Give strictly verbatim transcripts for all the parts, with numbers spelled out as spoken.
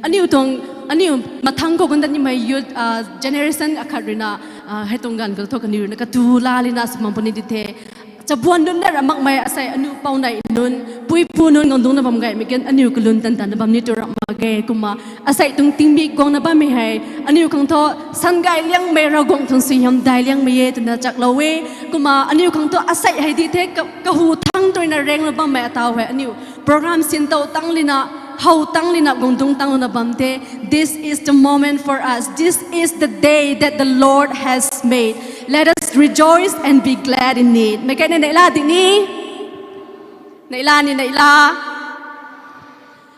Aniu tuang, aniu mathang khou ganda nimei youth generation akhat ruina, hei tuang ganv khou thu kaniw ruina katu la lina sw bam puni di the. Chabuan nunc na ra makmei asei aniu pou nei nunc, puipu nunc guang dungcna bam gaymei kan aniu kalun tan tanna bam ni tu ram mak ge. Kumna asei tuang tingmik guangna bammei hei aniu khang thu sangay liangmei Ravguangc tuang suaihiam dai liangmei e twna chaklou e. Kumna aniu khang thu asei hei di the, kahu thang tuina rengna bammei ataw hei aniu program sin tow tang lina, how tang lina, guang dungc tang lana bam the. This is the moment for us. This is the day that the Lord has made. Let us rejoice and be glad in it. Meic kaina neihla di ni. Neihla ni neihla.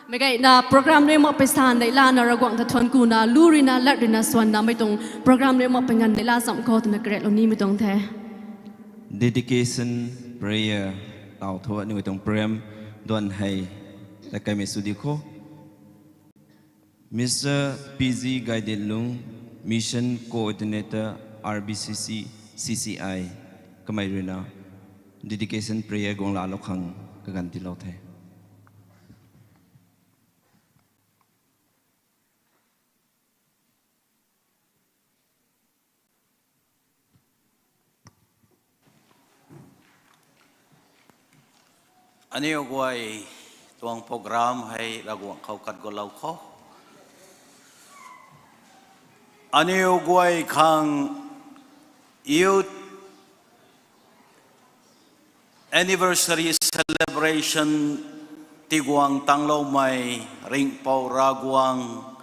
Meic kaina program rui mak pei san neihlana Ravguangc ta thuanc kuna, lu ruina, lat ruina, swanna mei tuang program rui mak pei nganv neihla zam khou twna karetlou nimei tuang the. Dedication prayer taw thu aniu tuang program duan hei ta kaimei sw di kho. Mister P G Gaiditlung, Mission Coordinator, R B C C, C C I, kamei ruina dedication prayer guang laalou khang kaganv tiilou the. Aniu guay tuang program hei Ravguangc khou kat gulou kho. Aniu guay khang youth anniversary celebration tiguang tangloumei Ringhpouc Ravguangc,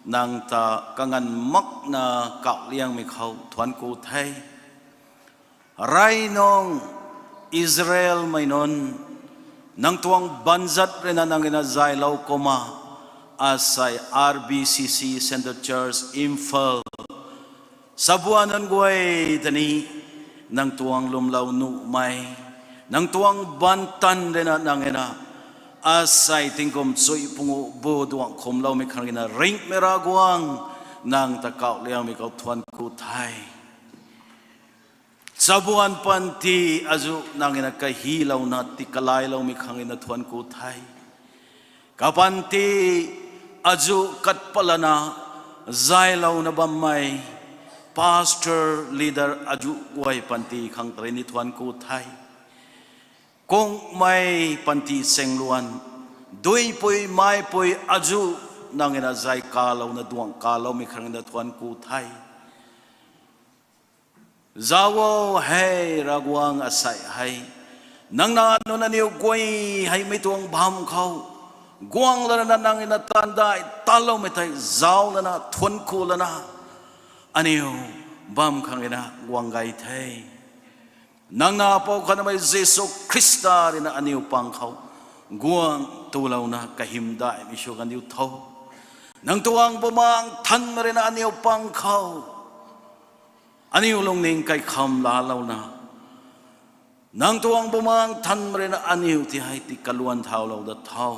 nang ta kanganv makna kauh liangmei khou thuanc ku the. Rey nung Israelmei nunc, nang tuang banzat ruina nang ina zaylou kumna, asei R B C C Central Church Imphal, sabuan nunc guay ta ni, nang tuang lwmlou nuhmei, nang tuang bantan ruina nang ina, asei tingkum chuy pungu bu duang khumloumei khang ruina Ringhmei Ravguangc, nang ta kauh liangmei khou thuanc ku the. Sabuan panty azuh nang ina kahilouna ti kalayloumei khang ruina thuanc ku the. Kapanty azuh kat patlana zaylouna bammei pastor, leader azuh guay panty khang ta rui ni thuanc ku the. Kungmei panty chengluan, duipui maipui azuh nang ina zay kalouna duang kaloumei khang ruina thuanc ku the. Zauc o, hei Ravguangc, asei hei nang na nunc aniu guay hei mei tuang bam khou guang lana nang ina taanvdai taloumei tei zauc lana thuanc ku lana aniu bam khang ruina guang gay the. Nang na Pou khatnamei Jisu Khrista ruina aniu pang khou guang tulouna kahymdaihmei sw kan diu tho. Nang tuang Bumaengh Nthanmei ruina aniu pang khou aniu lungning kaikham laalouna, nang tuang Bumaengh Nthanmei ruina aniu ti hei ti kaluan thaulou da tho.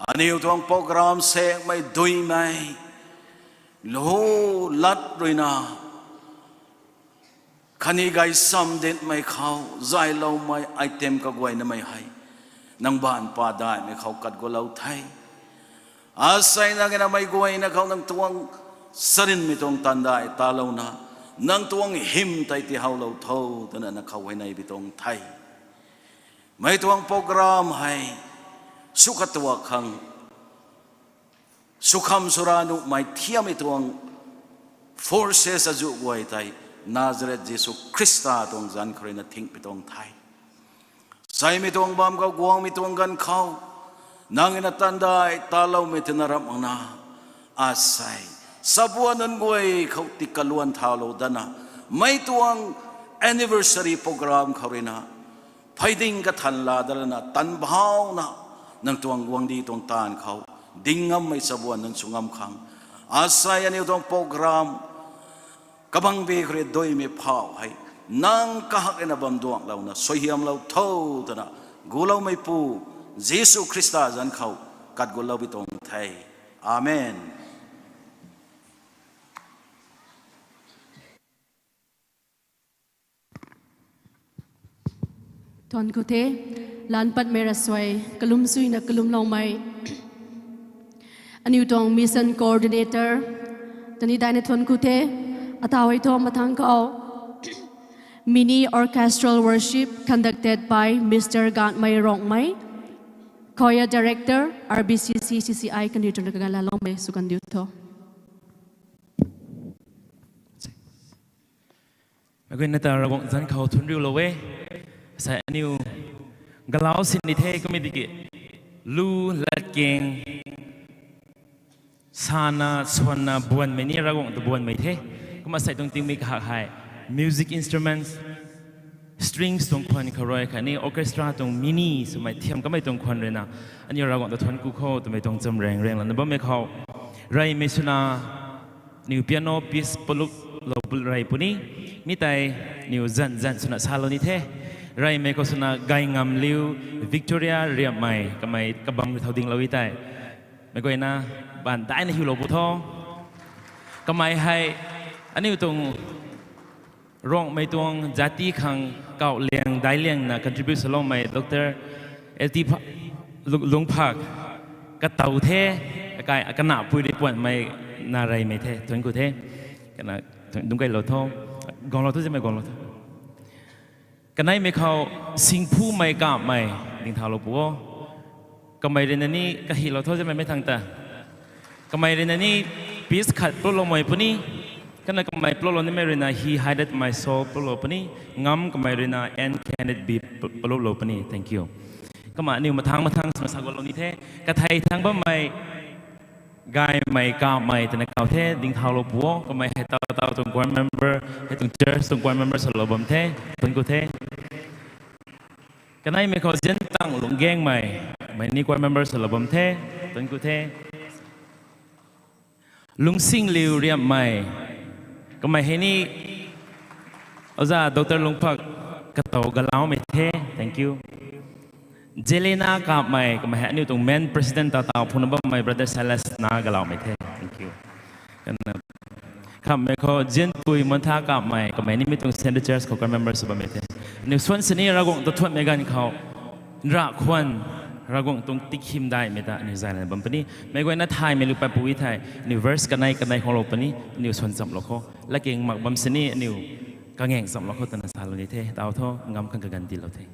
Aniu tuang program sekmei duimei, lu lat ruina khatni gay sam dinmei khou zayloumei item kaguaynamei hei nang baanv padaihmei khou kat gulou the. Asei nang ina mei guayna khou nang tuang charynmei tuang taanvdai talouna, nang tuang hym tei tihowlou tho twna na khou huayney bi tuang the. Mei tuang program hei sw katuak khang sw kham sw ra nuhmei thiammei tuang forces azuh guay tei Nazareth Jisu Khrista tuang zanc khou ruina thing pi tuang the. Seimei tuang bam khou guangmei tuang ganv khou nang ina taanvdai taloumei twna ramh makna, asei sabuan nunc guay khou ti kaluan thaulou dana, mei tuang anniversary program khou ruina pheyding kathan laa dalana tanbhauna nang tuang guangcdic tuang taanv khou ding ngammei sabuan nunc sw ngam khang, asei aniu tuang program kabangbi khou rui duimei phau hei nang kahak ruina bam duanglouna suaihiamlou tho twna guloumeipu Jisu Khrista zanc khou kat gulou bi tuang the. Amen. Thuanc ku the, lan patmei ravsuai kalum suina kalumloumei Aniu tuang mission coordinator, tani daina thuanc ku the, ataw hei thu mathang khou mini orchestral worship conducted by Mister Ganmei Rongmei, choir director, R B C C C C I, kaniw tuang kaganlaloumei sw kandiu tho. Meic guayna ta Ravguangc zanc khou thuanc riulou e. Sa aniu galau sin ni the kumei tiki, lu, latkaeng, sana, swanna buanmei ni Ravguangc ta buanmei the. Kumna sei tuang tingmik kahak hei music instruments, strings tuang khwan khou rui khatni orchestra tuang mini swmei thiam kamei tuang khwan ruina aniu Ravguangc ta thuanc ku kho twmei tuang chamraeng raenglouna bammei khou, reymei swna aniu piano piece paluplou rey puni. Mi tei aniu zanc zanc swna salou ni the. Reymei khou swna Gayngamliu Victoria Riammei, kamei kabam rui thau dinglou e tei, meic guayna baan daina hiulou bu tho. Kamei hei aniu tuang Rongmei tuang jati khang kauh liang daic liangna contribute saloumei Doctor L T Pha-, Lu-, Lungphak katow the, akai kanapui rui puanhmei na reymei the, thuanc ku the. Kana, dungc kailou tho, guanglou tho, zimei guanglou tho. Kaneimei khou Singphumei Kapmei, dingthaulou pu o. Kamei ruina ni kahilou tho zimei mei thangc ta. Kamei ruina ni piece khat pluploumei puni. Kana kamei pluplou nimei ruina He Hideth My Soul pluplou puni. Ngam kamei ruina And Can It Be pluplou puni. Thank you. Kumna aniu mathang mathang swna sa guanglou ni the. Kathei thangc bammei Gaymei Kapmei twna kauh the, dingthaulou pu o. Kamei hei taw taw tuang choir member, hei tuang church tuang choir member swlou bam the, thuanc ku the. Kaneimei khou Ziantang Lunggangmei, kamei ni choir member swlou bam the, thuanc ku the. Lungsingliu Riammei, kamei hei ni Oja Doctor Lungphak katow galaumei the, thank you. Jelena Kapmei, kamei hei aniu tuang main president ta taw phungna bammei Brother Silas na galaumei the, thank you. Kana, khamhmei khou Zianpui Mantha Kapmei, kamei ni mi tuang Central Church khou choir member sw bammei the. Aniu swan sini Ravguangc ta thuanmei ganv khou, nra khwan, Ravguangc tuang tikhim daihmei ta aniu zayna bam puni. Meic guayna thaymei lu pat pu e thei, aniu verse kanei kanei khou lou puni, aniu swan chamlou khou. Latkaeng mak bam sini aniu kangaeng chamlou khou twna salou ni the, taw tho, ngam khang kaganv tiilou the.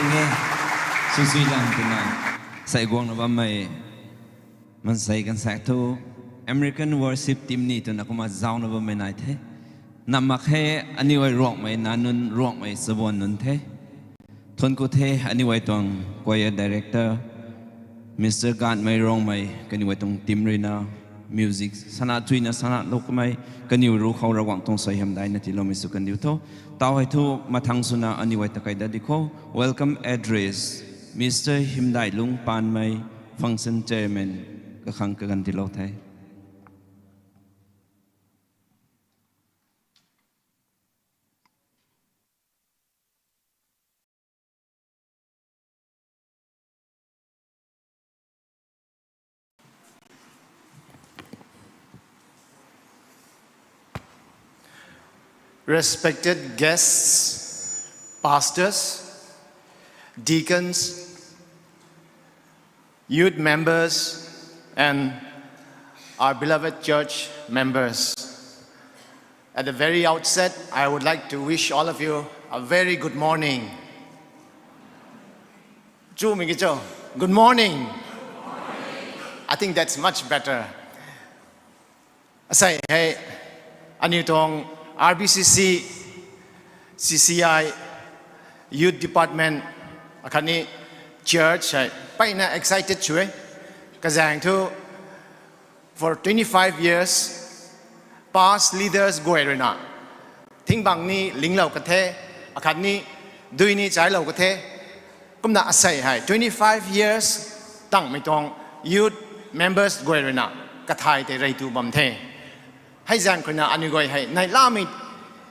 Nge, sui sui lang twna, sai guangna bammei, mansei kan sak thu, American worship team ni twna kumna zauna bammei nai the. Nammak he, aniu ei Ruangmei na nunc, Ruangmei chabuan nunc the. Thuanc ku the, aniu ei tuang choir director, Mister Ganmei Ruangmei, kaniw ei tuang team ruina, music sana chuina sana lou kamei, kaniw ru khou Ravguangc tuang suaihiam daina tiiloumei sw kandiu tho. Tau hei thu mathang swna aniu ei takai dat di kho. Welcome address, Mister Hymdailung Panmei, function chairman, kakhang kaganv tiilou the. Respected guests, pastors, deacons, youth members, and our beloved church members. At the very outset, I would like to wish all of you a very good morning. Chumei ki cho, good morning. I think that's much better. Asei hei, aniu tuang R B C C, C C I, Youth Department, akhatni church hei, mpeyna excited sw e. Kazaeng thu, for twenty-five years, past leaders guay ruina, thingbang ni linglou ka the, akhatni dui ni chailou ka the. Kumna asei hei, twenty-five years tangmei tuang youth members guay ruina, kathay tei rey tu bam the. Hei zaeng khou ruina aniu guay hei, neihlamei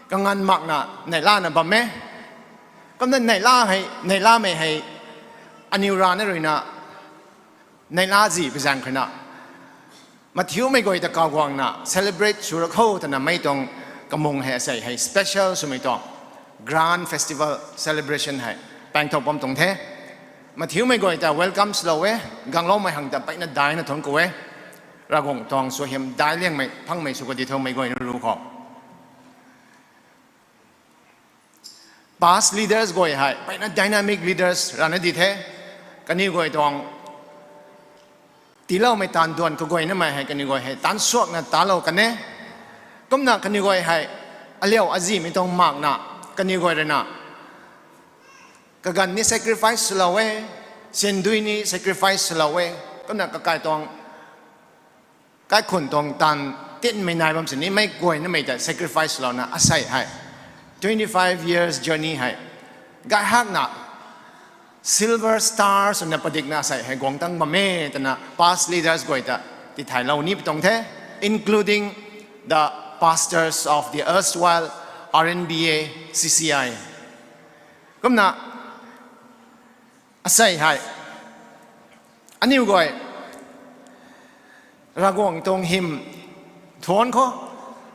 kanganv makna neihlana bam e. Kumna neihla hei, neihlamei hei, aniu rana ruina, neihla zi pui zaeng khou ruina, mathiumei guay ta kaw guangna celebrate sw ra kho twna mei tuang kamung hei asei hei special swmei tuang grand festival celebration hei paengthau bam tuang the. Mathiumei guay ta welcome swlou e, gangloumei hang ta mpeyna daina thuanc ku e. Ravguangc tuang suaihiam daic liangmei phangmei sw kadi tho meic guay na ru khou. Past leaders guay hei, mpeyna dynamic leaders rana di the. Kaniw guay tuang tiiloumei taanv duan kaguaynamei hei kaniw guay hei taanc suakna taanclou kan e. Kumna kaniw guay hei, aliau azihmei tuang makna, kaniw guay ruina, kaganv ni sacrifice swlou e, syndui ni sacrifice swlou e, kumna kakai tuang kaikhunc tuang taanv tinmei nai bam sini meic guaynamei ta sacrifice swlouna asei hei, twenty-five years journey hei, gay hakna silver star swna padikna asei hei guang tang bam e twna past leaders guay ta tithaylou ni pi tuang the, including the pastors of the erstwhile R N B A, C C I. Kumna asei hei, aniw guay Ravguangc tuang hym thuanc khou,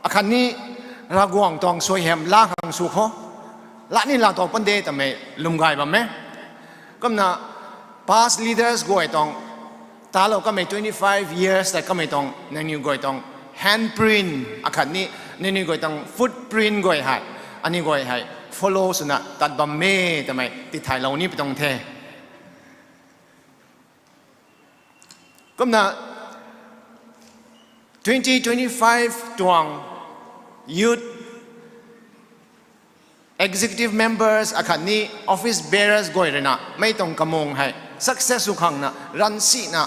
akhatni Ravguangc tuang suaihiam laa khang sw khou, laa ni laa tuang pun de twmei lwm gay bam e. Kumna past leaders guay tuang, talou kamei twenty-five years tei kamei tuang, nangniw guay tuang handprint, akhatni nangniw guay tuang footprint guay hei, aniw guay hei follow swna tat bam e twmei tithaylou ni pi tuang the. Kumna twenty twenty-five tuang youth executive members akhatni office bearers guay ruina mei tuang kamung hei success sw khangna ransina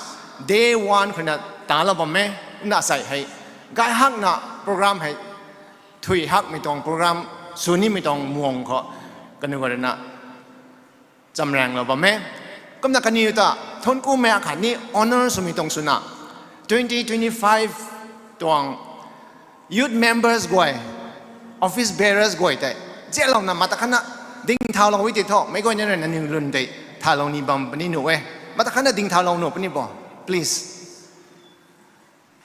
day one khou ruina talou bam e. Kumna asei hei, gay hakna program hei, thui hakmei tuang program sw nimei tuang muang khou kaniw guay ruina chamranglou bam e. Kumna kaniw ta thuanc kumei akhatni honour swmei tuang swna, twenty twenty-five tuang youth members guay, office bearers guay tei zianlouna mata khatna dingthaulou e tei thu, meic guayna ruina nangniw lun tei thalou ni bam puni nuh e. Mata khatna dingthaulou nuh puni bo, please.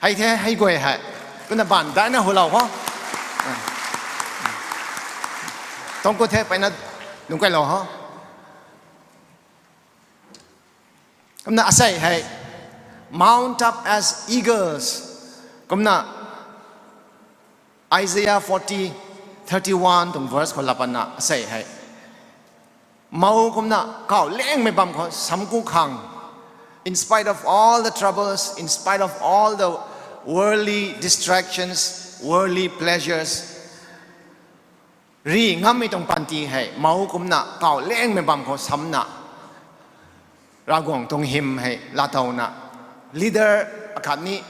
Hei the, hei guay hei. Kumna baanv daina hulou kho. Thuanc ku the, mpeyna lungc kailou kho. Kumna asei hei, mount up as eagles. Kumna Isaiah forty thirty-one tuang verse khou laa patna asei hei, Mou kumna kaw lengmei bam khou samku khang, in spite of all the troubles, in spite of all the worldly distractions, worldly pleasures, ri ngammei tuang panty hei mou kumna kaw lengmei bam khou samna, Ravguangc tuang hym hei laatowna, leader akhatni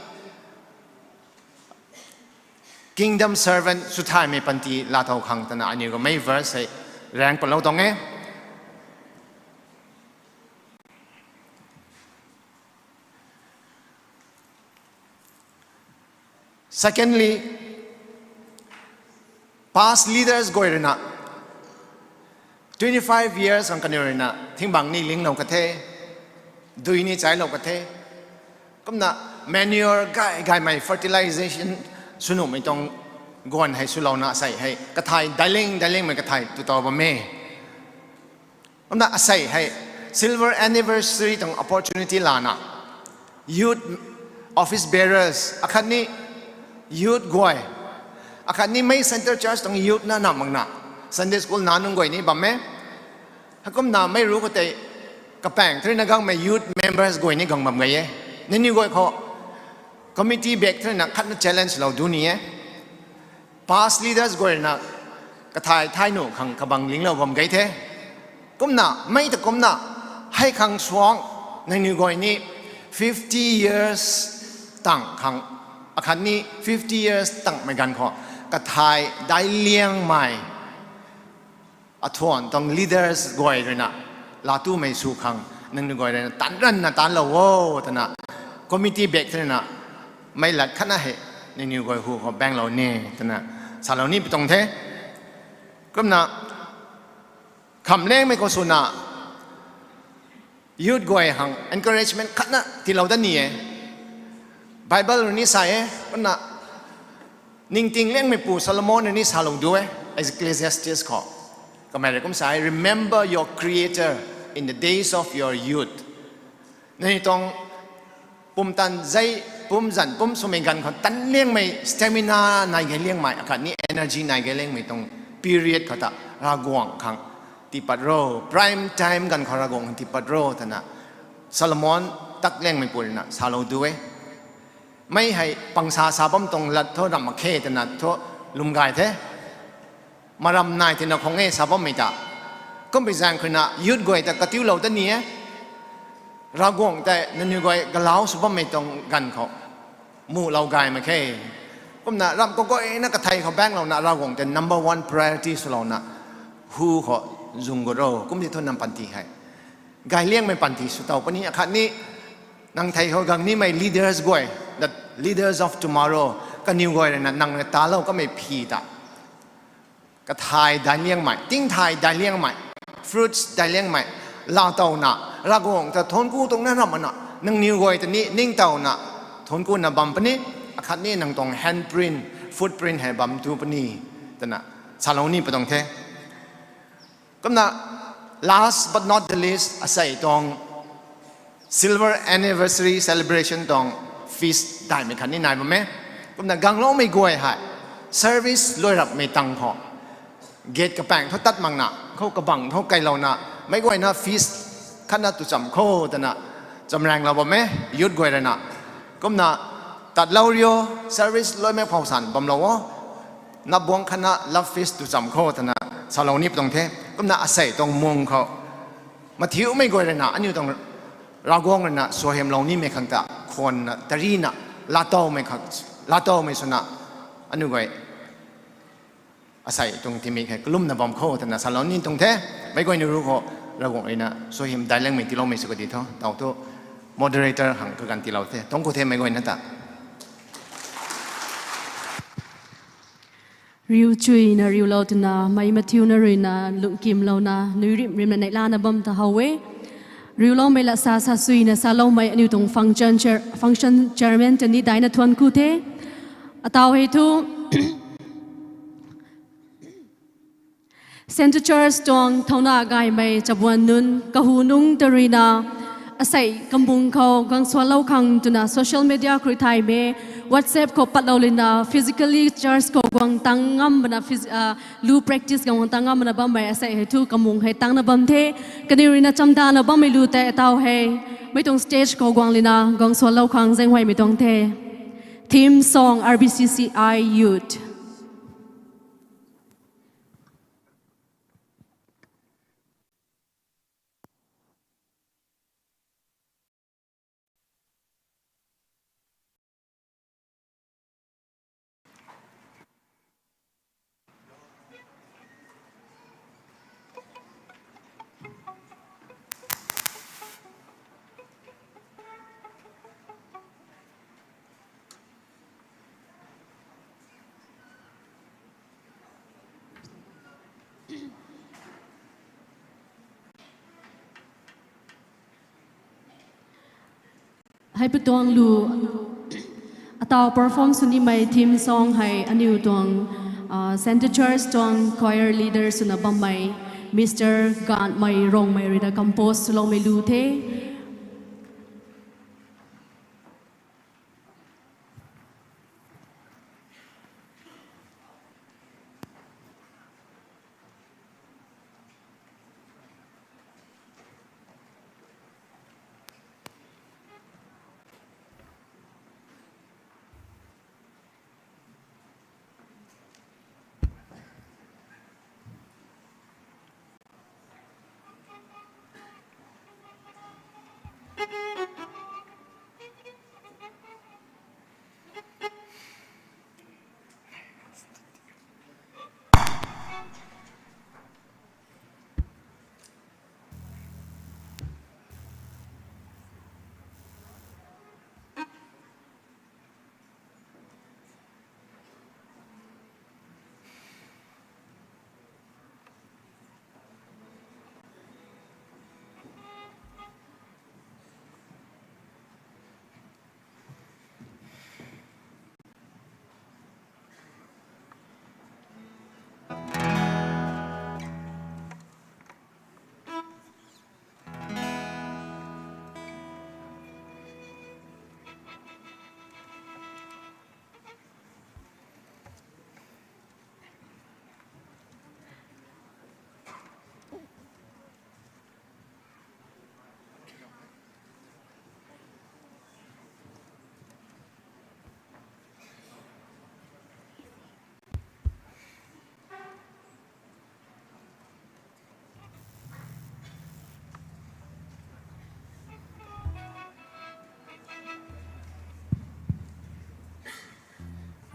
kingdom servant swthaymei panty laatow khang twna aniu kamei verse hei raeng palou tuang e. Secondly, past leaders guay ruina, twenty five years ang kaniw ruina thingbang ni linglou ka the, dui ni chailou ka the. Kumna manure gay gaymei fertilization sw nuhmei tuang guan hei swlouna asei hei kathai dailing dailingmei kathai tu taw bam e. Kumna asei hei silver anniversary tuang opportunity lana, youth office bearers akhatni youth guay, akhatni mei Centre Church tuang youth na nam makna, Sunday school na nunc guay ni bam e. Heikumna mei ru khou tei kapaeng thurina gangmei youth members guay ni gang bam gay e. Nangniw guay khou committee bak thurina khatna challenge lou du ni e. Past leaders guay ruina kathai thai nuh khang kabang linglou bam gay the. Kumna mei ta kumna hei khang suang, nangniw guay ni fifty years tang khang, akhatni fifty years tangmei ganv khou kathai daic liangmei athuan tuang leaders guay ruina laatumei sw khang nangniw guay ruina taanc ranna taanclou o twna committee bak thurina mei lat khatna hei nangniw guay hu khou baenglou ni twna salou ni pi tuang the. Kumna kham lengmei khou swna youth guay khang encouragement khatna tiilou dat ni e. Bible rui ni sa e, kumna ningting liangmeipu Solomon rui ni salou du e, Ecclesiastes khou. Kamei rui kum sa e, Remember your Creator in the days of your youth. Nangniw tuang pumtan zei, pumzan pum swmei ganv khou tan liangmei, stamina nai gay liangmei akhatni energy nai gay liangmei tuang period khou ta Ravguangc khang tiipat ro, prime time ganv khou Ravguangc khang tiipat ro twna Solomon tak liangmeipu ruina salou du e. Mei hei pangsa sa bam tuang lat thu ramh mak khe twna thu lwm gay the. Maram nai tina khang e sa bammei ta. Kumpui zaeng khuina youth guay ta katiulou ta ni e. Ravguangc tei nangniw guay galau sw bammei tuang ganv khou muhlou gay mak khe. Kumna ramh kaguayna kathei khou baenglouna Ravguangc tei number one priority swlouna hu khou zung gu ro, kum ti thu nang panty hei gay liangmei panty sw tow puni akhatni nang thei khou gang nimei leaders guay, the leaders of tomorrow, kaniw guay ruina nang rui talou kamei phi ta kathai daic liangmei, tingthai daic liangmei, fruits daic liangmei laatowna Ravguangc ta thuanc ku tuang na ramh mana, nangniw guay ta ni ningtowna thuanc kuna bam puni, akhatni nang tuang handprint, footprint hei bam tu puni twna salou ni pi tuang the. Kumna last but not the least, asei tuang silver anniversary celebration tuang feast daihmei khatni nai bam e. Kumna gangloumei guay hei service luai rapmei tang khou gate kapaeng thu tat makna khou kabang thu kailouna meic guayna feast khatna tu cham kho twna chamraenglou bam e, youth guay ruina. Kumna tatlou rio, service luaimei phou san bamlou o, nabuang khatna love feast tu cham kho twna salou ni pi tuang the. Kumna asei tuang mung khou mathiumei guay ruina aniu tuang Ravguangc ruina suaihiamlou nimei khang ta khwanna tarina laatowmei khang, laatowmei swna aniu guay asei tuang timik hei kalumna bam kho twna salou ni tuang the. Meic guayna ru khou Ravguangc ruina suaihiam daic liangmei tiiloumei sw kadi tho, taw thu moderator khang kaganv tiilou the, tuang khou the meic guayna ta. Riu chuina riulou twna mei mathiuna ruina lungkimlouna nui rimh rimna neihlana bam ta how e. Riuloumei lat sa sa suina saloumei aniu tuang function chair, function chairman ta ni daina thuanc ku the. Ataw hei thu Centre Church tuang thauna gaymei chabuan nunc kahu nungc ta ruina Asei kamung khou guang suanlou khang twna social media khou rui thaymei, WhatsApp khou patlou lina, physically church khou guang tang ngam bana, phys-, ah, lu practice guang tang ngam bana bammei asei hei thu kamung hei tangna bam the. Kaniw ruina chamdana bammei lu tei ataw hei, mei tuang stage khou guang lina guang suanlou khang zaenghuaymei tuang the. Theme song, R B C C I Youth. Hei pu tuang lu, ataw perform sw nimei theme song hei aniw tuang, ah, Centre Church tuang choir leader swna bammei Mister Ganmei Rongmei ruina compose swloumei lu the.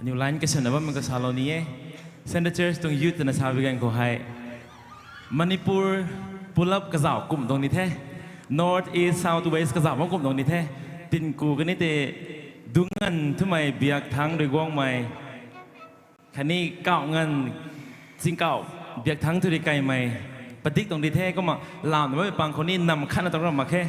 Aniu line kasana bammei kasalou ni e. Centre Church tuang youth twna sa bi ganv khou hei, Manipur pulap kazauh kum tuang ni the. North, East, South, West kazauh bam kum tuang ni the. Tingku kani tei dungc nganv thumei biak thangc rui guangmei khatni kauh nganv chingkauh biak thangc thu rui kaimei padik tuang di the. Kumna lamna bammei pang khou ni nam khatna tuang ram mak khe.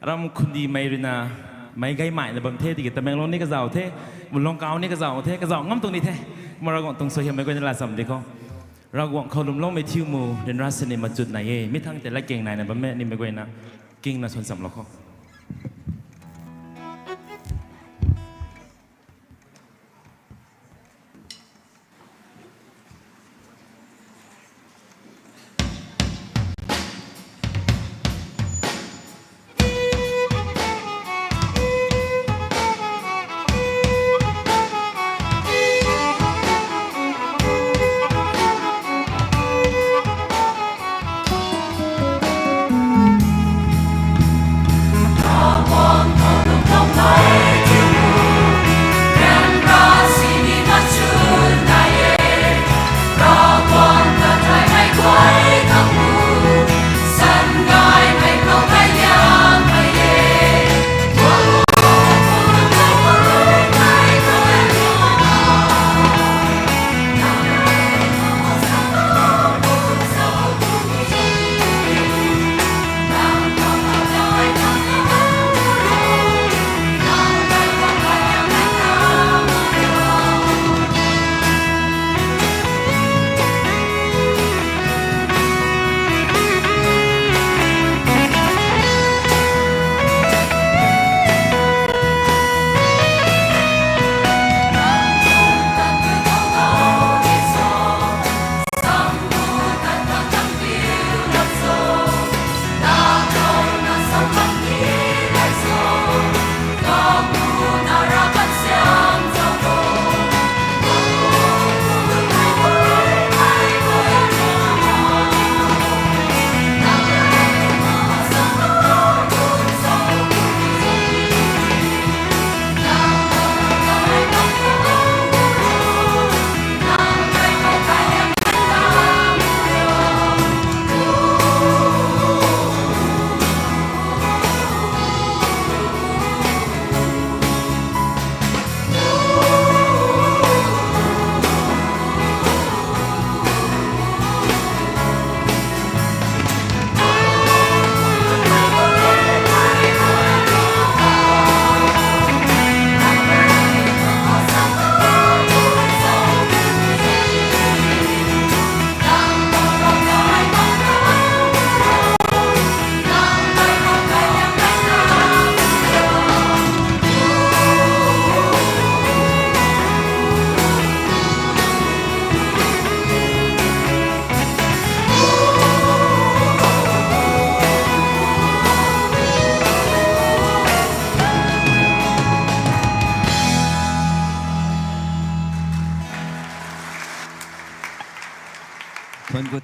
Ram khundimei ruina meic gaymaina bam the, tiki Tamenglong ni kazauh the, Mulongkau ni kazauh the, kazauh ngam tuang ni the. Kumna Ravguangc tuang suaihiammei guayna laa cham di khou, Ravguangc khou lwmloumei thiu mu, ryanra sini machut nai e, mi thangc tei latkaeng naina bammei nimei guayna kingna suan chamlou khou.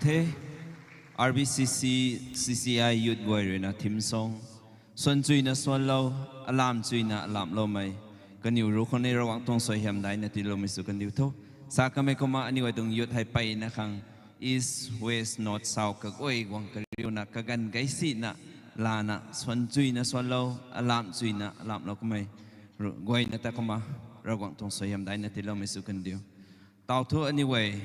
the, R B C C, C C I youth guay ruina theme song, Suan chuina suanlou, alam chuina alamloumei. Kaniw ruc khou ni Ravguangc tuang suaihiam daina tiiloumei sw kandiu tho. Sa kamei kumna aniu guay tuang youth hei mpeyna khang East, West, North, South kaguay guang kariuna kaganv gei sina lana suan chuina suanlou, alam chuina alamlou kamei ru-, guayna ta kumna Ravguangc tuang suaihiam daina tiiloumei sw kandiu. Tau thu aniu guay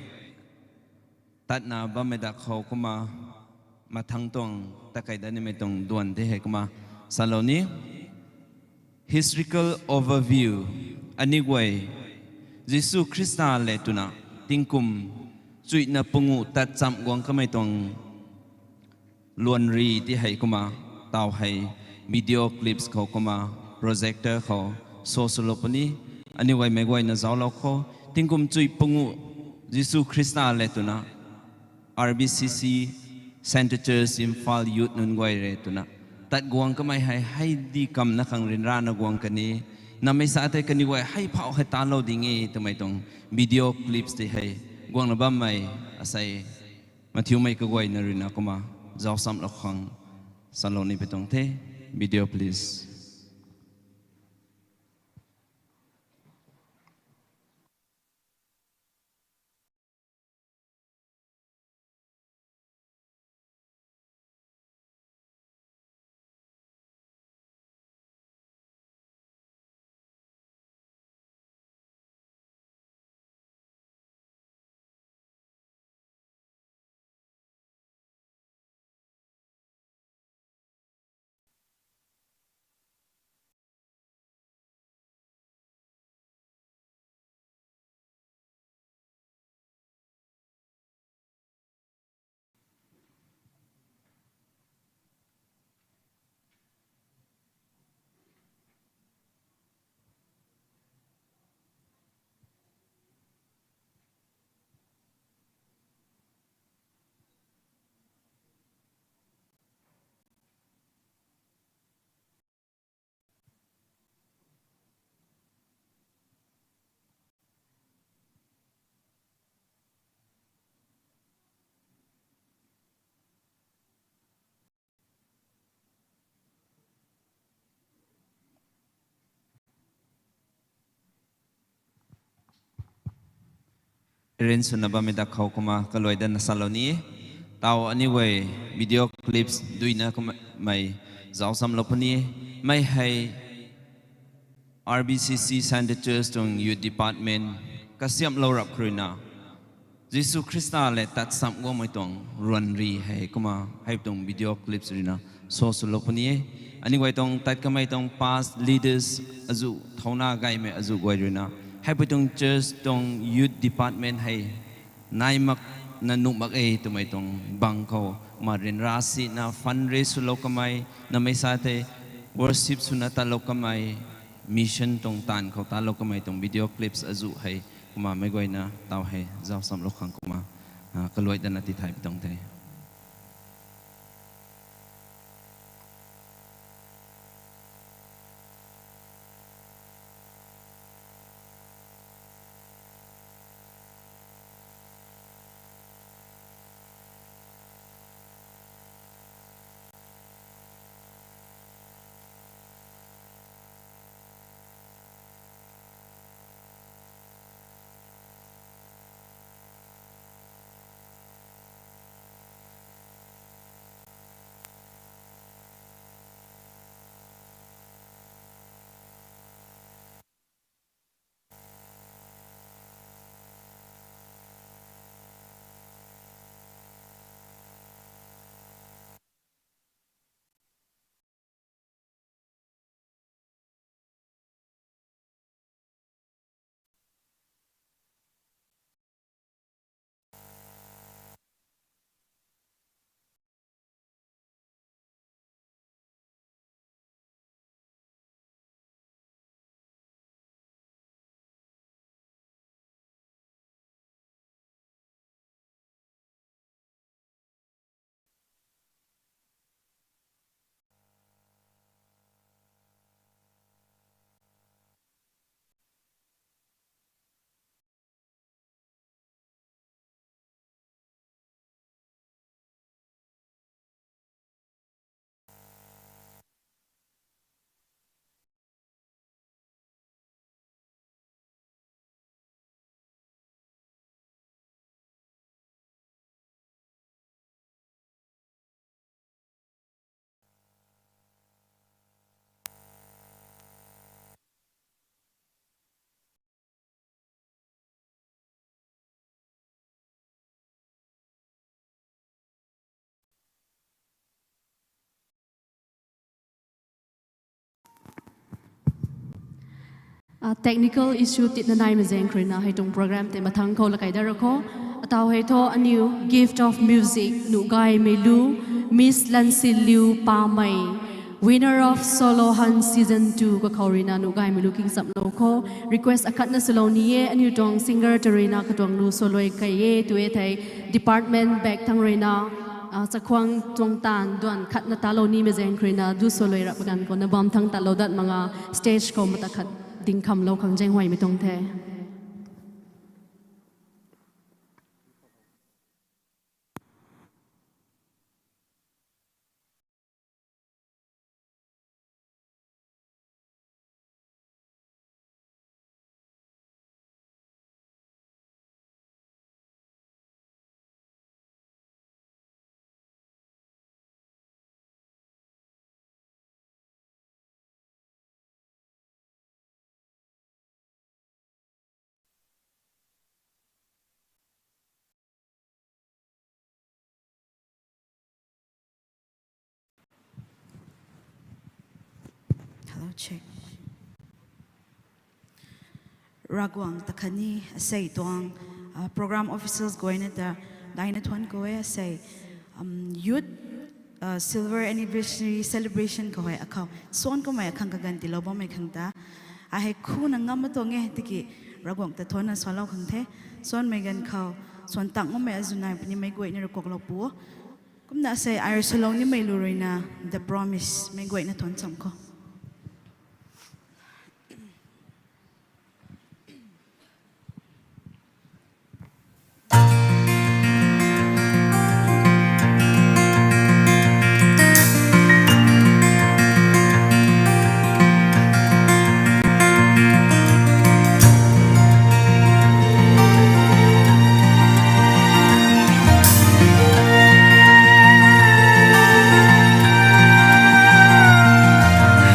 tatna bammei dak khou kumna mathangc tuang takei dat nimei tuang duan tei hei kumna salou ni. Historical overview, aniu guay Jisu Khrista le twna tingkum chuina panguh tat chamh guang kamei tuang luanri ti hei kumna tau hei video clips khou kumna projector khou show swlou puni. Aniu guay meic guayna zauclou khou tingkum chui panguh Jisu Khrista le twna R B C C, Centre Church Imphal Youth nunc guay rui twna tat guang kamei hei hei di kamna khang ryanrana guang kan e. Namei sa tei kaniw guay hei phauh hei talou ding e twmei tuang video clips tei hei guangna bammei asei mathiumei kaguayna ruina kumna zauc chamlou khang salou ni pi tuang the. Video please. Rin swna bammei dak khou kumna kaluai dana salou ni. Tau aniu guay video clips duina kumna mei zauc chamlou puni. Mei hei R B C C Centre Church tuang Youth Department kasiamhlou rap khruina Jisu Khrista le tat chamh guangmei tuang ruanri hei kumna hei tuang video clips ruina show swlou puni e. Aniu guay tuang tat kamei tuang past leaders azuh thauna gaymei azuh guay ruina hei pui tuang church tuang youth department hei nai mak na nuh mak e twmei tuang bang khou kumna ryanra sina fund raise swlou kamei, namei sa tei worship swna tatlou kamei, mission tuang taanv khou tatlou kamei tuang video clips azuh hei kumna meic guayna tau hei zauc chamlou khang kumna, ah, kaluai dana tithay pi tuang the. Technical issue titna naimei zaeng khou ruina hei tuang program tei mathangc khou lakai dat ra kho. Ataw hei thu aniu Gift of Music nuh gaymei lu, Miss Lansinliu Pamei, winner of Solo Hunt Season two kakhou ruina nuh gaymei lu kingchamlou kho. Request akhatna swlou ni e, aniu tuang singer ta ruina katuang lu solo kai e tw e thei, department back thangc ruina, ah, chakhwang tuang taanv duan khatna talou nimei zaeng khou ruina du solo rap ganv khou na bam thangc talou dat mak nga, stage khou mata khat dingkhamlou khang zaenghuaymei tuang the. Hello, check. Ravguangc ta khatni asei tuang, ah, program officials guayna ta daina thuanc khou e asei, um, youth, ah, silver anniversary celebration khou hei akhou suan kummei akhang kaganv tiilou bammei khang ta, a hei khuna ngam ma tuang e tiki Ravguangc ta thuanna salou khang the. Suanmei ganv khou suan tang bammei azuh nai puni meic guayna rui kuaklou pu. Kumna asei ai rui salou nimei lu ruina The Promise meic guayna thuanc cham kho.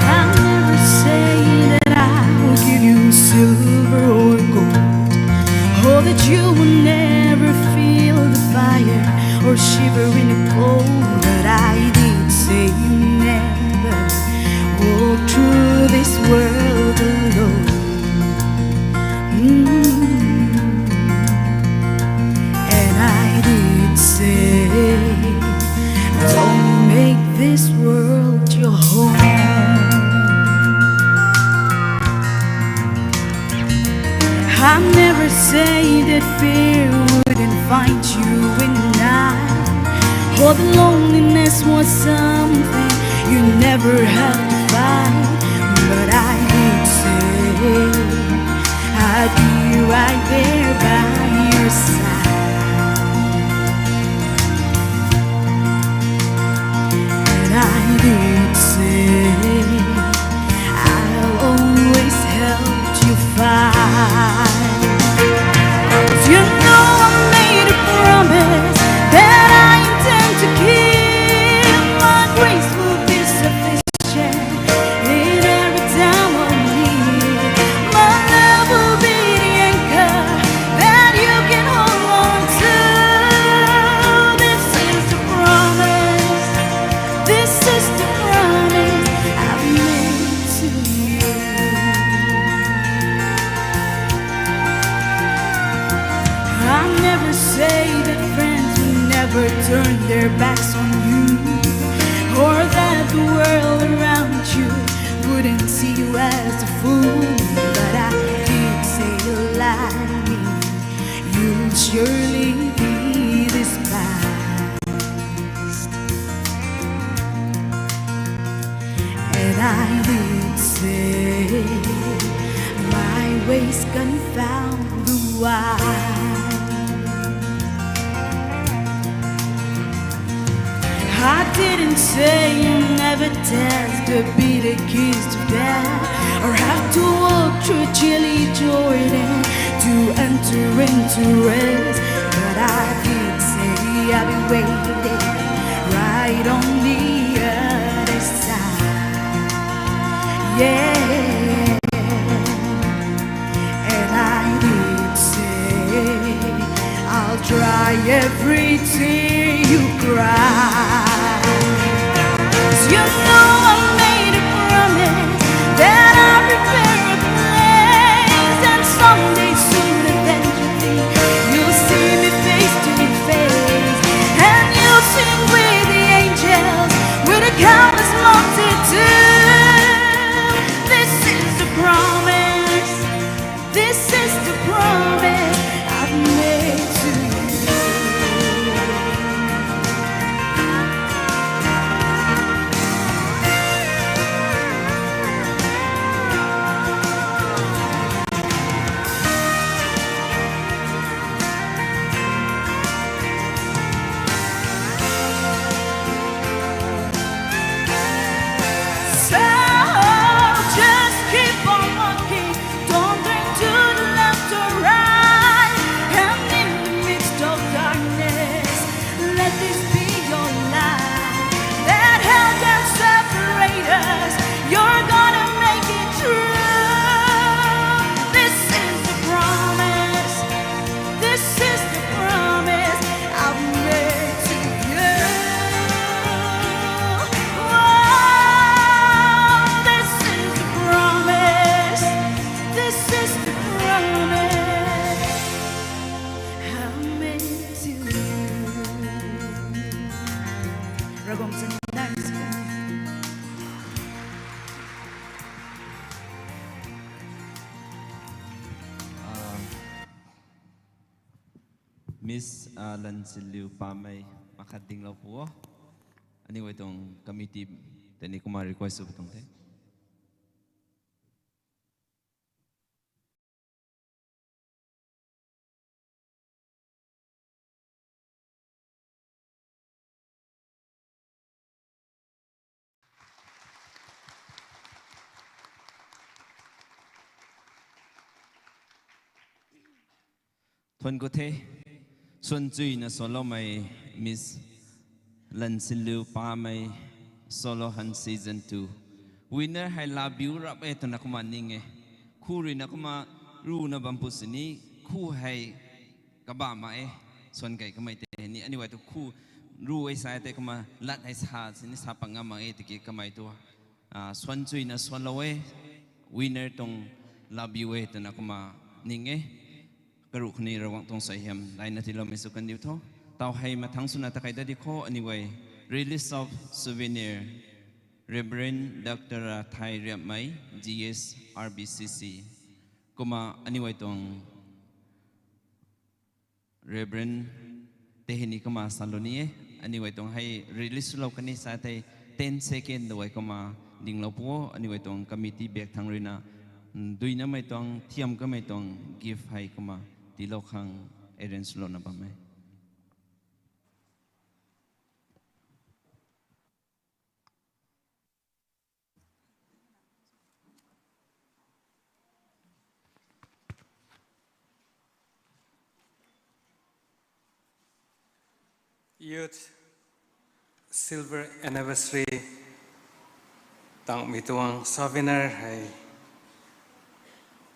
I'll never say that I will give you silver or gold, or that you will never feel the fire or shiver in the cold. But I did say never walk through this world alone. Mm. And I did say, don't make this world your home. I never say that fear wouldn't find you in the night, or that loneliness was something you never had to fight. But I did say, I'd be right there by your side. And I did say, I'll always help you fight. You know I made a promise that I intend to keep. My grace will be sufficient in every time of need. My love will be the anchor that you can hold on to. This is the promise. This is the promise I've made to you. I never say that friends will never turn their backs on you, or that the world around you wouldn't see you as a fool. But I did say, lie me, you'll surely be despised. And I did say, my ways confound the wise. I didn't say you never test the bitter kiss of death, or have to walk through chilly Jordan to enter into rest. But I did say I'll be waiting right on the other side. Yeah. And I did say, I'll dry every tear you cry. 'Cause you know I made a promise that I'll prepare a place. Miss, uh, Lansinliu Pamei, makhat dinglou pu o. Aniu guay tuang committee tei ni kumna request sw tuang the. Thuanc ku the, suan chuina suanloumei Miss Lansinliu Pamei, Solo Han Season two winner hei labiu rap e twna kumna ning e. Khu ruina kumna runa bam pu sini, khu hei kabah mak e, suan kei kamei tei ni aniu guay tu khu ru e sa tei kumna lat hei sa sini sa pat ngam mak e tiki kamei tu, ah, suan chuina suanlou e, winner tuang labiu e twna kumna ning e. Karuh khou ni Ravguangc tuang suaihiam layna tiiloumei sw kandiu tho. Tau hei mathangc swna takai dat di khou aniu guay release of souvenir, Reverend Doctor Rathai Riapmei, G S, R B C C. Kumna aniu guay tuang Reverend tei hei ni kumna salou ni e, aniu guay tuang hei release swlou kan ni sa tei ten second da guay kumna dinglou pu o, aniu guay tuang committee bak thangc ruina, mm, duinamei tuang, thiam kamei tuang gift hei kumna tiilou khang arrange swlouna bam e. Youth Silver Anniversary tangmei tuang souvenir hei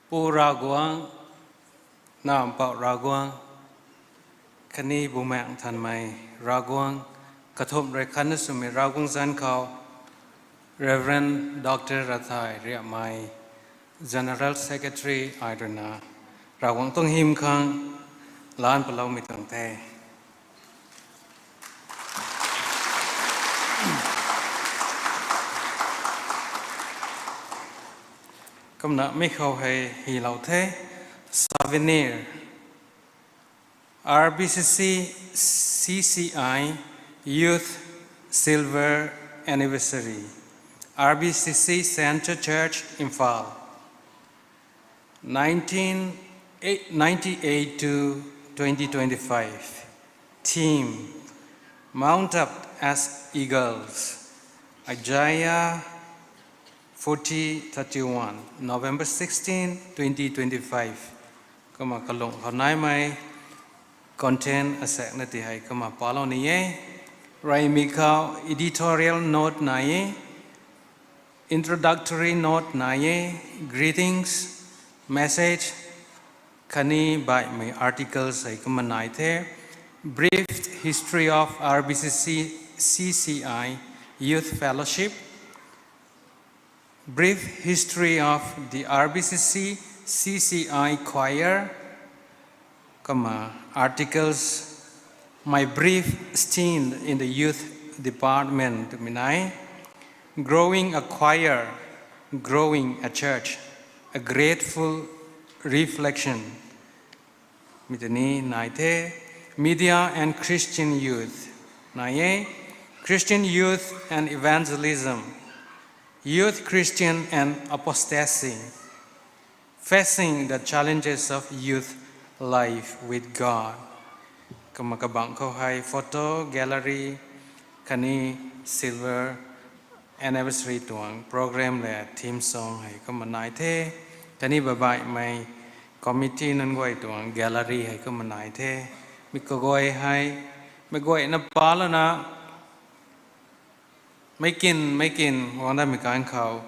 Pu Ravguangc, Nac Mpouh Ravguangc, khatni Bumaengh Nthanmei Ravguangc, kathumh rui khatna swmei Ravguangc zanc khou, Reverend Doctor Rathai Riapmei, General Secretary ai ruina, Ravguangc tuang hym khang lan paloumei tuang the. Kumna mi khou hei hylou the, souvenir, R B C C C C I Youth Silver Anniversary, R B C C Centre Church, Imphal, nineteen ninety-eight to twenty twenty-five. Theme: Mount Up as Eagles, Isaiah forty thirty-one, November sixteen, twenty twenty-five. Kumna kalung khou naimei content asaekc na ti hei kumna palou ni e. Reymei khou editorial note nai e, introductory note nai e, greetings, message, khatni baihmei articles hei kumna nai the. Brief history of R B C C C C I Youth Fellowship, brief history of the R B C C C C I choir, kumna articles, my brief stint in the youth department twmei nai, growing a choir, growing a church, a grateful reflection, mi tei ni nai the. Media and Christian youth nai e, Christian youth and evangelism, youth Christian and apostasy, facing the challenges of youth life with God. Kumna kabangc khou hei photo gallery khatni silver anniversary tuang program le theme song hei kumna nai the. Khatni baihmei committee nunc guay tuang gallery hei kumna nai the. Mi kaguay hei, meic guayna palouna, meic kin meic kin guang datmei kan khou,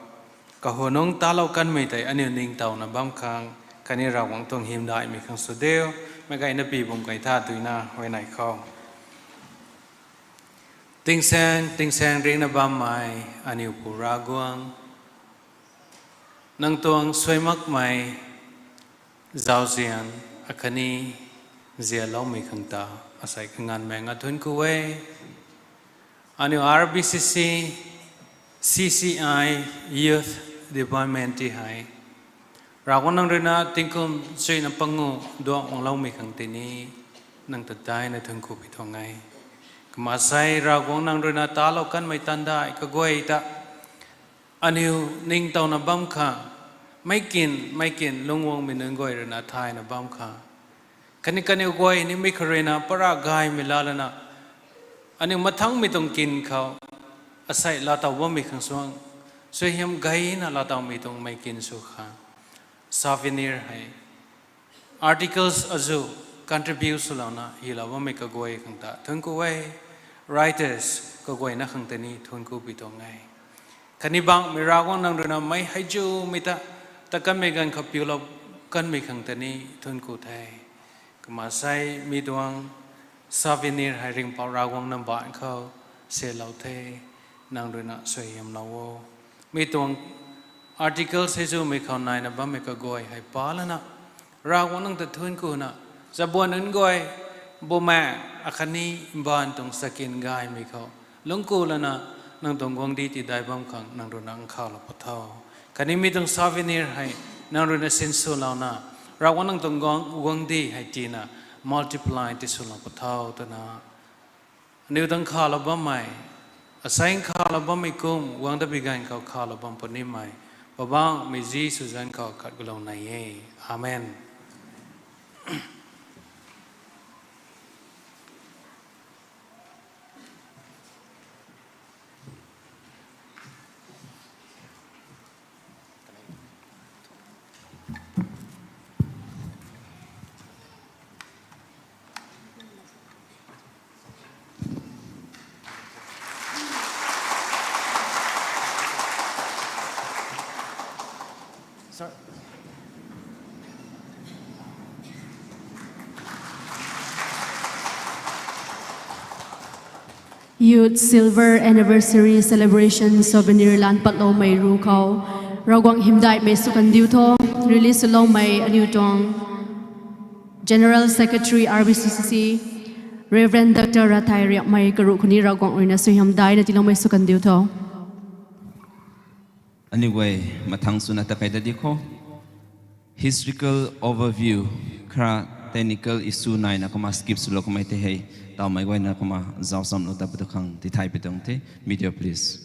kahunungc talou kanmei tei aniu ningtowna bam khang, khatni Ravguangc tuang hymdaihmei khang sw diu, meic guayna pi bum kai tha tuina huayney khou. Tingsaeng tingsaeng ringcna bammei aniu Pu Ravguangc, nang tuang suai makmei zauzian akhatni zialoumei khang ta asei kanganv mei nga thuanc ku e. Aniu R B C C C C I Youth Department ti hei Ravguangc nang ruina tingkum chuina pangu duang wangloumei khang tini nang ta daina thuanc ku pi tuang e. Kumna sei Ravguangc nang ruina talou kanmei tandai kaguay ta aniu ningtowna bam khang, meic kin meic kin lungc guangmei nunc guay ruina thayna bam khang, khatni kaniw guay ni mi khou ruina para gaymei laa lana, aniu mathangmei tuang kin khou asei laatow bammei khang suang suaihiam gayna laatowmei tuang meic kin sw khang, souvenir hei, articles azuh contribute swlouna hylou bammei kaguay khang ta thuanc ku e. Writers kaguayna khang ta ni thuanc ku pi tuang e. Khatni bangmei Ravguangc nang ruina meic hei zumei ta tat kanmei ganv khou piulou kanmei khang ta ni thuanc ku the. Kumna sei mi tuang souvenir hei ringhpouc Ravguangc nang baanc khou silou the, nang ruina suaihiamlou o. Mi tuang article hei zumei khou naina bammei kaguay hei pa lana, Ravguangc nang ta thuanc kuna, zabuan nunc guay, bumaeng akhatni mbaanv tuang sakin gaymei khou lungc ku lana, nang tuang guangcdic tidai bam khang nang ruina nkhavlou pu tho. Khatni mi tuang souvenir hei nang ruina sinswlouna, Ravguangc nang tuang guang- guangcdic hei tina multiply tiswlou pu tho twna, aniu ta nkhavlou bammei, asei nkhavlou bammei kum guang dat bi ganv khou nkhavlou bam punimei, Poubauhmei Jisu zanc khou khat gulou nai e. Amen. Youth Silver Anniversary Celebration Souvenir lan patloumei ru khou Ravguangc hymdaihmei sw kandiu tho. Release swloumei aniu tuang General Secretary R B C C C, Reverend Doctor Rathai Riakmei karuh khou ni Ravguangc ruina suaihiam daina tiiloumei sw kandiu tho. Aniu guay mathang swna takai dat di kho. Historical overview, khara technical issue naina kumna skip swlou kamei tei hei, tawmei guayna kumna zauc chamlou dat patu khang tithay pi tuang the. Media, please.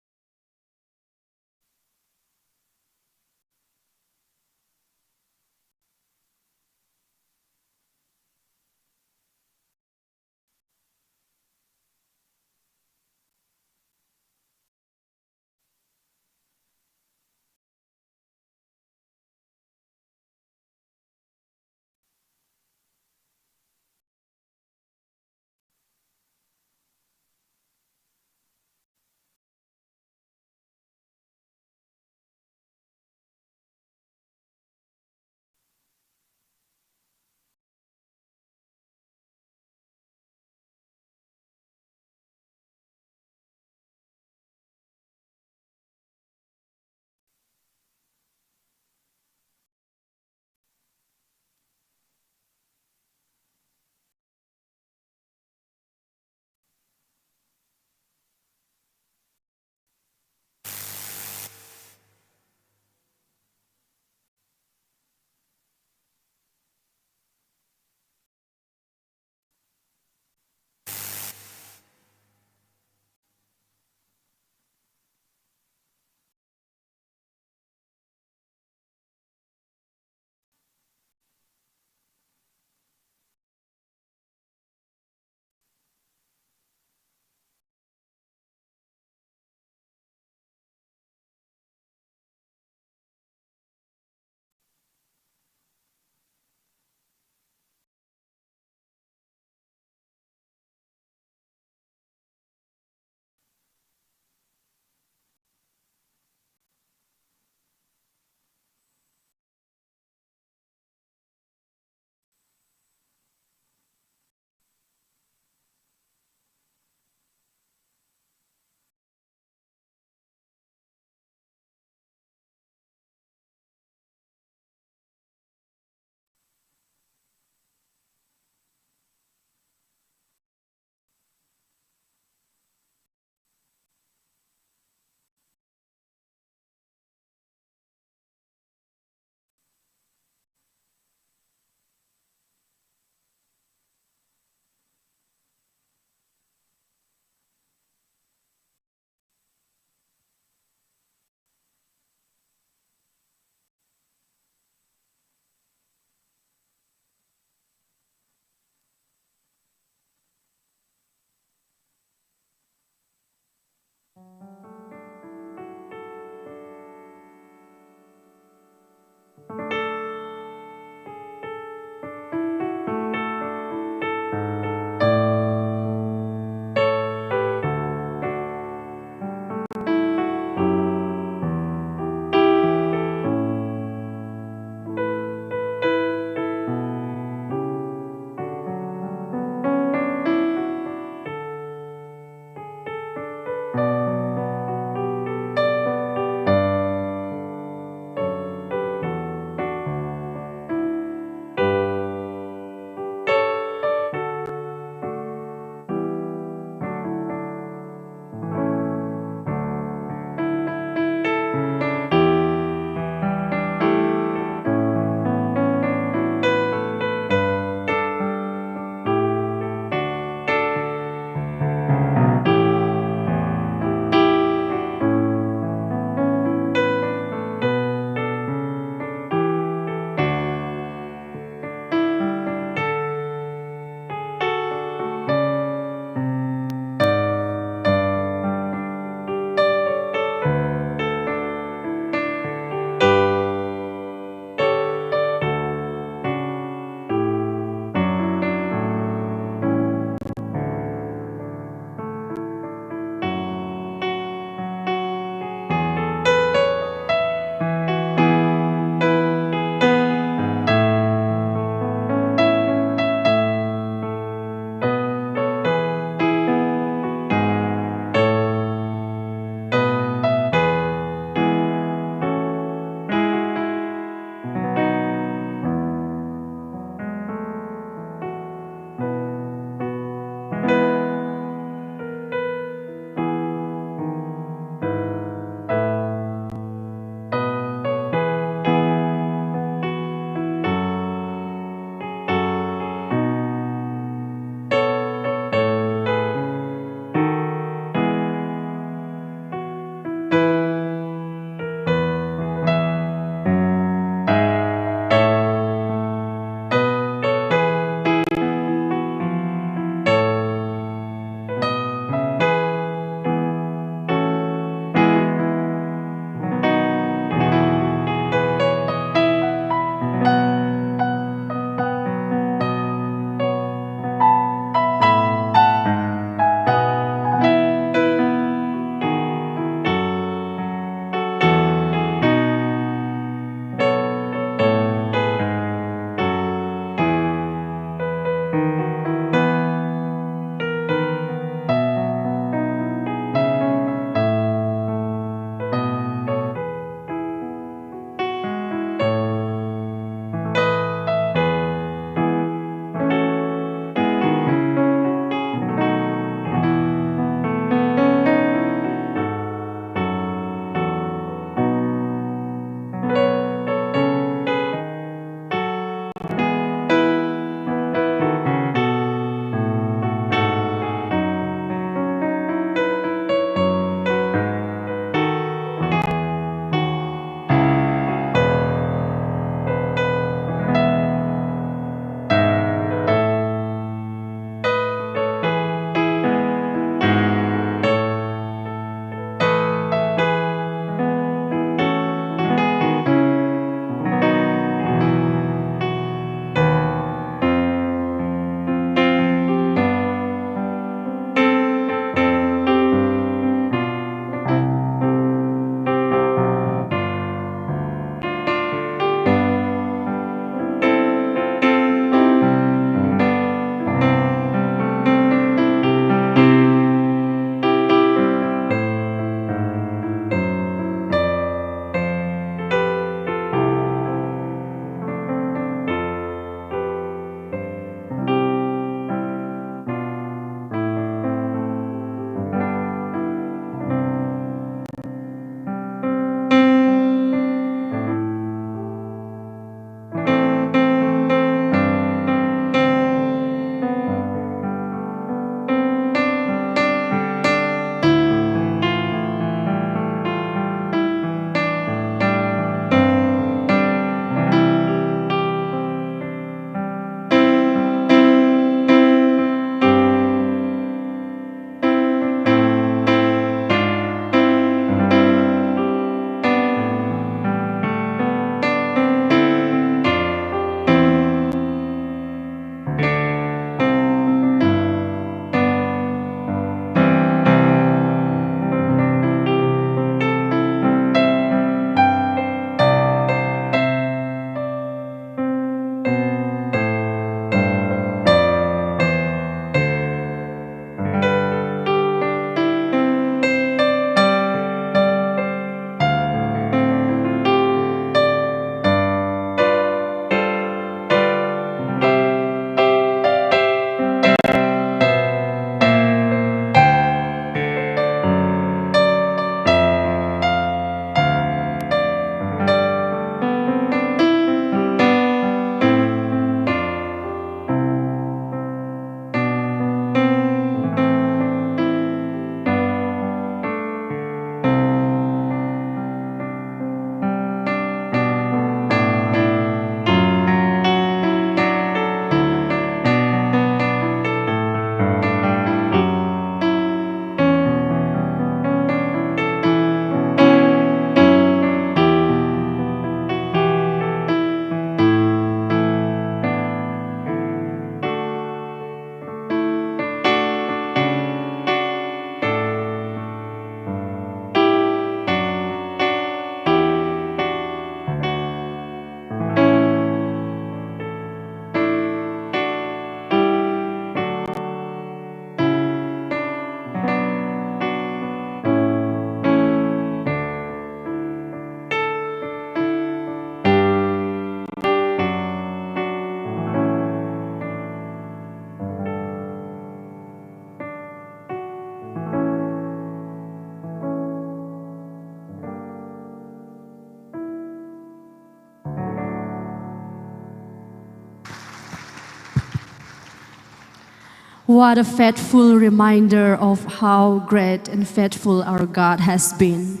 What a faithful reminder of how great and faithful our God has been.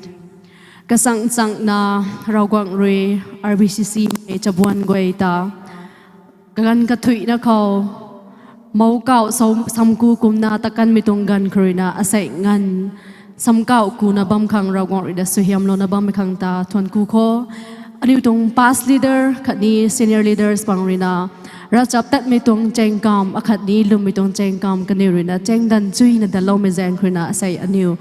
Kasang changna Ravguangc rui R B C C mei chabuan guay ta kaganv kathuicna khou, mou kauh sau samku kumna takanmei tuang ganv khou ruina asei nganv samkauh kuna bam khang Ravguangc rui da suaihiamlouna bammei khang ta thuanc ku kho. Aniu tuang past leader khatni senior leaders pang ruina ravchaptatmei tuang chaengkam akhatni lwmmei tuang chaengkam kaniw ruina chaeng danv chuyna datloumei zaeng khou ruina asei aniu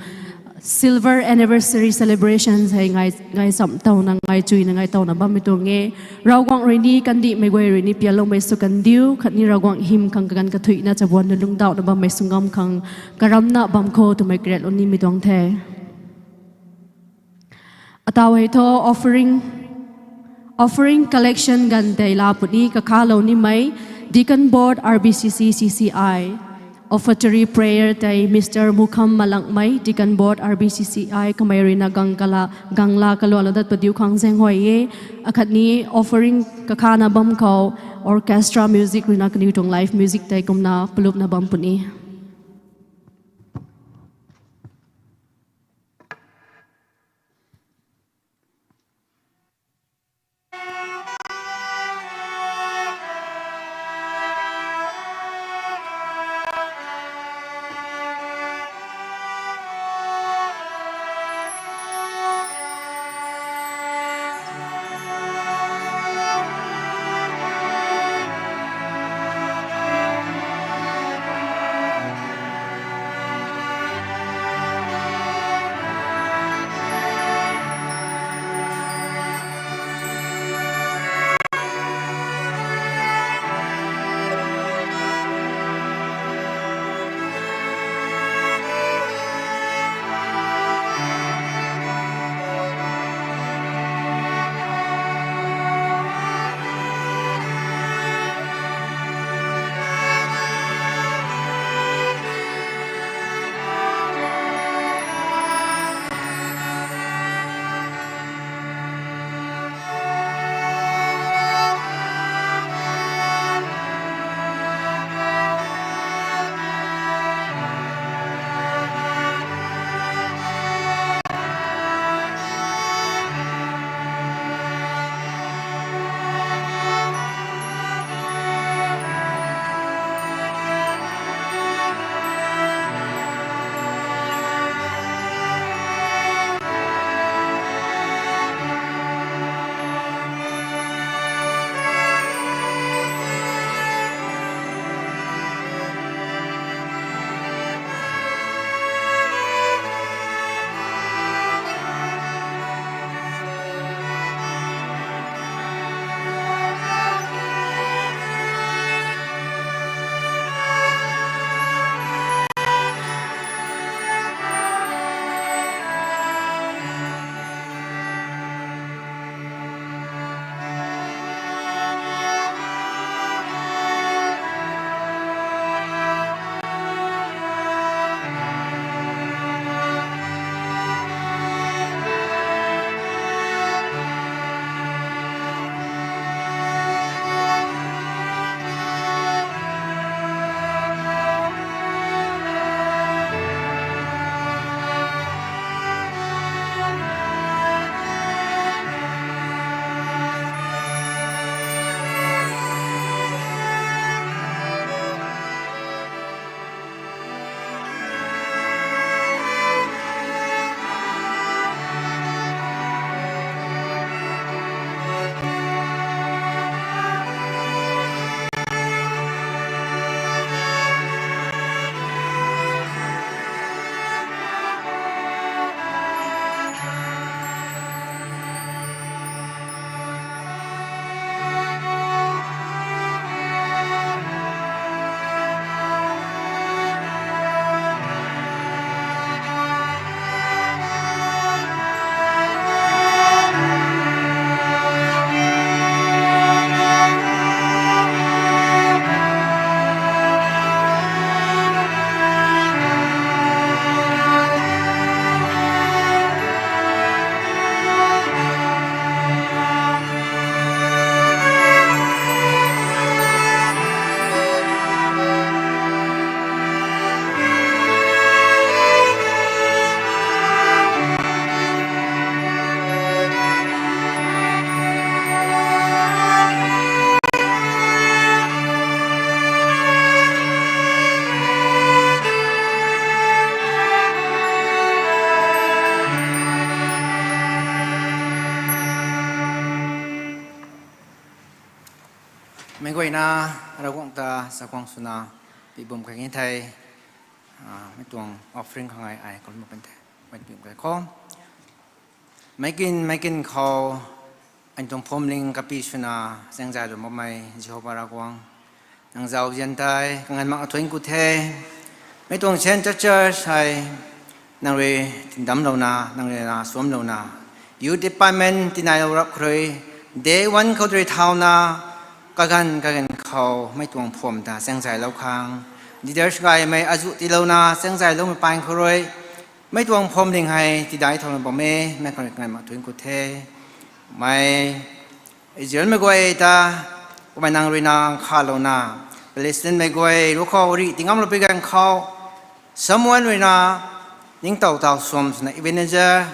silver anniversary celebrations hei ngai, ngai cham towna, ngai chuyna, ngai towna bammei tuang e. Ravguangc rui ni kandihmei guay rui ni pianloumei sw kandiu khatni Ravguangc hym khang kaganv kathuicna chabuan nunc lungcdauhna bammei sw ngam khang karamna bam kho twmei karetloumei tuang the. Atau hei thu offering, offering collection ganv tei laa puni kakhalou nimei Deacon Board R B C C C C I, offertory prayer tei Mister Mukham Malangmei, Deacon Board R B C C I, kamei ruina gang kala, gang la kalualou dat padiu khang zaenghuay e. Akhatni offering kakhana bam khou orchestra music ruina kaniw tuang live music tei kumna palupna bam puni. Meic guayna, Ravguangc ta chakhwang swna pibum kage the. Mei tuang offering khang ai ai kalum pan the. Mei pibum kage khou, meic kin meic kin khou aniu tuang phuamling kapy swna chaeng zay lou makmei Jihova Ravguangc, nang zauzian tei kanganv mak thuanc ku the. Mei tuang Centre Church hei nang rui tingdamclouna, nang rui na suamclouna, youth department tinailou rap khou rui, day one khou rui thauna kaganv kaganv khou mei tuang phuam ta chaeng zaylou khang, leaders gaymei azuh tiilouna chaeng zayloumei paan khou rui, mei tuang phuamling hei tidai thauna bam e. Mei khou rui kanganv mak thuanc ku the. Mei Israelmei guay ta kummei nang rui na khalouna, Palestinmei guay ruc khou rih tingamlou pi ganv khou, Samuel rui na ningtow taw suam swna Ebenezer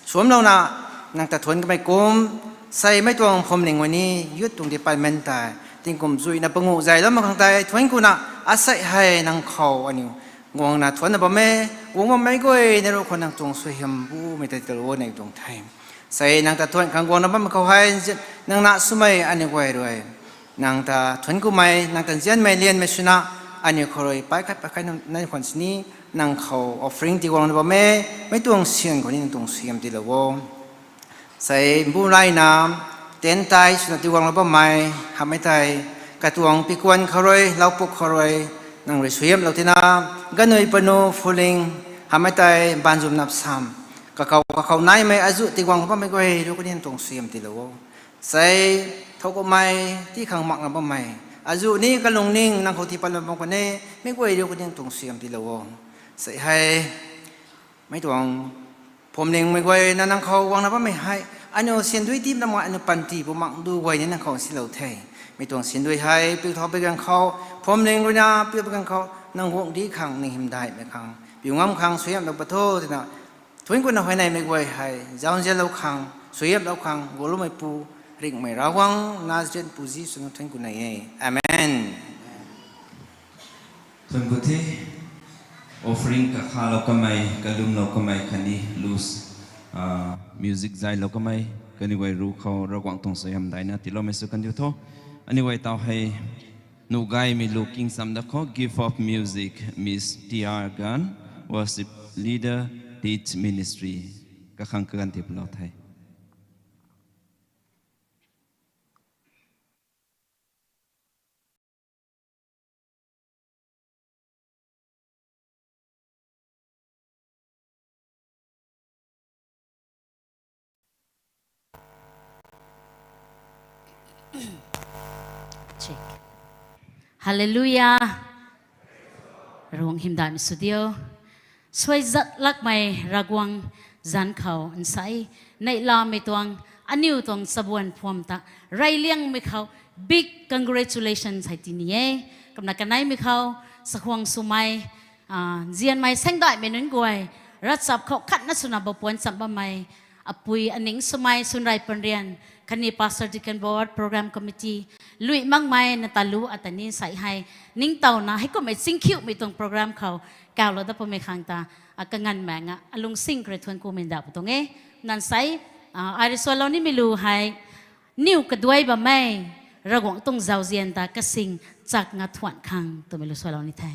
suamclouna, nang ta thuanc kamei kum, sei mei tuang phuamling guay ni youth tuang department tei tingkum zuina panguh zayloumei khang tei thuanc kuna, asei hei nang khou aniu guangna thuancna bam e. Guang bammei guay na ruc khou nang tuang suaihiam bumei tei tiilou o, nang tuang the. Sei nang ta thuanc khang guangna bammei khou hei, nang na swmei aniu guay rui nang ta thuanc kumei, nang ta nzianmei lianmei swna, aniu khou rui pay khat pay khat nai khwan sini, nang khou offering tii guangna bam e. Mei tuang syan khou ni nang tuang suaihiam tiilou o. Sei mbu rayna, tent tei swna tii guanglou bammei hamhmei tei, katuang pikuan khou rui, laupuk khou rui, nang rui suaihiamlou tina, ganui panu, phuling, hamhmei tei banzum napsam, kakhou kakhou naimei azuh tii guanglou bammei guay ruc khou ni nang tuang suaihiam tiilou o. Sei thowkumhmei tii khang makna bammei azuh ni kalungning nang khou tii patlou bam khwan e, mei guay ruc khou ni nang tuang suaihiam tiilou o. Sei hei mei tuang phuamlingmei guay na nang khou guangna bammei hei, aniu syan dui tipna mak, aniu panty bu mak du guay ni nang khou silou the. Mei tuang syan dui hei piu thau pi ganv khou, phuamling rui na piu pi ganv khou, nang guangcdic khang, ning hymdaihmei khang, piu ngam khang suaihiamlou pat tho twna, thuanc kuna huayneymei guay hei zauzianlou khang, suaihiamlou khang guloumeipu, ringhmei Ravguangc Nazareth pu Jisu na thuanc kuna e. Amen. Thuanc ku the. Offering kakhalou kamei, kalumlou kamei khatni loose music zaylou kamei kaniw guay ruc khou Ravguangc tuang suaihiam daina tiiloumei sw kan diu tho. Aniu guay taw hei nuh gaymei lu king sam da khou, Gift of Music, Miss T R Gan, Worship Leader, Teach Ministry, kakhang kaganv tei palou the. Check. Hallelujah. Ravguangc hymdaihmei sw diu. Suai zat lakmei Ravguangc zanc khou nsai neihlamei tuang, aniu tuang chabuan phuam ta reyliangmei khou big congratulations hei tini e. Kumna kaneimei khou chakhwang swmei, nzianmei saengdaihmei nunc guay, ravchap khou khatna swna bou puan cham bammei apui aning swmei Sunrei Panrian khatni Pastor Deacon Board Program Committee lui makmei nata lu ata ni nsai hei ningtowna heikumhmei chingkhiumei tuang program khou kaulou dat pamei khang ta, kanganvmei nga alungsing khou rui thuanc kumei ndauh pu tuang e. Nang nsai, ai rui suailou nimei lu hei, niw kaduai bammei Ravguangc tuang zauzian ta kasing chakna thuan khang twmei lu suailou ni the.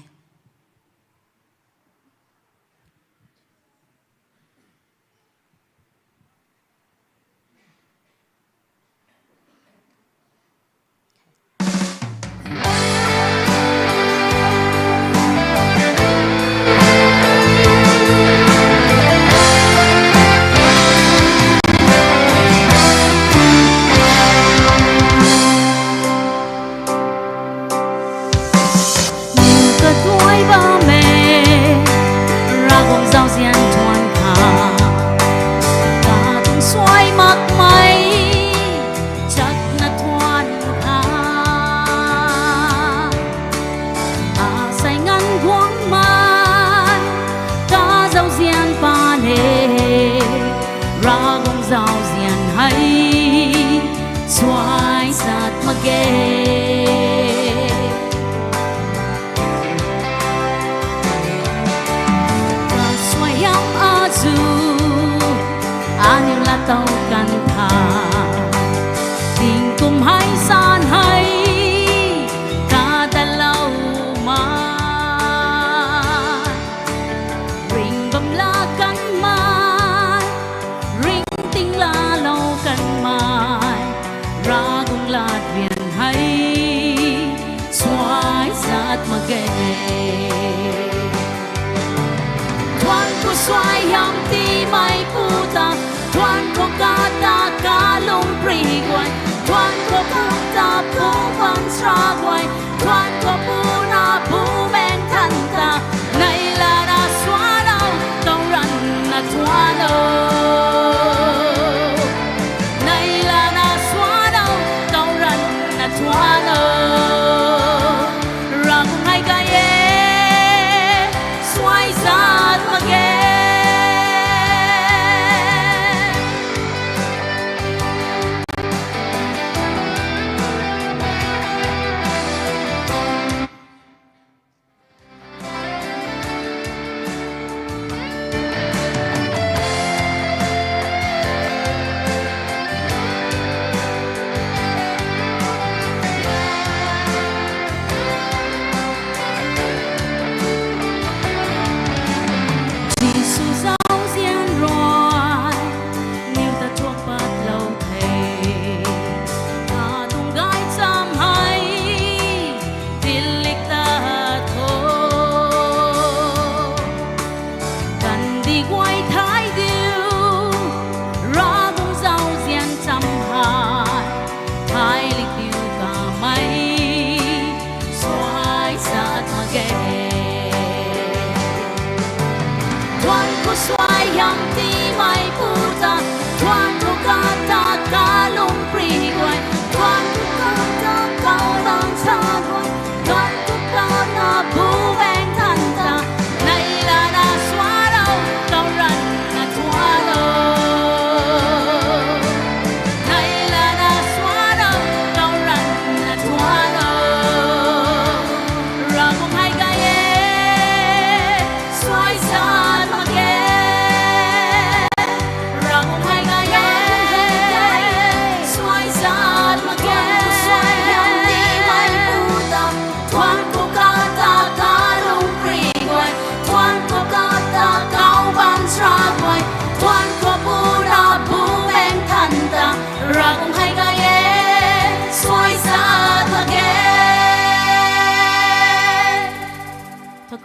Niw kaduai bammei Ravguangc zauzian thuan khang, katuang suai makmei chakna thuan khang, asei nganv guangmei kazauzian pa le, Ravguangc zauzian hei suai zat mak ge. Kasuaihiam azuh aniu laa tow kan tha, tingkum hei san hei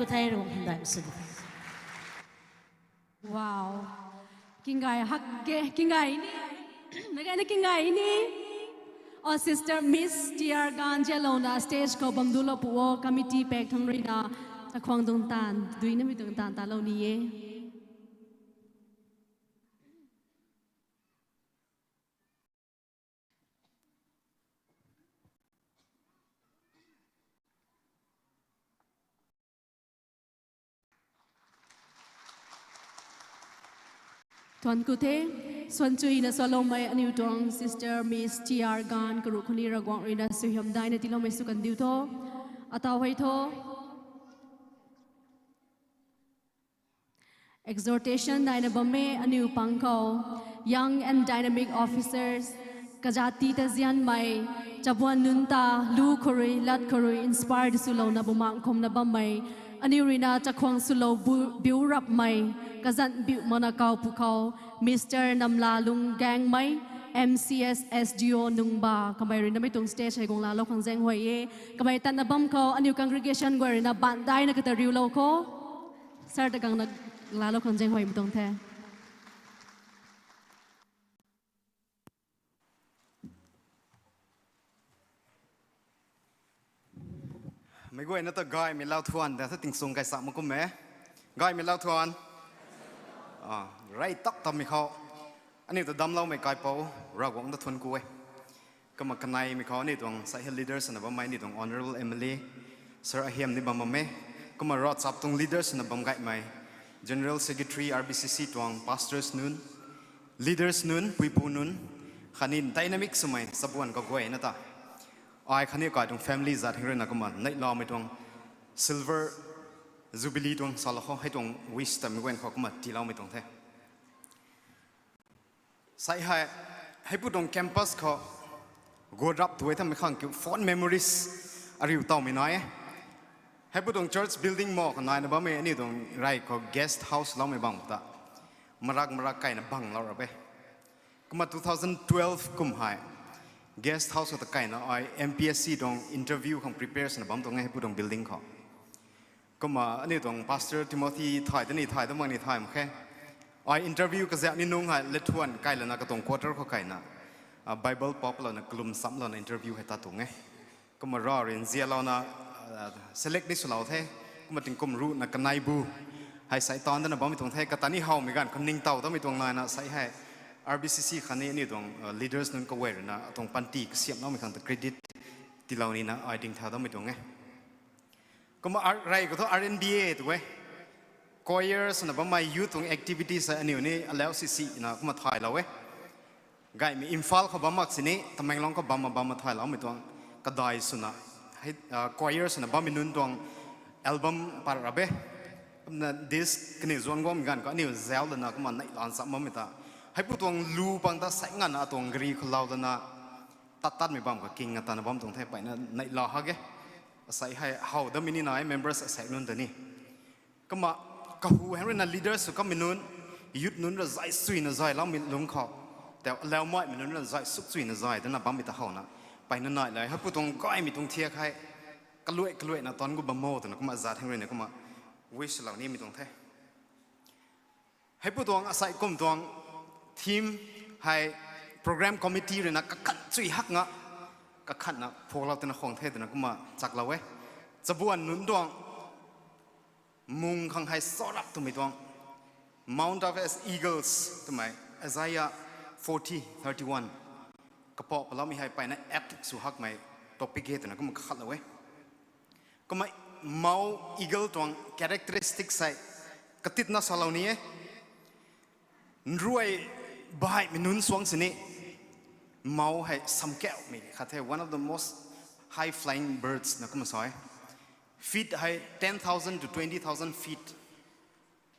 Thei rung hymdaih sw. Wow. Kinggay hak ge, kinggay ni. Nagai na kinggay ni. O Sister Miss T R Gan zialouna stage khou bam dulou pu o, committee paek thang rui na, chakhwang tuang taanv, duina mi tuang taanv talou ni e. Thuan ku the, suan chuina sualoumei aniu tuang Sister Miss T R Gan karuh khou ni Ravguangc rui na suaihiam daina tiiloumei sw kan diu tho. Atau hei tho. Exhortation daina bam e aniu pang khou, young and dynamic officers, kazat ti ta zianmei, chabuan nunc ta, lu khou rui, lat khou rui, inspire swlouna bumaeng khumna bammei, aniu rui na chakhwang swlou bu-, biu rapmei, kazanc biu mana kau pu khou, Mister Namla Lung Gangmei, M C S S D O Nungba, kamei rui na mi tuang stage hei guang laalou khang zaeng huay e, kamei tatna bam khou, aniu congregation guay rui na ban daina kata riulou khou. Sir ta guang na laalou khang zaeng huay mi tuang the. Mei guayna ta gaymei lau thuan da tha ting sung kai sa mak kum e. Gaymei lau thuan. Ah, rey tak tam mi khou. Aniu ta damloumei kaipouc, Ravguangc ta thuan ku e. Kumna kanei mi khou aniu tuang sai hei leaders na bammei aniu tuang Honourable M L A, Sir Ahiam ni bam bam e. Kumna ravchap tuang leaders na bam gaymei, General Secretary R B C C tuang pastors nunc, leaders nunc, puipu nunc, khatni dynamic swmei chabuan kaguayna ta. Ai khatni kai tuang family zat heng rui na kumna neihlamei tuang silver jubilee tuang salou khou, hei tuang wish ta mi guan khou kumna tiiloumei tuang the. Sai hei, heipu tuang campus khou, go rap tu e thamei khang kiu fond memories ariu tawmei nai e. Heipu tuang church building mo khou naina bammei aniu tuang rey khou guest house loumei bang ta. Marak marak kaina bang lou rap e. Kumna two thousand twelve kum hei, guest house khou ta kaina ai M P S C tuang interview khang prepare swna bam tuang e heipu tuang building khou. Kumna aniu tuang Pastor Timothy thay ta ni thay ta mak ni thay mak khe. Ai interview kazaek ni nung hei lethuan kai lana katuang quarter khou kaina, ah, Bible pop louna kalum sam louna interview hei ta tuang e. Kumna rav rui nzianlouna, ah, select ni swlou the. Kumna tingkum ruhna kanei bu hei sai tan dana bammei tuang the. Kata ni howmei ganv khou ningtow tamei tuang naina sai hei R B C C khatni aniu tuang, ah, leaders nunc kaguay rui na atuang panty kasiamhloumei khang ta credit tiilou nina ai ding tha tamei tuang e. Kumna ar-, rey khou thu R N B A tu e. Choir swna bammei youth tuang activities hei aniu ni alau sisi na kumna thaylou e. Gaymei Imphal khou bam mak sini, Tamenglong khou bam ma bam ma thayloumei tuang kadai swna, hei, ah, choir swna bammei nunc tuang album pat rap e. Kumna disc kaniw zuan guangmei ganv khou aniu zauc lana kumna neihlan cham bammei ta. Heipu tuang lu pang ta sai nganvna atuang gari khou lou lana tat tatmei bam khou kingna tana bam tuang the, peyna neihla hak e. Asai hei how damei ni nai members asaekc nunc ta ni. Kumna kahu heng rui na leaders sw kammei nunc, youth nunc ra zay suina zayloumei lungc khou, tei alaumaimei nunc ra zay suk suina zay dana bammei ta howna, peyna nai lei, heipu tuang gaymei tuang thiak hei kaluai kaluaina tan gu bam mo twna kumna zat heng rui na kumna wish lou nimei tuang the. Heipu tuang asai kum tuang theme hei program committee rui na kakhat chui hak nga, kakhatna phoklou twna khwang the twna kumna chaklou e. Chabuan nunc tuang mung khang hei sarap twmei tuang, Mount up as eagles twmei Isaiah forty thirty-one. Kapou paloumei hei peyna apt sw hakmei topic e twna kumna kakhatlou e. Kumna mou eagle tuang characteristics hei katitna salou ni e. Nruai baihmei nunc suang sini mou hei samkauhmei khat the, one of the most high flying birds na kumna sa e. Feet hei ten thousand to twenty thousand feet.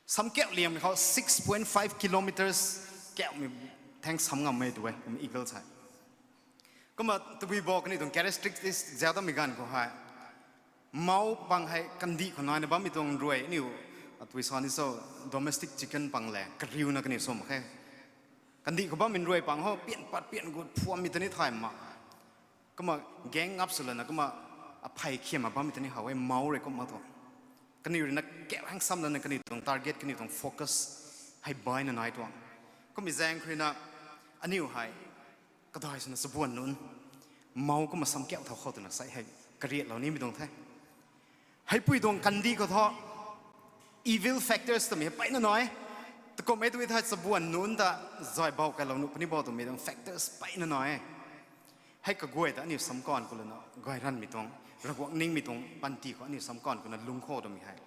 Samkauh liammei khou six point five kilometers kauhmei theng sam ngammei tu e, kumna eagles hei. Kumna tabui bo kaniw tuang characteristics zauc tamei ganv khou hei, mou pang hei kandih khou naina bammei tuang nruai aniu, atui sa ni so, domestic chicken pang le kariuna kaniw sw mak khe. Kandih khou bammei nruai pang ho pian pat pian gut phuammei ta ni thay ma. Kumna gang up sw lana kumna aphey khiamna bammei ta ni how e mou rui kumna thu. Kaniw ruina kauh hang sam lana kaniw tuang target, kaniw tuang focus hei baina nai tuang. Kummei zaeng khou ruina aniu hei kadai swna chabuan nunc mou kumna sam kauh thau khou twna sai hei kariatlou nimei tuang the. Heipui tuang kandih khou thu evil factors twmei hei peyna nai. Takum e tw thei chabuan nunc ta zay bau kailou nuh puni bo twmei tuang factors peyna nai. Hei kaguay ta aniu samkanv khou lana gay ranmei tuang, Ravguangc ningmei tuang panty khou aniu samkanv khou na lungc khou twmei hei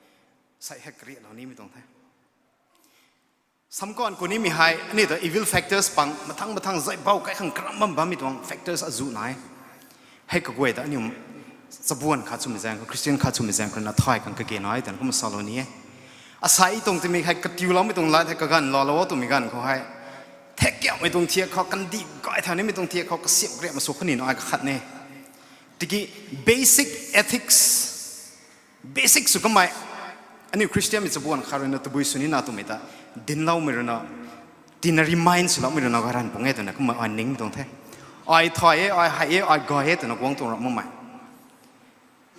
sai hei kariatlou nimei tuang the. Samkanv khou nimei hei aniu ta evil factors pang mathang mathang zay bau kai khang karam bam bammei tuang factors azuh nai. Hei kaguay ta aniu chabuan khat swmei zaeng khou, Christian khat swmei zaeng khou na thay khang kage nai twna kumna salou ni e. Asei tuang timei hei katiuloumei tuang lat hei kaganv loulou twmei ganv khou hei thek kiaumei tuang thiak khou, kandih gay thau nimei tuang thiak khou kasiamh kariak ma sw khou ni na ai kakhat ne. Tiki basic ethics, basic sw kamei, aniu Christianmei chabuan khat ruina tabui sw nina twmei ta dinloumei ruina, tina remind swloumei ruina gay ran pung e twna kumna ai ning tuang the. Ai thay e, ai hei e, ai gay e twna guang tuang ram makmei.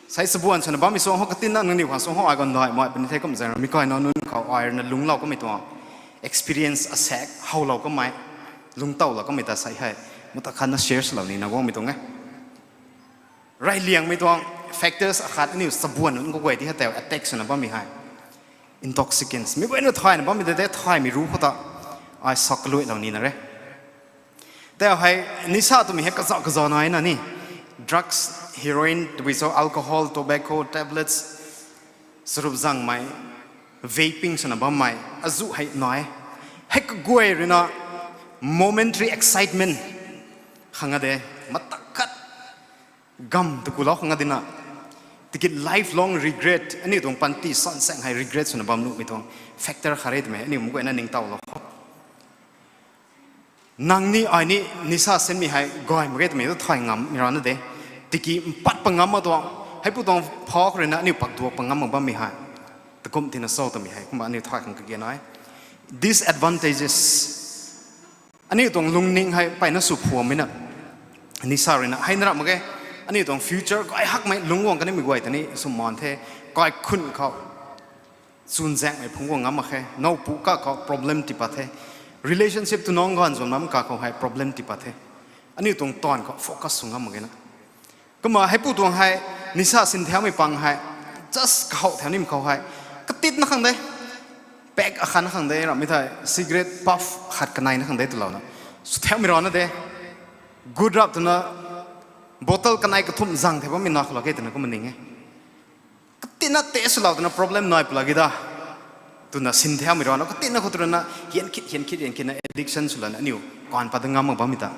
Sai chabuan swna bammei suang khou katinna nangniw khang suang khou ai gandai mai puni the kum zaeng rui mi kaina nunc khou ai ruina lungclou kamei tuang experience asaekc howlou kamei, lungctowlou kamei ta sai hei mata khatna share swlou nina guangmei tuang e. Reyliangmei tuang factors akhat aniu chabuan nunc kaguay ti hei tei attack swna bammei hei intoxicants. Mi guayna thayna bammei tei thaymei ru khou ta ai sak kaluailou nina re. Tei hei nisa twmei hei kazauh kazauh nai na ni. Drugs, heroin, tabui cho alcohol, tobacco, tablets, sarup zangmei, vaping swna bammei azuh hei nai. Hei kaguay ruina momentary excitement khang a de, matak khat gam takulou khang a dina. Tiki lifelong regret, aniu tuang panty sansaeng hei regret swna bam nuhmei tuang factor khat re twmei aniu mi guayna ningtowlou khou. Nang ni ai ni nisa sinmei hei gay mak ge twmei tu thay ngam ni rana de. Tiki mpat pa ngam ma tuang, heipu tuang pha khou ruina aniu pakduak pa ngam mak bammei hei takum tina cho twmei hei kumna aniu thay khang kage nai. Disadvantages. Aniu tuang lungning hei peyna sw phuammei na, nisa ruina hei na ram mak ge. Aniu tuang future gay hakmei lungc guang kanimei guay ta ni sw maan the. Kaikhun khou chunzaenghmei phungc guang ngam mak khe. Nowpu kakhou problem tiipat the. Relationship tu nang ganv zuan nam kakhou hei problem tiipat the. Aniu tuang taanv khou focus sw ngam mak ge na. Kumna heipu tuang hei nisa sin thaumei pang hei just kahow thau nimei khou hei katitna khang de, pack akhatna khang de rammei thei cigarette puff khat kaneina khang de twlouna sw thaumei rana de. Gut rap twna bottle kanei kathumh zang thei bammei na khou lak ge twna kumna ning e. Katina test swlou twna problem nai pw lak ge da twna sin thaumei rana katina khou twrana hian khit hian khit hian khitna addiction swlana aniu kaanv pat da ngam mak bammei ta.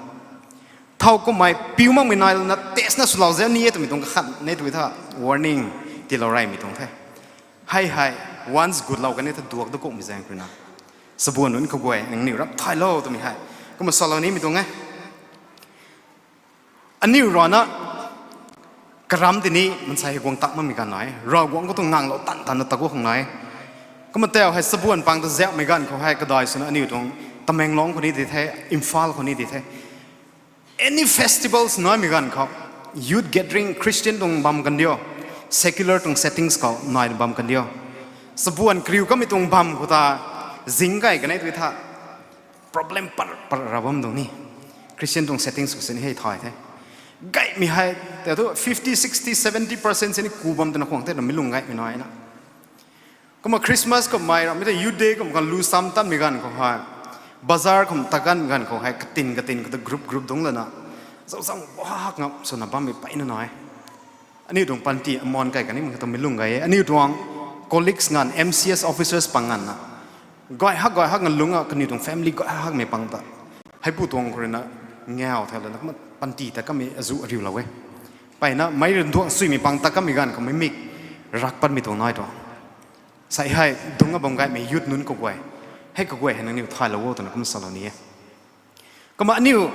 Thau kummei piu makmei nai lana testna swlou ze ni e twmei tuang kakhat ne tw tha warning tiilou reymei tuang the. Hei hei once gutlou kani tha duak da kummei zaeng khou ruina chabuan nunc kaguay nangniw rap thaylou twmei hei kumna salou nimei tuang e. Aniu rana karam tini mansei hei guang tak makmei ganv nai, Ravguangc khou tuang nganglou tan tanna ta gu khang nai. Kumna tau hei chabuan pang ta ziaumei ganv khou hei kadai swna aniu tuang Tamenglong khou ni di the, Imphal khou ni di the, any festivals naimei ganv khou, youth gathering, Christian tuang bam kan dio, secular tuang settings khou nai bam kan dio, chabuan kariu kamei tuang bam khou ta zing gay kanei tw tha problem par par ra bam tuang ni. Christian tuang settings khou sini hei thay the. Gaymei hei tei thu fifty, sixty, seventy percent sini ku bam twna khwang the na mi lung gaymei nai na. Kumna Christmas kummei rammei tei youth day kum kan lu sam tanmei ganv khou hei, bazar kum ta ganv ganv khou hei katin katin khou ta group group dungc lana zauc zang bahak ngam swna bammei peyna nai. Aniu tuang panty aman kai kanimei khou ta mi lung gay e. Aniu tuang colleagues nganv, M C S officers pang nganvna gay hak gay hak nganv lungc a kaniw tuang family gay hakmei pang ta heipu tuang khou ruina ngau thau lana kumna panty ta kamei azuh ariulou e. Peyna mei rui duang suimei pang ta kamei ganv khou mei mik rak patmei tuang nai tuang. Sai hei dungc a bam gaymei youth nunc kaguay, hei kaguay hei nangniw thaylou o twna kumna salou ni e. Kumna aniu,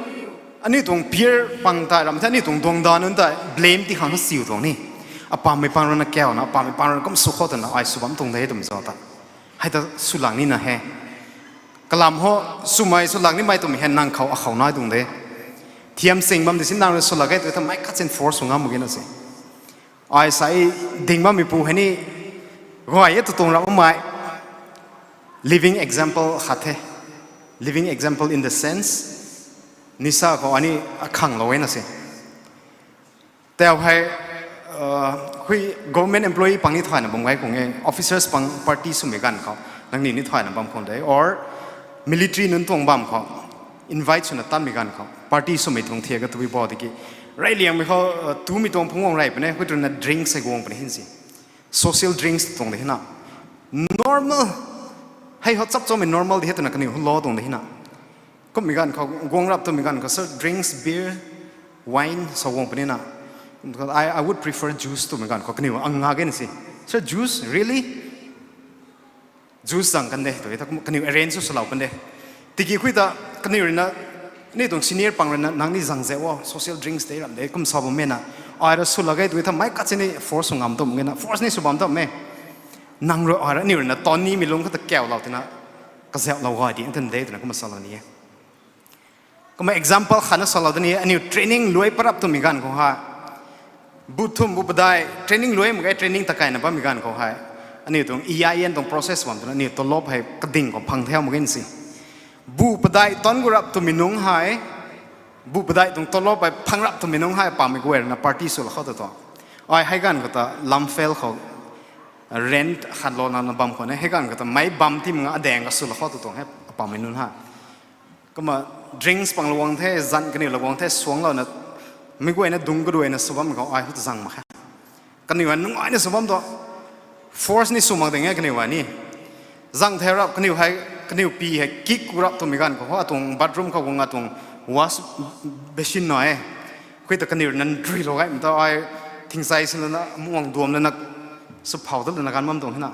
aniu tuang peer pang tei ram the aniu tuang duangda nunc tei blame ti khang siu tuang ni. Apammei pang ruina kauna, apammei pang ruina kum sw khou twna ai sw bam tuang de twmei zauc ta hei ta swlang nina he. Kalam ho, swmei swlang nimei twmei hei nang khou akhou nai tuang de. Thiam sing bam di si nang rui swlak e tw tha mei khat sin force sw ngam mak ge na se. Ai sai ding bammeipu hei ni Guay e tu tuang ramh mei living example khat the. Living example in the sense, nisa khou ani akhanglou e na se. Tau hei, hui government employee pang ni thayna bam gay khang e, officers pang party swmei ganv khou, nangniw ni thayna bam khang de, or military nunc tuang bam khou, invite swna tanmei ganv khou, party swmei tuang thiak ka tabui bo tiki, reyliangmei khou, tumei tuang phungc guang rey puni, hui twna drinks hei guang puni hin si. Social drinks tuang de hina. Normal. Hei hou chap chomei normal de he twna kaniw hu lo tuang de hina. Kummei ganv khou, guang rap twmei ganv khou, sir, drinks, beer, wine, sa guang puni na. I, I would prefer juice twmei ganv khou, kaniw ang nga gen si. Sir, juice, really? Juice zang kan de, tw ta kaniw arrange sw swlou kan de. Tiki hui ta, kaniw rui na, ni tuang senior pang rui na, nang ni zang ze o, social drinks de ram de, kum sa bammei na. Ai ra sw lak ge, tw ta mei kat si ni force sw ngam tum ge na, force ni sw bam tum e. Nang rui ai ra, aniw rui na, ton nimei lung khou ta kaulou tina, kazauhlou gay di, nthan de, twna kum salou ni e. Kumna example khatna salou da ni, aniw training luai parap twmei ganv khou hei. Bu thum bu padai, training luai mak ge, training ta kaina bammei ganv khou hei. Aniw tuang E I N tuang process bam twna, aniw tolop hei kading khou phang theu mak ge si. Bu padai tan gu rap twmei nungc hei, bu padai tuang tolop hei phang rap twmei nungc hei, pamei guay rui na party sw la khou tu tu. Ai hei ganv khou ta Lamphel khou rent khat lou na na bam khou ne, hei ganv khou ta mei bam ti mak nga adaeng ka sw la khou tu tuang hei, pamei nunc hei. Kumna drinks pang la guang the, zan kaniw la guang the, suangclouna, mei guayna dungc kaduaina sw bam khou ai hu ta zang mak khe. Kaniw hei nungaina sw bam tu, force ni sw mak ding e kaniw hei ni. Zang the rap kaniw hei, kaniw pi hei kick rap twmei ganv khou, atuang bathroom khou guang atuang wash basin na e. Hui ta kaniw nan duilou gaymei ta ai, thingchai sin lana, muang duam lana, sw phau ta lana ganv bam tuang hina.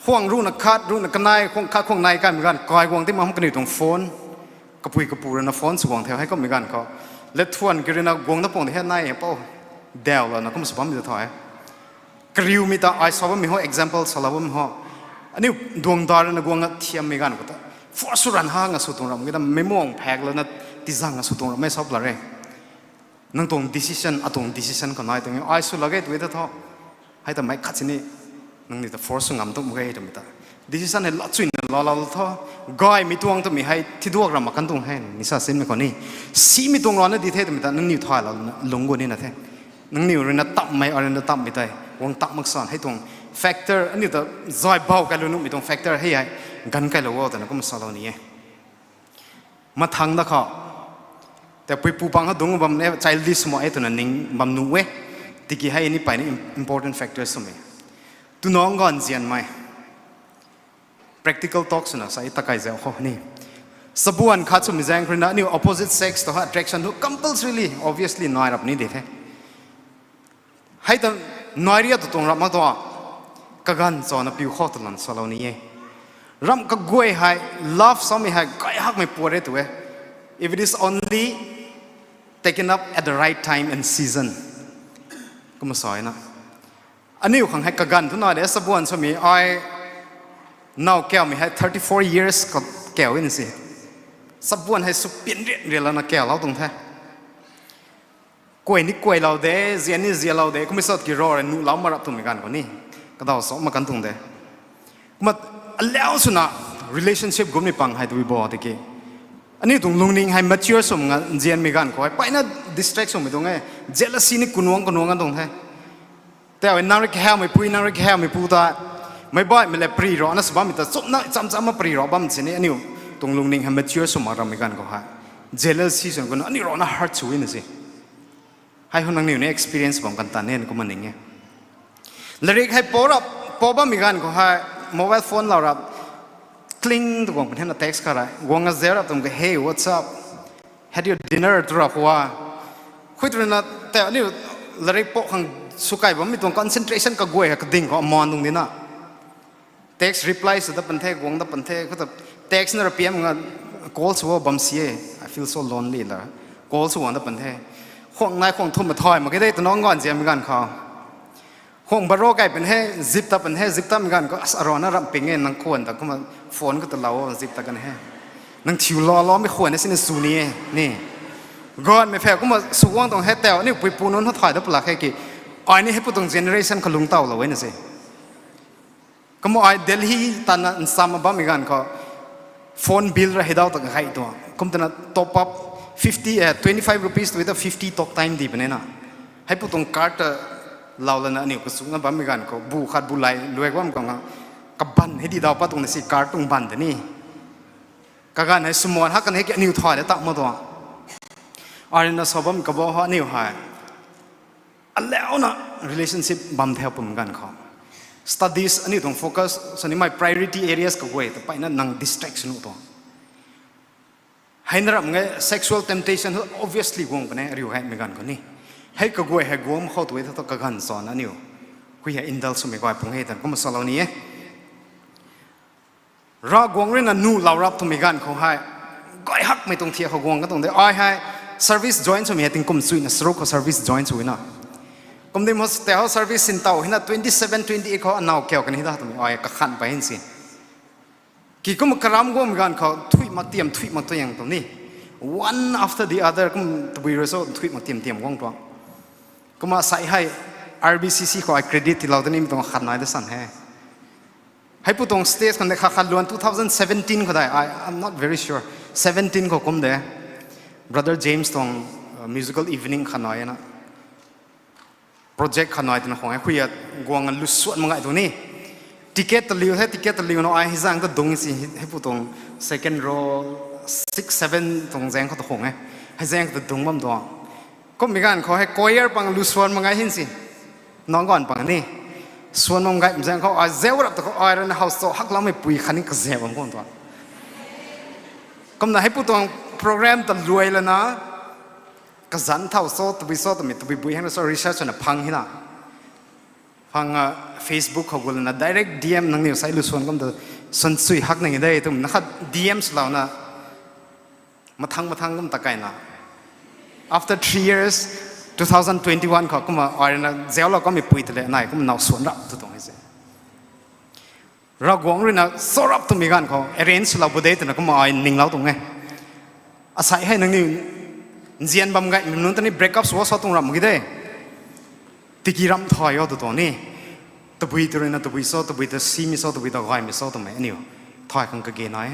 Khuang ruhna khat, ruhna kanei, khuang khat khuang nai kaimei ganv, kai guang ti mak kaniw tuang phone. Kapui kapu rui na phone sw guang the hei kummei ganv khou. Lethuan ki rui na guang na pang de he nai hei pou. Daulouna kum sw bammei ta tho e. Kariumei ta ai sa bammei ho, example salou bammei ho. Aniu duangdar rui na guang na thiammei ganv khou ta, force sw ran ha nga sw tuang ram ki ta, mei muang phak lana tizang nga sw tuang ram mei sa pla re. Nang tuang decision, atuang decision khou nai tuang e, ai sw lak ge tw ta tho. Hei ta mei khat sini, nangniw ta force sw ngam tum ge twmei ta. Decision hei lat chuyna laalou tho. Gaymei tuang twmei hei thiduak ram mak kan tuang he, nisa sinmei khou ni. Simei tuang rana di the twmei ta, nangniw thay lou lung gu nina the. Nangniw rui na tammei, ai rui na tammei tei guang tam mak san hei tuang factor, aniu ta zay bau kai lu nuhmei tuang factor hei hei, ganv kailou o twna kum salou ni e. Mathang da khou, ta puipu pang ha dungc bam e, childish mo e twna ning bam nuh e. Tiki hei ni peyna im-, important factors swmei. Twna nganv zianmei. Practical talk swna sa e takai zau khou ni. Sabuan khat swmei zaeng rui na aniu opposite sex ta ha attraction thu compulsorily, obviously, nai rap ni de the. Hei ta nai ria tu tuang rap mak tu a. Kaganv chana piu khou ta lan salou ni e. Ram kaguay hei, love samei hei, gay hakmei puat re tu e. If it is only taken up at the right time and season. Kumna sa e na. Aniu khang hei kaganv thu nai de, sabuan swmei ai, now kawmei hei thirty four years ka kaw in si. Sabuan hei sw pian rian rian lana kaw lou tuang the. Kuay ni kuaylou de, zian ni zianlou de, kummei sat ki ro rui nuhlou ma rap twmei ganv khou ni. Kadaw sa mak kan tuang de. Kumna alau swna relationship gum ni pang hei twi bo tiki. Aniu tuang lungning hei mature swm nga nzianmei ganv khou hei, peyna distract swmei tuang e, jealousy ni kunuang kunuang kan tuang the. Tei nang rui kahawmei pui, nang rui kahawmei pu ta, meic baihmei le pri rana sw bammei ta, chumna cham cham ma pri ra bam sini, aniu tuang lungning hei mature swm mak rammei ganv khou hei. Jealousy swna kuna, aniu rana hurt sw na si. Hei hou nangniw ni experience bam kan tan e na kumna ning e. Latrik hei pou rap, pou bammei ganv khou hei, mobile phone lou rap, cling tu guang pun hena text kha rei, guang a zau rap tum ka, "Hey, what's up? Had your dinner?" tu rap khou a. Khui tu rui na, tei aniu latrik pou khang sw kai bammei tuang concentration kaguay hei kading khou aman tuang di na. Text reply sw da pan the, guang da pan the, khou ta text na rap piam nga call sw bam si e, I feel so lonely la. Call sw guang da pan the. Khuang nai khuang thum ma thay mak khe de twna nganv zianmei ganv khou. Khuang baro kai pan he, zip ta pan he, zip tamei ganv khou, as, arana ram ping e, nang khwan ta kumna phone khou ta lou, zip ta kan he. Nang thiu lou loumei khwan e sini sw ni e, ni. Ganvmei phek kumna sw guang tuang he tei, aniu puipu nunc hou thay da pla khe ki, ai ni hei pu tuang generation khou lungc tawlou e na se. Kumna ai Delhi tana nsam bammei ganv khou phone bill ra hei dau ta gay tuang. Kum tana top up fifty, twenty five rupees tw ta fifty talk time di puni na. Heipu tuang card ta lou lana aniu kasukna bammei ganv khou bu khat bu lai luai bam khang a, kaban hei di dau pat tuang na si card tuang ban de ni. Kaganv hei sumon hak kan hei ki aniu thay de tak ma tuang. Arina sa bam kabo ha aniu hei alauna relationship bam theu pum ganv khou, studies aniu tuang focus sani mei priority areas kaguay ta peyna nang distraction u tuang. Hei na ram nge sexual temptation obviously guang puni ariu hei mei ganv khou ni. Hei kaguay hei guang khou tu e thu kaganv chana aniu hui hei indulge swmei guay pung e tan kumna salou ni e. Ravguangc rui na nuh lou rap twmei ganv khou hei gay hakmei tuang thiak khou guang ka tuang de. Ai hei service join swmei hei tingkum chuina charuk khou service join sw na. Kum di hostel service sin taw hei na twenty seven, twenty eight khou anaw kiu kan hei da twmei ai kakhan pei hin si. Ki kum karam guangmei ganv khou thuih mak tiam thuih mak tuang tuang ni. One after the other kum tabui rui so thuih mak tiam tiam guang tuang. Kumna sai hei R B C C khou ai credit tilou ta nimei tuang khat nai da san he. Heipu tuang stage khang de kha khat luan two thousand seventeen khou dai, I, I'm not very sure. Seventeen khou kum de. Brother James tuang musical evening kha nai na. Project kha nai twna khwang e, khuiya guang a lu suan mak gay tu ni. Ticket ta liu the, ticket ta liu na ai hei zaeng ta dung si, heipu tuang second row, six, seven tuang zaeng khou ta khwang e. Hei zaeng ta dung bam tuang. Kummei ganv khou hei choir pang lu suan mak gay hin si. Nang ganv pang ni. Suan mak gay zaeng khou ai zeu rap ta khou ai rui na house cho hakloumei pui khatni kazeu bam khwang tuang. Kumna heipu tuang program ta luai lana kazanc thau so, tabui so twmei, tabui bui hang so research na phang hina. Phang a Facebook khou gu lana direct D M nangniw sai lu suan kum ta suan sui hak nang de twmei na khat D M swlouna mathang mathang kum ta kaina. After three years, two thousand twenty-one khou kumna ai rui na zeu lou kummei pui ta le nai kumna naw suan rap tu tuang e se. Ravguangc rui na so rap twmei ganv khou arrange lou bu de twna kumna ai ninglou tuang e. Asai hei nangniw nzian bam gaymei nunc ta ni break up sw so tuang ram ki de. Tiki ram thay o tu tuang ni. Tabui ta rui na tabui so, tabui ta simei so, tabui ta gaymei so twmei aniu thay khang kage nai.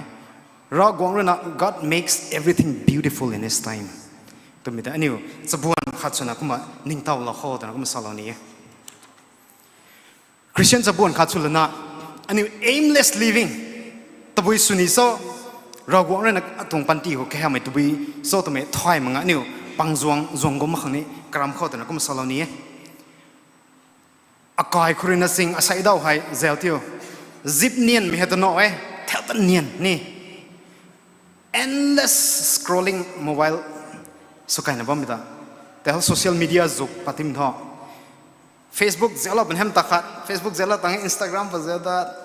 Ravguangc rui na God makes everything beautiful in his time twmei ta aniu chabuan khat swna kumna ningtow lou khou twna kumna salou ni e. Christian chabuan khat sw lana aniu aimless living tabui sw ni so, Ravguangc rui na atuang panty khou kahamei tabui so twmei thay mak nga aniu pang zuang zuang gum mak khang ni karam khou twna kumna salou ni e. Akai khou rui na sing asai dau hei zeu tiu. Zip nianmei hei ta no e, thau ta nian ni. Endless scrolling mobile sw kaina bammei ta. Tei social media zuk patim tho. Facebook zeu lou pun hem ta khat, Facebook zeu lou tang Instagram pa zeu dat.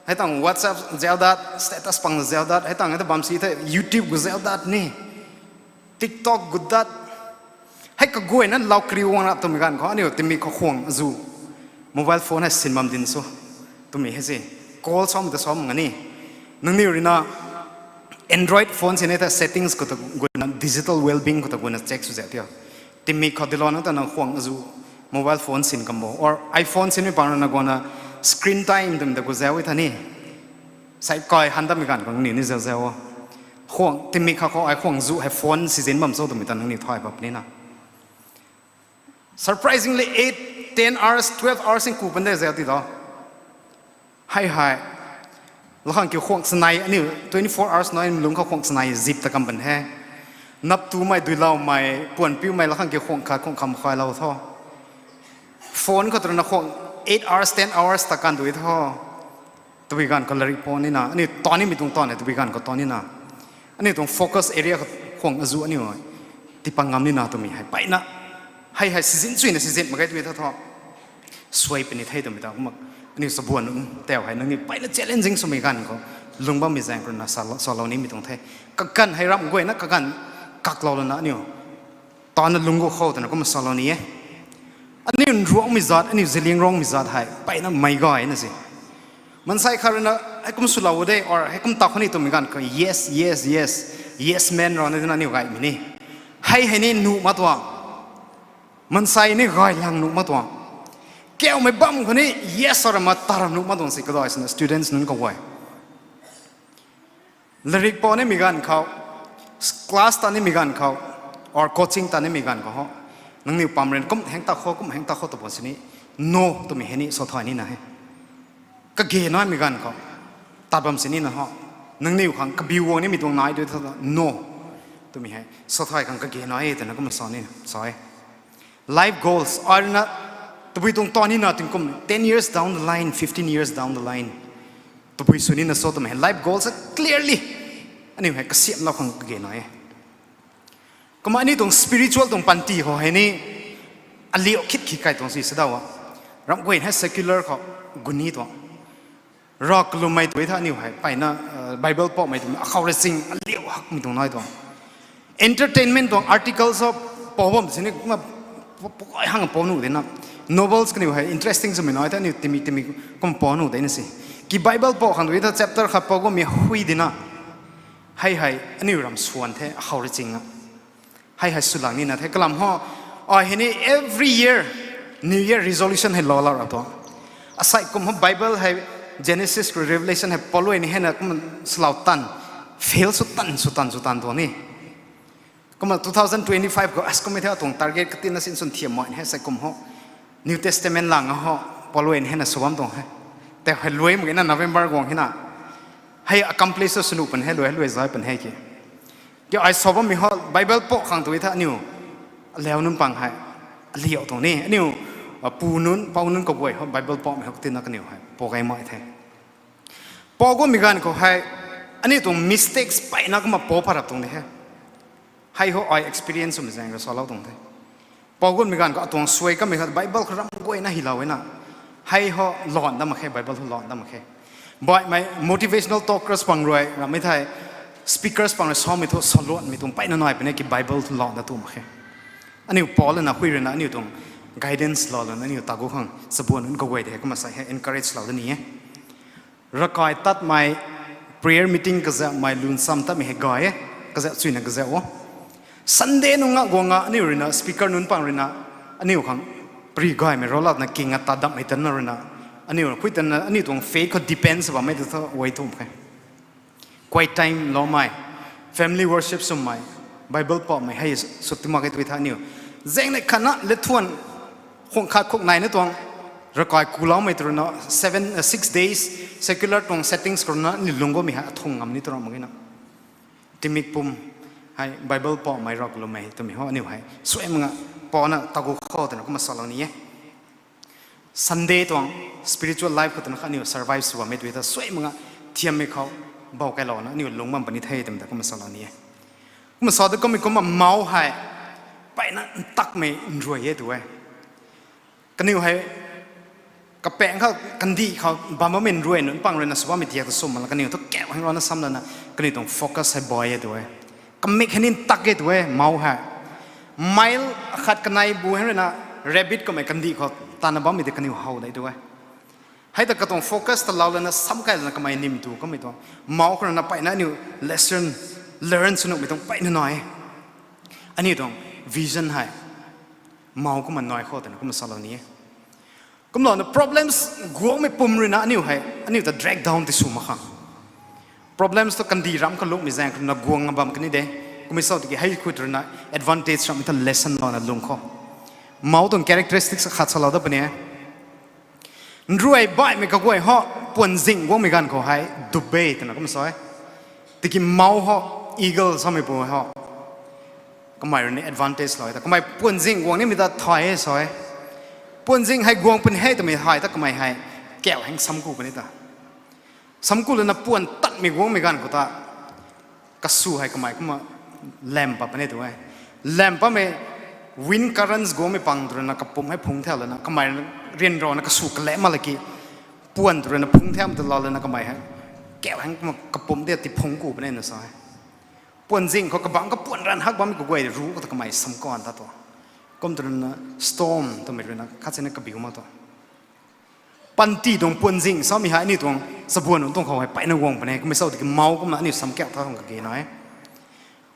Hei tang WhatsApp zeu dat, status pang zeu dat, hei tang hei ta bam si the YouTube gu zeu dat ni. TikTok gu dat. Hei kaguayna lau kariu guang rap twmei ganv khou aniu timik khou khwang zu mobile phone hei sin bam din sw twmei hei se. Call sawmei ta sawm nga ni. Nangniw rui na Android phone sini ta settings khou ta guna digital well-being khou ta guna check sw zat tiu. Timik khou dilou nang ta nang khwang zu mobile phone sin kam bo or iPhone sinmei pang rui na guna screen time twmei ta gu zau e tha ni. Sai kai han tamei ganv khou ni ni zau zau o. Khwang timik kha khou ai khwang zu hei phone sizin bam cho twmei ta nangniw thay bap ni na. Surprisingly, eight, ten hours, twelve hours in ku pan de zau ti do. Hei hei. Lakhang kiu khwang sanei aniu twenty four hours nai lung khou khwang sanei zip ta kam pan he. Nap tumei duiloumei puan piumei lakhang kiu khwang khat khwang kham khailou tho. Phone khou tu rui na khwang eight hours, ten hours ta kan dui tho. Tabui ganv khou lairik pon nina aniu taw nimei tuang taw ne tabui ganv khou taw nina. Aniu tuang focus area khou khwang azu aniu tipang ngam nina twmei hei peyna. Hei hei sizin chuina sizin mak ge twmei tha tho. Suai puni the twmei ta kumna aniu chabuan nunc tau hei nangniw peyna challenging swmei ganv khou lung bammei zaeng rui na salou nimei tuang the. Kaganv hei ram guayna kaganv kaklou lana aniu tana lung gu khou twna kumna salou ni e. Aniu nruangmei zat, aniu ziliang ruangmei zat hei peyna meic gayna se. Mansei khat rui na heikum swlou de or heikum ta khou ni twmei ganv khou yes, yes, yes, yes man rana dina aniu gaymei ni. Hei hei ni nuh mak tuang. Mansei ni gay lang nuh mak tuang. Kaumei bam khou ni yes or ma taram nuh ma tuang si kadai sina students nunc kaguay. Larik pou nimei ganv khou, class ta nimei ganv khou, or coaching ta nimei ganv khou ho, nangniw pam rin kum heng ta khou, kum heng ta khou tw bam sini, no twmei hei ni sa thay nina he. Kage naimei ganv khou, tat bam sini na ho, nangniw khang kabiu guang nimei tuang nai tu tha no twmei hei sa thay khang kage nai e twna kumna sa ni sa e. Life goals, ai rui na, tabui tuang ta nina tingkum ten years down the line, fifteen years down the line, tabui sw nina so twmei hei life goals clearly aniu hei kasiamlou khang kage nai e. Kumna aniu tuang spiritual tuang panty khou hei ni, aliu khit khi kai tuang si sa daw a. Ramh guay hei secular khou, guni tuang. Rav kalummei tw e tha aniu hei, mpeyna, Bible poumei twmei akhou rui ching aliu hakmei tuang nai tuang. Entertainment tuang articles of pou bam sini kumna, hang pou nuh dina. Novels kaniw hei interesting swmei nai tha aniu timi timi kumna pou nuh dina si. Ki Bible pou khang tw e tha chapter khat pou guangmei hui dina. Hei hei, aniu ram swan the, akhou rui ching a. Hei hei swlang nina the kalam ho. Ai hei ni every year, New Year resolution hei lou lou ra tuang. Asei kum ho Bible hei Genesis khou Revelation hei pouluai ni hei na kumna swlou tan. Fail sw tan, sw tan, sw tan tuang ni. Kumna two thousand twenty-five khou as kummei the atuang target katina sin swn thiam mai hei sei kum ho. New Testament lang ho, pouluai ni hei na sw bam tuang hei. Tei hei luai mak na November guang hei na. Hei accomplish sw sunu pan hei luai, hei luai zai pan hei ki. Ki ai sa bammei ho, Bible pou khang tw e tha aniu, aliu nunc pang hei, aliu tuang ni, aniu, pu nunc, pou nunc kaguay ho, Bible poumei ho katina kaniw hei pou gay mai the. Pou guangmei ganv khou hei, aniu tuang mistakes mpeyna kumna pou pha rap tuang ni he. Hei ho ai experience swmei zaeng rui salou tuang the. Pou guangmei ganv khou atuang suai kamei khat Bible khou ram guayna hei lou e na. Hei ho lan dam mak khe, Bible thu lan dam mak khe. Baihmei motivational talkers pang rui rammei thei, speakers pang rui samei thu saluanmei tuang mpeyna nai puni ki Bible thu lan da tu mak khe. Aniu Paul na hui rui na aniu tuang guidance lou lana aniu tagu khang chabuan nunc kaguay de kumna sei hei encourage lou da ni e. Ravkai tatmei prayer meeting kazauhmei lunsam tatmei hei gay e, kazauh chuyna kazauh o. Sunday nunc nga guang a aniu rui na speaker nunc pang rui na aniu khang pri gaymei rolloutna king a tat dammei tanna rui na aniu khui tanna aniu tuang faith khou depend sw bammei tu tha uai tum khe. Quiet time loumei, family worship swmei, Bible poumei hei sw ti mak khe tw e tha aniu. Zaeng nei khatna lethuan khung khat khuk naina tuang ravkai kuloumei tu rui na seven, six days secular tuang settings khou rui na aniu lung guangmei hei athung ngam ni tu ram mak ge na. Timik pum hei Bible poumei rav kalummei twmei ho aniu hei suai mak nga pouna tagu khou twna kumna salou ni e. Sunday tuang spiritual life khou twna kha aniu survive sw bammei tw e tha suai mak nga thiammei khou bou kailouna aniu lung bam puni the twmei ta kumna salou ni e. Kumna sa da kummei kumna mou hei mpeyna ntakmei nruai e tu e. Kaniw hei kapaeng khou kandih khou bam bammei nruai nunc pang rui na sw bammei tiak ta sw mak la kaniw thu kau heng rana sam lana kaniw tuang focus hei boi e tu e. Kamik hei ni ntak e tu e mou hei. Mile akhat kanei bu hei rui na rabbit kummei kandih khou tana bammei tei kaniw how dei tu e. Hei ta katuang focus ta lou lana sam kai lana kamei nim tu kummei tuang. Mou khou rui na mpeyna aniu lesson learn sw nuhmei tuang mpeyna nai e. Aniu tuang vision hei mou kumna nai khou twna kumna salou ni e. Kumlouna problems guangmei pum rui na aniu hei aniu ta drag down ti sw mak khang. Problems tu kandih ram kalukmei zaeng khou rui na guang nga bam kani de. Kummei sau tiki hei khut rui na advantage rammei ta lesson louna lung khou. Mou tuang characteristics akhat salou da puni e. Nruai baihmei kaguay ho puan zing guangmei ganv khou hei dube twna kumna sa e. Tiki mou ho eagle samei pu ho kamei rui ni advantage lou e ta kamei puan zing guang nimei ta thay e sa e. Puan zing hei guang puni hei twmei hei ta kamei hei kau heng samku puni ta. Samku lana puan tatmei guangmei ganv khou ta kasu hei kamei kumna lam pat puni tu e. Lam patmei wind currents guangmei pang tu rui na kapumc hei phungc thau lana kamei ryanrana kasu kalem mak laki puan tu rui na phungc thaumei ta lou lana kamei hei kau heng kumna kapumc de tiphungc ku puni na sa e. Puan zing khou kabangc kapuan ranv hak bammei kaguay ru khou ta kamei samkan ta tu. Kum tu rui na storm twmei rui na khat sina kabiu mak tu. Panty tuang puan zing samei hei aniu tuang chabuan nunc tuang khou hei mpeyna guang puni e. Kummei sau tiki mou kumna aniu samkauh thau khang kage nai e.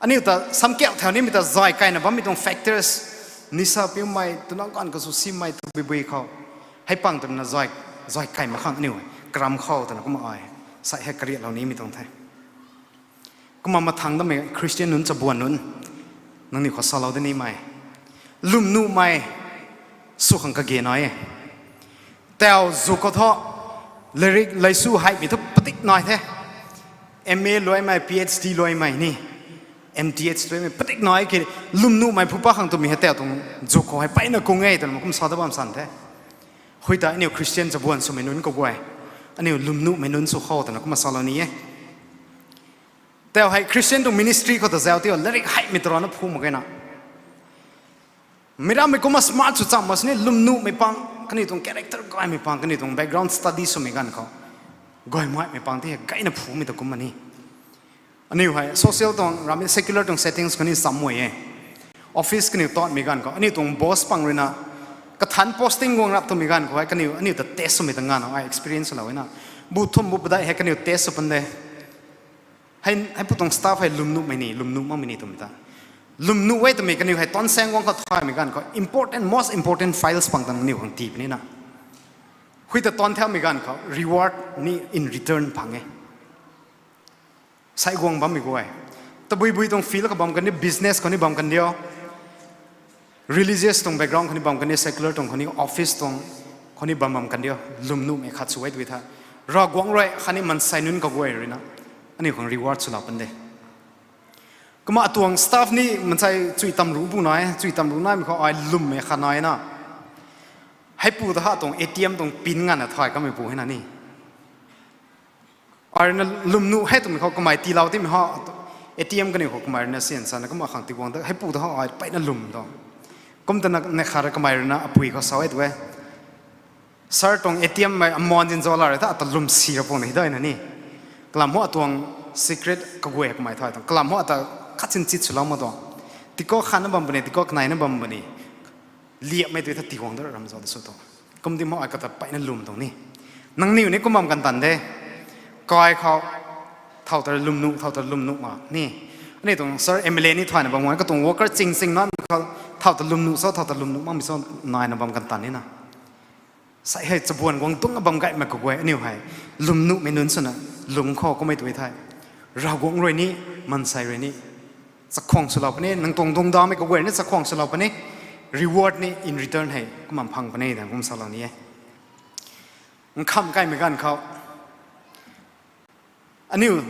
Aniu ta samkauh thau nimei ta zay kaina bammei tuang factors, nisa piumei, twna ganv kasu simei, tabui bui khou Hei pang twna zay, zay kai mak khang aniu karam khou twna kumna ai, sai hei kariatlou nimei tuang the. Kumna mathang damei Christian nunc chabuan nunc, nangniw khou salou de nimei, lwmnuhmei sw khang kage nai e. Tau zu khou thu, lairik laisu heimei thu padik nai the. M A luaimei, P H D luaimei ni, M T H luaimei padik nai ke, lwmnuhmei phu pa khang twmei hei tau tuang zu khou hei peyna kung e twna kum sa da bam san the. Hui ta aniu Christian chabuan swmei nunc kaguay, aniu lwmnuhmei nunc sw khou twna kumna salou ni e. Tau hei Christian tuang ministry khou ta zau tio, lairik heimei ta rana phu mak ge na. Meic rammei kumna smart sw cham mak sini, lwmnuhmei pang, kaniw tuang character gaymei pang, kaniw tuang background study swmei ganv khou, gaymaimei pang ti hei gayna phumei ta kumna ni. Aniu hei social tuang ramei, secular tuang settings khou ni cham e. Office kaniw tatmei ganv khou aniu tuang boss pang ruina kathanc posting guang rap twmei ganv khou hei kaniw aniu ta test swmei ta nganv ai experience lou na. Bu thum bu padeih hei kaniw test sw pan de. Hei, hei pu tuang staff hei lwmnuhmei ni, lwmnuh makmei ni twmei ta. Lwmnuh e twmei kaniw hei tonsaeng guang khou thaymei ganv khou important, most important files pang ta aniu khang tii puni na. Hui ta tan thaumei ganv khou reward ni in return phang e. Sai guang bammei guay, tabui bui tuang field khou bam kan di, business khou ni bam kan dio, religious tuang background khou ni bam kan di, secular tuang khou ni, office tuang khou ni bam bam kan dio, lwmnuhmei khat sw e twmei tha, Ravguangc rui khatni mansei nunc kaguay ruina aniu khang reward swlou pan de. Kumna atuang staff ni mansei chui tam ru bu nai, chui tam ru naimei khou ai lwmmei khat nai na. Hei pu ta ha tuang A T M tuang pin nganvna thay kamei pu hei na ni. Ai ruina lwmnuh hei twmei khou kamei tiilou timei ha, A T M kaniw khou kamei ruina sian sana kumna khang tiguang ta hei pu ta ha ai peyna lwm tuang. Kum tana neih khat rui kamei ruina apui khou sa e tu e. Sir tuang A T M mei aman zin zau la rui ta ata lwm si ra puni hei dai na ni. Kalam ho atuang secret kaguay kamei thay tuang. Kalam ho ata khatsin chit swlou mak tuang. Tiko khatna bam puni, tiko kaneina bam puni. Liapmei tui tha tiguang da ram zau ta sw tuang. Kum di mo ai kata peyna lwm tuang ni. Nangniw ni kum bam kan tan de. Kai khou thau ta lwmnuh, thau ta lwmnuh mak ni. Aniu tuang sir M L A ni thayna bam guay, katuang worker ching ching na khou thau ta lwmnuh cho, thau ta lwmnuh makmei cho naina bam kan tan ni na. Sai hei chabuan guang dungc bam gaymei kaguay aniu hei lwmnuhmei nunc swna lwm khou kummei tui thei, Ravguangc rui ni, mansei rui ni chakhwang swlou puni, nang tuang dungcdamei kaguay ni chakhwang swlou puni, reward ni in return hei kumna phang puni twna kum salou ni e. Nkham kaimei ganv khou aniu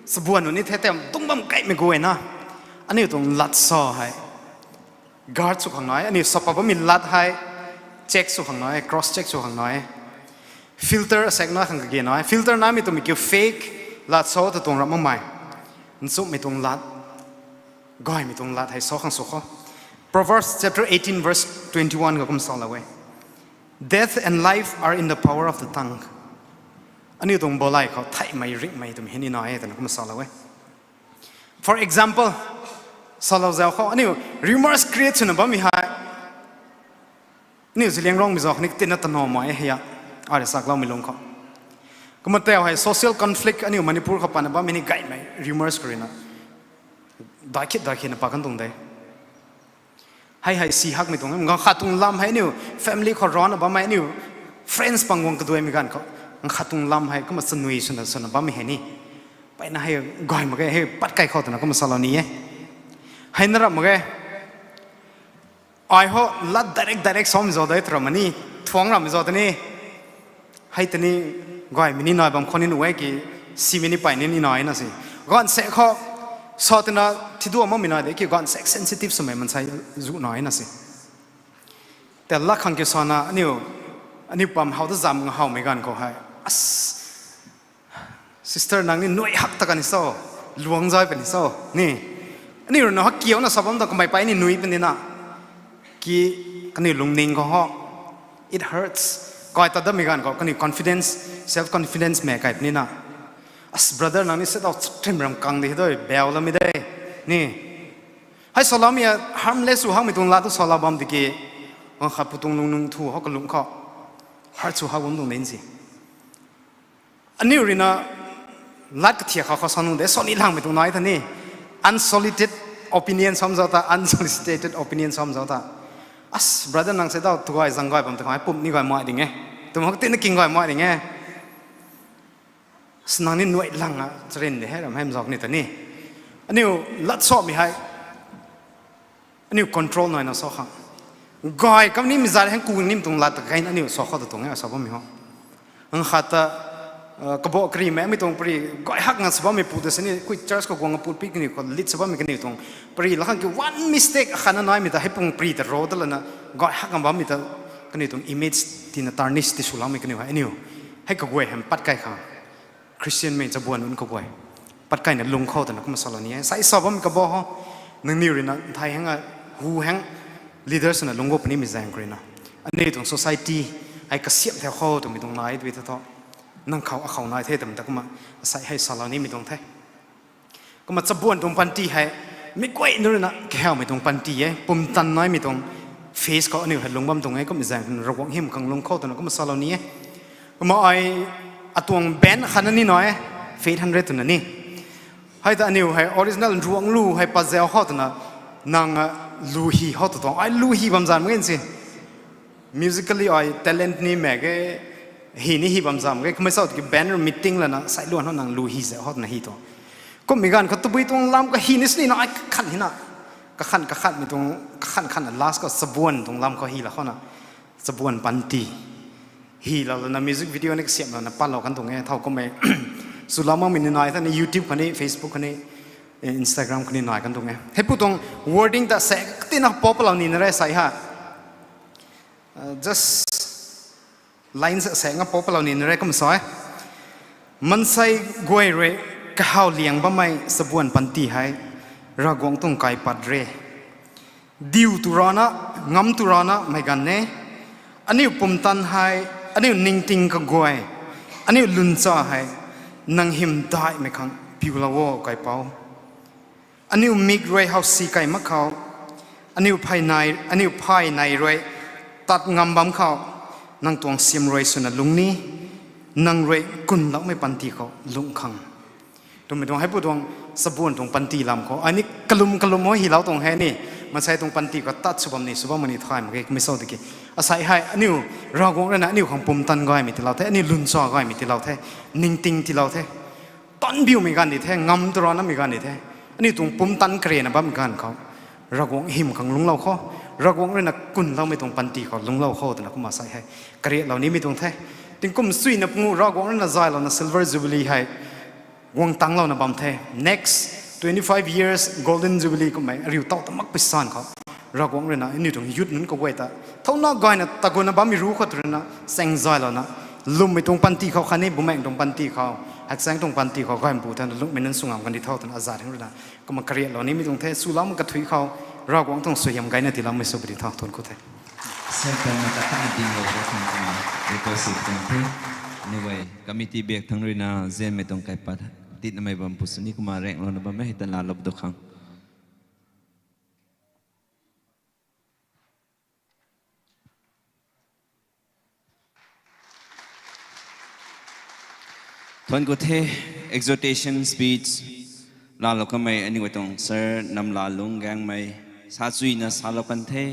chabuan nunc ni the tei dungc bam gaymei guay na, aniu tuang lat sa hei guard sw khang nai, aniu sapa bammei lat hei check sw khang nai, cross check sw khang nai. Filter asaekc na khang kage nai. Filter naimei twmei kiu fake lat sa ta tuang ram makmei, nchumhmei tuang lat, gaymei tuang lat hei sa khang sw khou. Proverbs chapter eighteen verse twenty-one khou kum salou e. Death and life are in the power of the tongue. Aniu tuang balay khou theihmei ringhmei twmei hei ni nai e twna kum salou e. For example, salou zau khou aniu rumors create swna bammei hei, aniu Zeliangrongmei zau khatni katinna tanamei hei a, ai rui sakloumei lung khou. Kumna tau hei social conflict aniu Manipur khou pana bammei ni gaymei rumors khou ruina daikhit daikhitna pa kan tuang de. Hei hei si hakmei tuang, ganv khat tuang lam hei aniu family khou rana bammei aniu friends pang guang kaduaimei ganv khou, ganv khat tuang lam hei kumna chanui swna swna bammei hei ni. Peyna hei gay mak ge, hei pat kai khou twna kumna salou ni e. Hei na ram mak ge. Ai ho lat direct direct samei zau dei tw ram ni, thuang ramei zau tei ni. Hei tei ni gaymei ni nai bam khou ni nuh e ki, simei ni pey ni ni nai na si. Ganv sek khou sa twna thiduak makmei nai de ki, ganv sek sensitive swmei mansei zu nai na si. Tei lat khang kiu sana aniu, aniu pam how ta zam nga howmei ganv khou hei, as, sister nang ni nui hak ta kan ni so, luang zay puni so ni. Aniu rui na ha kiuna sa bam ta kamei pey ni nui puni na. Ki, kaniw lungning khou ho, it hurts. Kai ta damei ganv khou kaniw confidence, self confidence mei kai puni na. As brother nang ni se tau trim ram kang di doi bau lamei de ni. Hei saloumei a harmless sw hakmei tuang lat tu salou bam tiki, ganv khat pu tuang lungning thu ho kalung khou hurt sw hak bam tuang de si. Aniu rui na lat kathiak khou khou sa nuh de, sani langmei tuang nai tha ni. Unsolicited opinion sam zau ta, unsolicited opinion sam zau ta. As, brother, nang se dau tuai zang gay bam tu khang pum ni gay mai ding e. Tum hak tina king gay mai ding e. As, nang ni nuai lang a charin de he ram hem zak ni ta ni. Aniu lat samei hei aniu control naina sa khang. Gay kam ni mi zat heng ku ni mi tuang lat ta gain aniu sa khou ta tuang e sa bammei ho. Ang khat ta, kabo krimei mi tuang pari gay hak nga sa bammei pu ta sini kui church khou guang a put pi kaniw khou lit sa bammei kaniw tuang pari la khang ki one mistake akhat na naimei ta hei pung pari ta ro ta lana gay hak nga bammei ta kaniw tuang image tina tarnish ti swloumei kaniw hei aniu hei kaguay hem pat kai khang. Christian mei chabuan un kaguay pat kaina lung khou twna kumna salou ni e. Sai sa bammei kabo ho, nangniw ruina thai heng a, hu heng leaders na lung gu puni mi zaeng khou ruina aniu tuang society hei kasiam thau khou twmei tuang nai tui ta thu nang khou akhou nai the twmei ta kumna asei hei salou nimei tuang the. Kumna chabuan tuang panty hei mi guay na ruina kahawmei tuang panty e, pumtan naimei tuang phase khou aniu hei lung bam tuang e. Kumna zaeng Ravguangc hym khang lung khou twna kumna salou ni e. Kumna ai atuang band khatna ni nai e, Faith Hundred twna ni. Hei ta aniu hei original ruang lu hei pazau khou twna nang a lu hi khou ta tuang ai lu hi bam zan mak e si. Musically ai talent ni mak e, hi ni hi bam zam ke. Kumna sau tiki band meeting lana sai luan ho nang lu hi zau khou twna hi tuang. Kummei ganv khou tabui tuang lam ka hi ni sini na ai kakhan hina. Kakhan kakhanmei tuang kakhan khanna last khou chabuan tuang lam khou hi la khou na. Chabuan panty. Hi la lana music video ni kasiam lana palou kan tuang e. Thau kummei swlou makmei ni nai tha ni YouTube khou ni, Facebook khou ni, Instagram khou ni nai kan tuang e. Heipu tuang wording ta se katina pop lou nina re sai ha. Just line se se nga pop lou nina re kum sa e. Maansei guay rui kahaw liang bammei chabuan panty hei Ravguangc tuang kaipat re. Diu tu rana, ngam tu rana mei ganv e. Aniu pumtan hei, aniu ningting kaguay, aniu luncha hei nang hymdaihmei khang piulou o, Kaipouc. Aniu mik rui howsi kai mak khou, aniu phay nai, aniu phay nai rui tat ngam bam khou, nang tuang siam rui swna lung ni, nang rui kunloumei panty khou lung khang. Twmei tuang heipu tuang chabuan tuang panty lam khou ai ni kalum kalum o hilou tuang hei ni, maansei tuang panty khou tat sw bam ni sw bam ni thay mak ge kumei sau tiki. Asei hei aniu Ravguangc ruina aniu khang pumtan gaymei tiilou the, aniu luncha gaymei tiilou the, ningting tiilou the. Tanbiumei ganv di the, ngam tu ranamei ganv di the. Aniu tuang pumtan karena bammei ganv khou Ravguangc hym khang lungclou khou, Ravguangc ruina kunloumei tuang panty khou lungclou khou twna kumna asei hei kariatlou nimei tuang the. Tingkum suina pungu Ravguangc ruina zaylouna Silver Jubilee hei guang tanglouna bam the. Next twenty-five years Golden Jubilee kummei ariu tau ta mak pui san khou Ravguangc ruina aniu tuang youth nunc kaguay ta thauna gayna taguna bammei ru khou tu ruina chaeng zaylouna lwmmei tuang panty khou khatni bumaengc tuang panty khou, hakchaeng tuang panty khou gaymei pu thena lungmei nunc sw ngam kan di tho twna azat heng ruina kumna kariatlou nimei tuang the. Swloumei kathui khou Ravguangc tuang suaihiam gayna tiiloumei sw pudi tho, thuanc ku the. Sempatna ta khatna dinglou ro khang kumna request sw tuang the. Anyway, committee bak thangc ruina zianmei tuang kaipat titnamei bam pu sini kumna renglouna bam e hei ta laalou du khang. Thuanc ku the, exhortation speech laalou kanmei aniu guay tuang sir Namlalung Gaengmei, sa chuina salou kan the,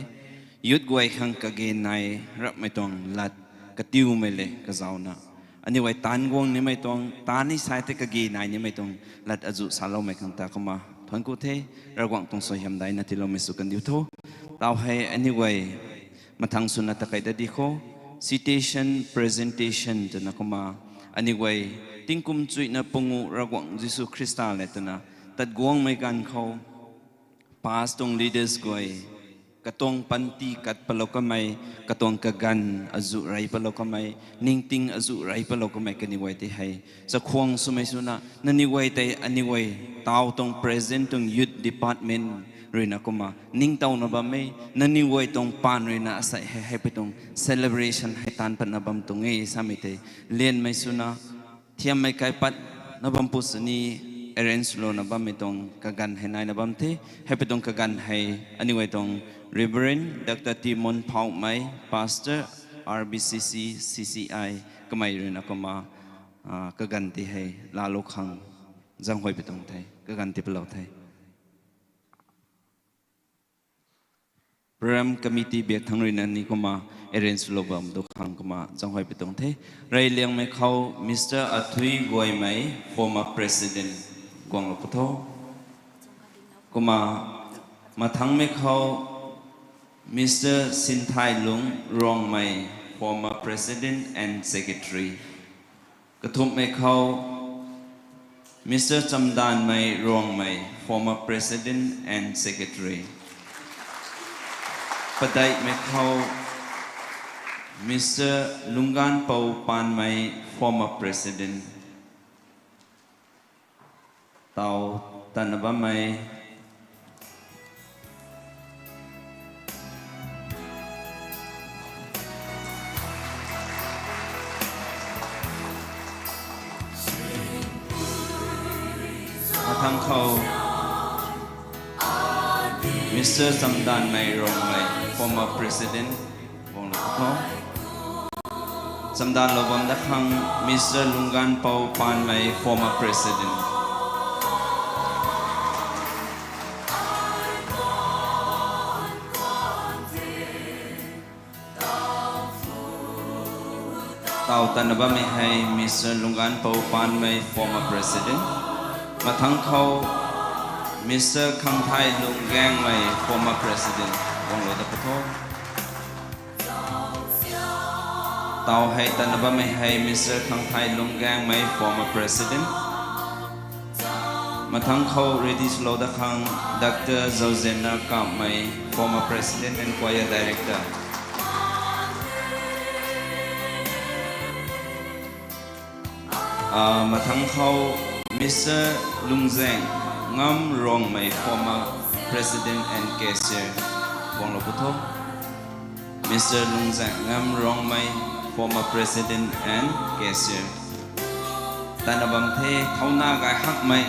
youth guay khang kage nai rapmei tuang lat katiumei le kazauna. Aniu guay taanv guang nimei tuang, taanv ni sai tei kage nai nimei tuang lat azuh saloumei khang ta kumna thuanc ku the, Ravguangc tuang suaihiam daina tiiloumei sw kan diu tho. Tau hei aniu guay mathang swna ta kai da di khou, citation, presentation twna kumna, aniu guay tingkum chuina pungu Ravguangc Jisu Khrista le twna tat guangmei ganv khou, past tuang leaders guay, katuang panty kat palou kamei, katuang kaganv azuh rey palou kamei, ningting azuh rey palou kamei kaniw guay tei hei chakhwang swmei swna, nangniw guay tei aniw guay tau tuang present tuang youth department ruina kumna ningtowna bam e, nangniw guay tuang paan ruina asei hei hei pui tuang celebration hei taanv patna bam tuang e samei tei lianmei swna, thiammei kaipatna bam pu sini arrange louna bammei tuang kaganv hei naina bam the. Hei pui tuang kaganv hei aniw guay tuang Reverend Doctor Timon Phaumei, Pastor, R B C C, C C I, kamei ruina kumna kaganv ti hei laalou khang zaenghuay pui tuang the, kaganv ti palou the. Program committee biak thangc ruina ni kumna arrange lou bam tu khang kumna zaenghuay pi tuang the. Reyliangmei khou Mister Athui Guaymei, former president, guanglou pu tho. Kumna mathangmei khou Mister Sinthailung Rongmei, former president and secretary. Kathumhmei khou Mister Chamdanmei Rongmei, former president and secretary. Padeihmei khou Mister Lungganpou Panmei, former president. Taw tanna bammei. Mathangc khou Mister Chamdanmei Rongmei, former president, guanglou pu tho. Chamdanlou bam dat khang Mister Lungganpou Panmei, former president. Taw tanna bammei hei Mister Lungganpou Panmei, former president. Mathangc khou Mister Khangthailung Gaengmei, former president, guanglou dat pu tho. Taw hei tanna bammei hei Mister Khangthailung Gaengmei, former president. Mathangc khou ready swlou dat khang Doctor Zauzianna Kamei, former president and choir director. Ah, mathangc khou Mister Lungzang Ngam Rongmei, former president and cashier, guanglou pu tho. Mister Lungzang Ngam Rongmei, former president and cashier. Tanna bam the, thauna gay hakmei,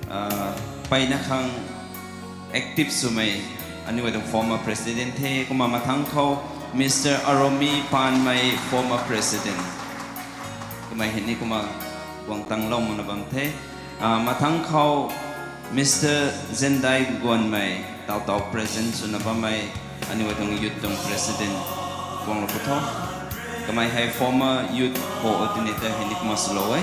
ah, peyna khang active swmei, aniu guay tuang former president the. Kumna mathangc khou Mister Aromi Panmei, former president. Kamei hei ni kumna guang tanglou makna bam the. Ah, mathangc khou Mister Zendai Guanmei, taw taw present swna bammei, aniu guay tuang youth tuang president, guanglou pu tho. Kamei hei former youth coordinator hei ni kumna swlou e.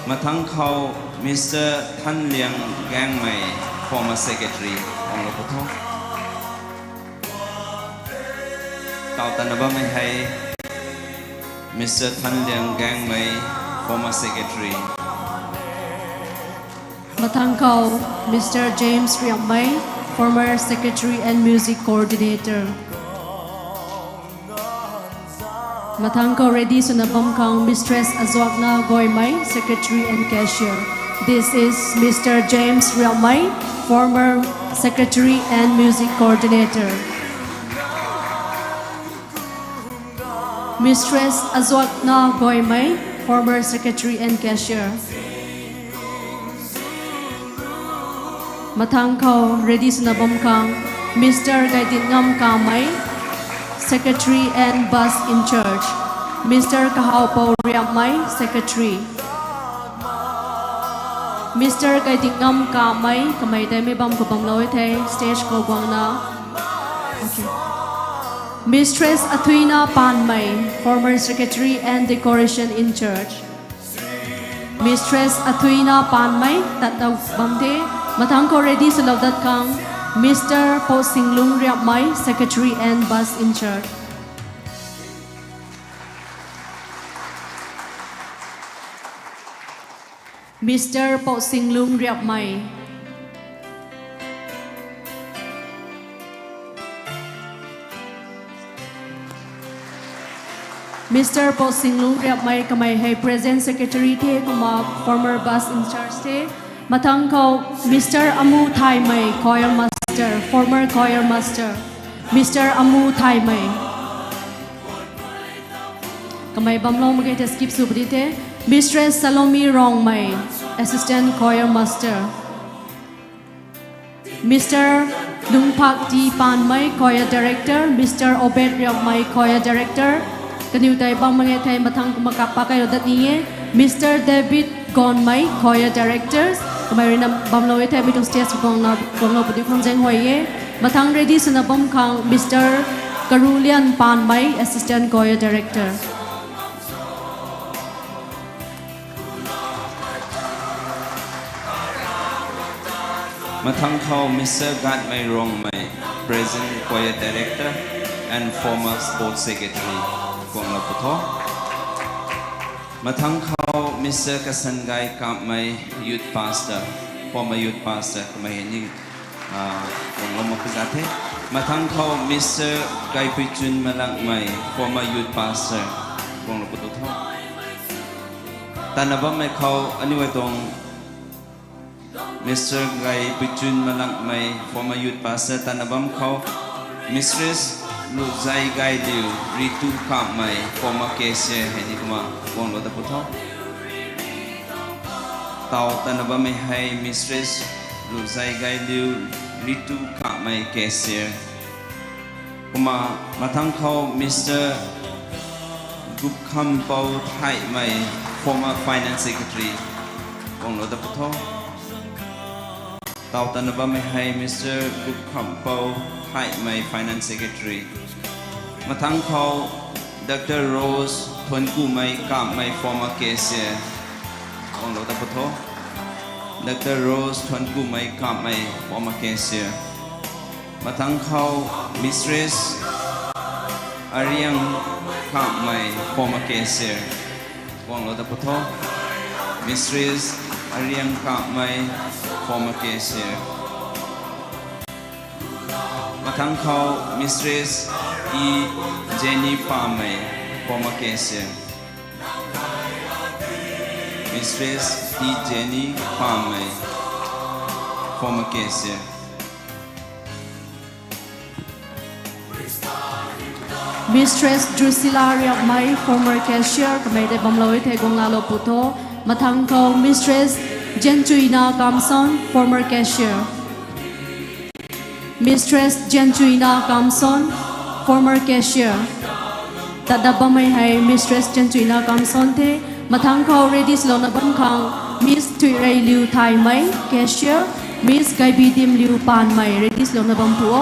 Mathangc khou Mister Thanliang Gaengmei, former secretary, guanglou pu tho. Taw tanna bammei hei Mister Thanliang Gaengmei, former secretary. Mathangc khou Mister James Riamei, former secretary and music coordinator. Mathangc khou ready swna bam khang Mistress Azuakna Goimei, secretary and cashier. This is Mister James Riamei, former secretary and music coordinator. Mistress Azuakna Goimei, former secretary and cashier. Mathangc khou ready swna bam khang Mister Gaidinngam Kamei, secretary and bus in charge. Mister Kahaopou Riamei, secretary. Mister Gaidinngam Kamei, kamei tei mei bam khou bamlou e the, stage khou guangna. Okay. Mistress Athuina Panmei, former secretary and decoration in charge. Mistress Athuina Panmei, tat dau bam the. Mathangc khou ready swlou dat khang Mister Pousinglung Riapmei, secretary and bus in charge. Mister Pousinglung Riapmei. Mister Pousinglung Riapmei kamei hei present secretary the, kumna former bus in charge the. Mathangc khou Mister Amu Thaimei, choir master, former choir master. Mister Amu Thaimei. Kamei bamlou mak ge the, skip sw puni the. Mistress Salome Rongmei, assistant choir master. Mister Lungphak T Panmei, choir director. Mister Obed Riapmei, choir director. Kaniw tei bam mak ge the, mathangc kumna kap pakai lou dat ni e. Mister David Gonmei, choir director. Kamei ruina bamlou e the, mi tuang stage guangna, guanglou puni khang zaenghuay e. Mathang ready swna bam khang Mister Karulian Panmei, Assistant Choir Director. Mathang khou Mister Gatmei Rongmei, present Choir Director and former Sports Secretary, guanglou pu tho. Mathang khou Mister Kasangai Kamei, Youth Pastor, former Youth Pastor, kamei ni, ah, guanglou mak pu za the. Mathang khou Mister Gaipuichun Malangmei, former Youth Pastor, guanglou pu tho. Tana bammei khou aniu tuang Mister Gaipuichun Malangmei, former Youth Pastor, tana bam khou Mistress Luzai Gailiu, Ritu Kamei, former cashier hei ni kumna guanglou dat pu tho. Tau tana bammei hei Mistress Luzai Gailiu, Ritu Kamei, cashier. Kumna mathang khou Mister Gupkhampou Thaimei, former Finance Secretary, guanglou dat pu tho. Tau tana bammei hei Mister Gupkhampou Thaimei, Finance Secretary. Mathang khou Doctor Rose Thuankumei Kamei, former cashier, guanglou dat pu tho. Doctor Rose Thuankumei Kamei, former cashier. Mathang khou Mistress Ariang Kamei, former cashier, guanglou dat pu tho. Mistress Ariang Kamei, former cashier. Mathang khou Mistress T Jenny Pamei, former cashier. Mistress T Jenny Pamei, former cashier. Mistress Drusilla Riapmei, former cashier, kamei tei bamlou e thei guanglou pu tho. Mathang khou Mistress Jenchuina Kamson, former cashier. Mistress Jenchuina Kamson, former cashier. Tana bammei hei Mistress Jenchuina Kamson the. Mathang khou ready swlouna bam khang Miss Thuireiliu Thaimei, cashier, Miss Gaibidimliu Panmei, ready swlouna bam pu o.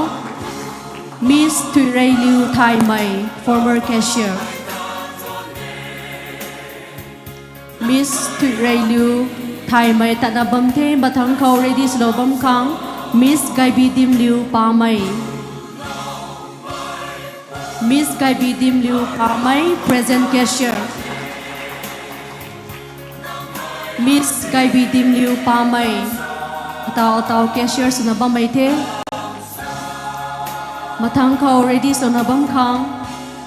Miss Thuireiliu Thaimei, former cashier. Miss Thuireiliu Thaimei tana bam the. Mathang khou ready swlou bam khang Miss Gaibidimliu Pamei. Miss Gaibidimliu Pamei, present cashier. Miss Gaibidimliu Pamei, atau atau cashier swna bammei the. Mathang khou ready swna bam khang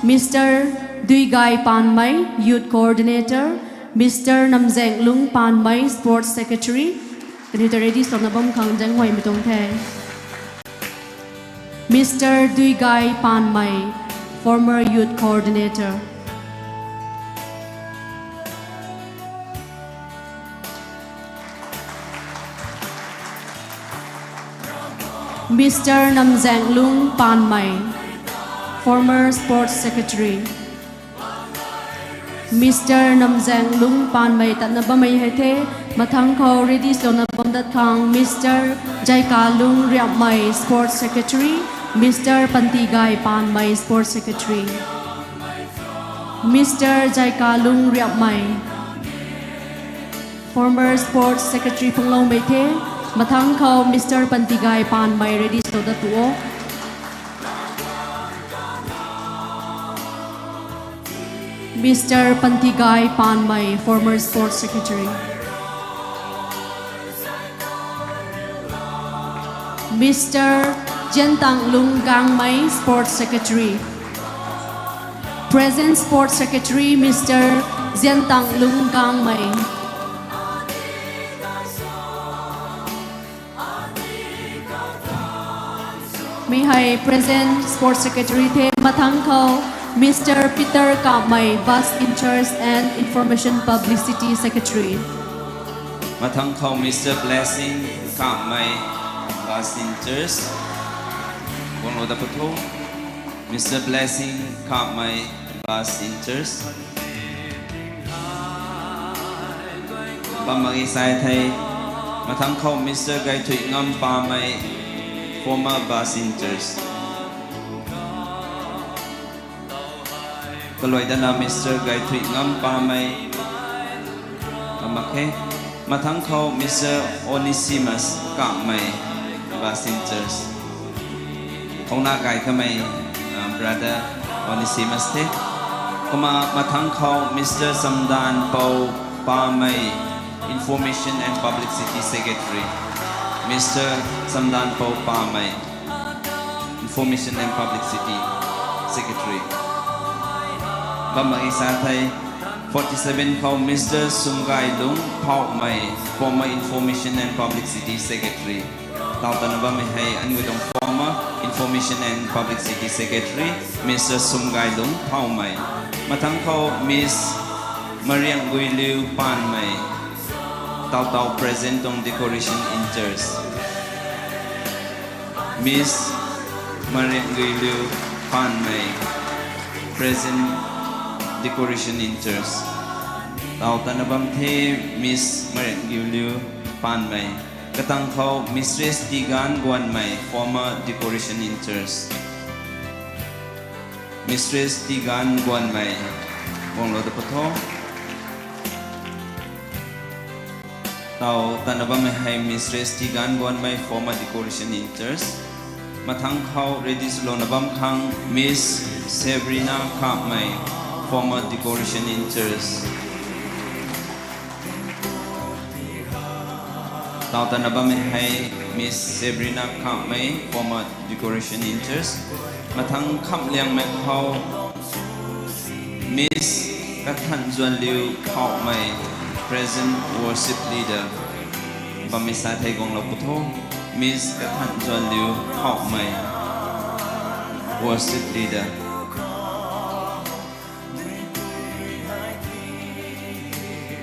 Mister Duigai Panmei, Youth Coordinator, Mister Namzenglung Panmei, Sports Secretary. Kaniw ta ready swna bam khang zaenghuaymei tuang the. Mister Duigai Panmei, former Youth Coordinator. Mister Namzenglung Panmei, former Sports Secretary. Mister Namzenglung Panmei tatna bammei hei the. Mathang khou ready swna bam dat khang Mister Jaikalung Riapmei, Sports Secretary, Mister Pantigai Panmei, Sports Secretary, Mister Jaikalung Riapmei, former Sports Secretary phungloumei the. Mathang khou Mister Pantigai Panmei ready sw dat tu o. Mister Pantigai Panmei, former Sports Secretary. Mister Ziantanglung Gangmei, Sports Secretary. Present Sports Secretary, Mister Ziantanglung Gangmei. Mi hei present Sports Secretary the. Mathang khou Mister Peter Kamei, Bus in-charge and Information Publicity Secretary. Mathang khou Mister Blessing Kamei, Bus in-charge. Guanglou dat pu tho. Mister Blessing Kamei, Bus in-charge. Bam mak ge sai the. Mathang khou Mister Gaithuingam Pamei, former bus in-charge. Kaluai dana Mister Gaithui Ngam Pamei, kamak khe. Mathangc khou Mister Onesimus Kamei, bus in-charge. Houna gay kamei, uh, brother Onesimus the. Kumna mathangc khou Mister Samdan Pou Pamei, Information and Publicity Secretary. Mister Samdan Pou Pamei, Information and Publicity Secretary. Bam mak e sa thei, forty-seven khou Mister Sumgailung Phaumei, former Information and Publicity Secretary. Tau tana bammei hei aniu tuang former Information and Publicity Secretary, Mister Sumgailung Phaumei. Mathangc khou Miss Mariangguiliu Panmei, tau tau present tuang decoration in-charge. Miss Mariangguiliu Panmei, present decoration in-charge. Tau tana bam the Miss Mariangguiliu Panmei. Katang khou Mistress Tigan Guanmei, former decoration in-charge. Mistress Tigan Guanmei, guanglou da pw tho. Tau tana bammei hei Mistress Tigan Guanmei, former decoration in-charge. Mathangc khou ready swlouna bam khang Miss Sabrina Kamei, former decoration in-charge. Tau tana bammei hei Miss Sabrina Kamei, former decoration in-charge. Mathangc khamliangmei khou Miss Kathanzuanliu Phaumei, present worship leader. Bammei sa thei guanglou pw tho. Miss Kathanzuanliu Phaumei, worship leader.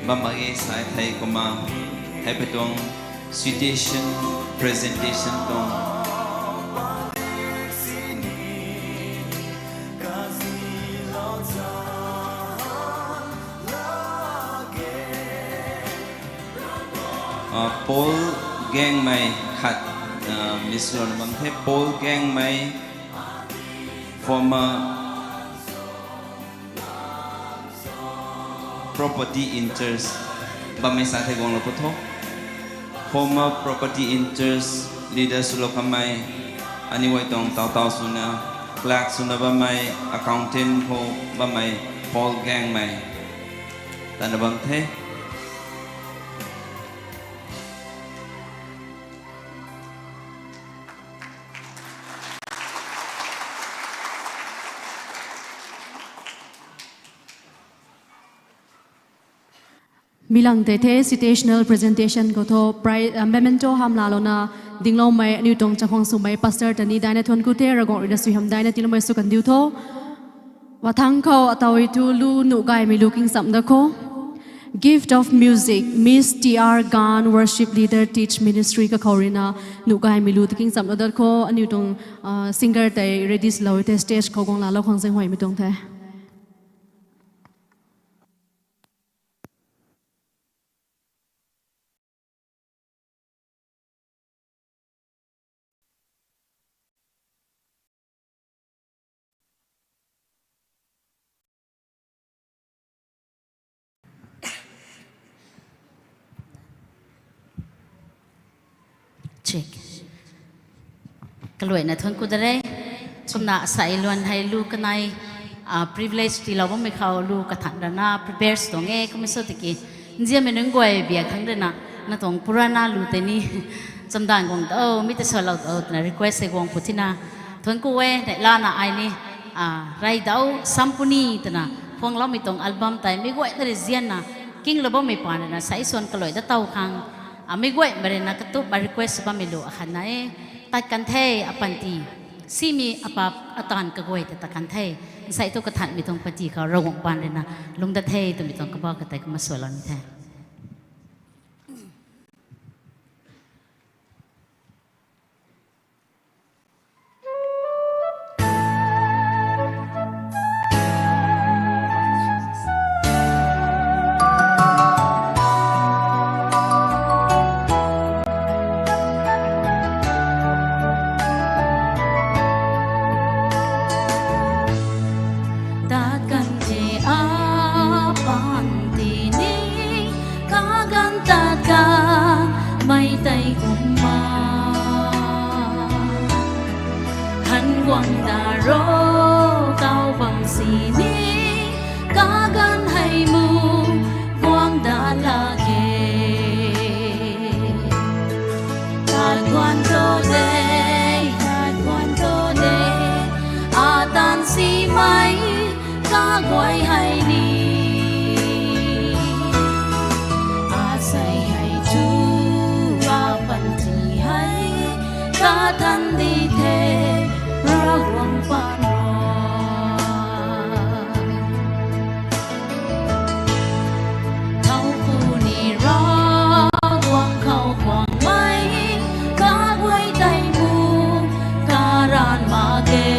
Bam mak e sa thei kumna, hei pei tuang citation, presentation tuang. Ah, Paul Gangmei khat, ah, Miss Ron bam the, Paul Gangmei, former property in-charge, bammei sa thei guanglou pw tho. Former property in-charge leader swlou kamei, aniu guay tuang tau tau swna, clerk swna bammei, accountant khou bammei, Paul Gangmei. Tana bam the. Mi lang tei the citational presentation khou tho, pri-, uh, memento hamh laalouna dingloumei aniu tuang chakhwang swmei pastor ta ni daina thuanc ku the, Ravguangc rui na suaihiam daina tiiloumei sw kandiu tho. Mathangc khou ataw e thu lu nuh gaymei lu kingchamh dat kho. Gift of Music, Miss T R Gan, Worship Leader, Teach Ministry kakhou rui na nuh gaymei lu ta kingchamh dat kho. Aniu tuang, uh, singer tei ready swlou the, stage khou guang laalou khang zaenghuaymei tuang the. Check. Kaluaina thuanc ku da re. Kumna asai luan hei lu kanei, ah, privilege tiilou bammei khou lu kathan rana prepare sw tuang e, kummei sw tiki nzianmei nunc guay biak thangc rui na, na tuang purana lu tei ni chamdan guang dou, mi tei salou dou twna request hei guang pw thina. Thuanc ku e, neihlana ai ni, ah, Raidau Sampuni twna phuangloumei tuang album tei meic guayna rui zianna kinglou bammei paan rui na sai swan kaluai da tow khang, ah, meic guaymei rui na katupmei request bammei lu akhatna e. Tat kan the, apanty. Simi apap atan kaguay ta tat kan the. Nsei thu kathanmei tuang panty khou Ravguangc paan rui na lungc dat the twmei tuang kabah katei kumna salou ni the. Daro kau bam sini, kaganv hei mu guang da lak ge. Tat guan to de, tat guan to de, atan simei kaguay hei ni. Asei hei thu, apanty hei kathan di the, Ravguangc paan rui. Thau puni Ravguangc khou guangmei, kaguay tei mu, karan mak ge.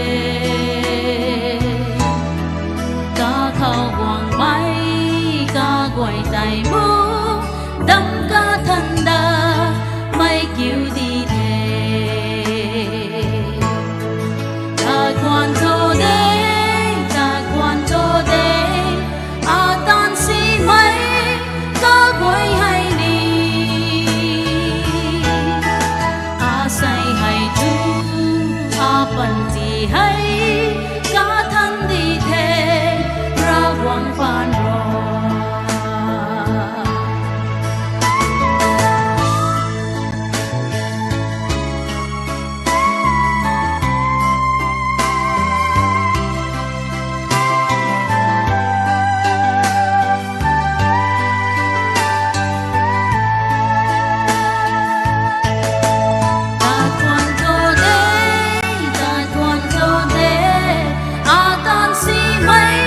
Kakhou guangmei, kaguay tei mu, dam kathan da, mei kiu di the. Tat guan to de, tat guan to de, atan simei kaguay hei ni. Asei hei thu, apanty hei kathan di the, Ravguangc paan rui. Tat guan to de, tat guan to de, atan simei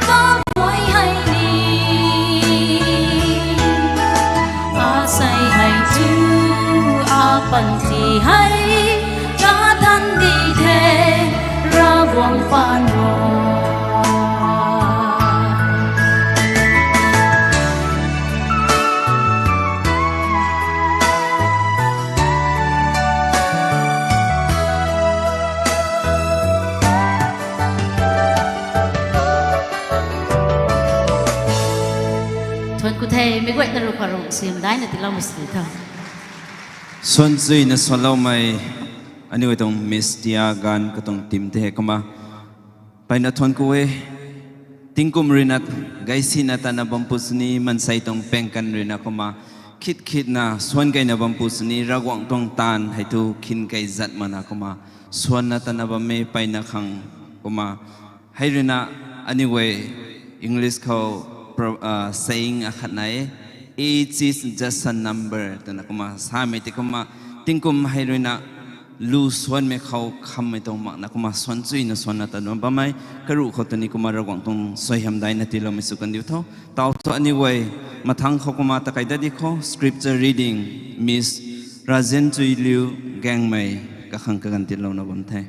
kaguay hei ni. Asei hei thu, apanty hei kathan di the, Ravguangc paan rui. Thuan ku the, meic guayna ruc khou Ravguangc suaihiam daina tiiloumei sw di tho. Suan chuina suanloumei, aniu tuang Miss Tia Gan katuang team tei hei kumna mpeyna thuan ku e. Tingkum ruina gaysina tatna bam pu sini, maansei tuang pengkan ruina kumna khit khitna suan keyna bam pu sini, Ravguangc tuang taanv hei thu khin key zat makna kumna suanna tatna bam e, mpeyna khang kumna. Hei ruina aniu guay English khou pro-, ah, saying akhat nai e, "Age is just a number," twna kumna samei tei kumna, tingkum hei ruina lu suanmei khou khammei tuang makna kumna suan chuina suanna tatna bammei, karuc khou tei ni kumna Ravguangc tuang suaihiam daina tiiloumei sw kandiu tho. Tau thu aniu guay mathangc khou kumna takei dat di khou, scripture reading, Miss Rajen Chuiliu Gangmei, kakhang kaganv tiilouna bam the.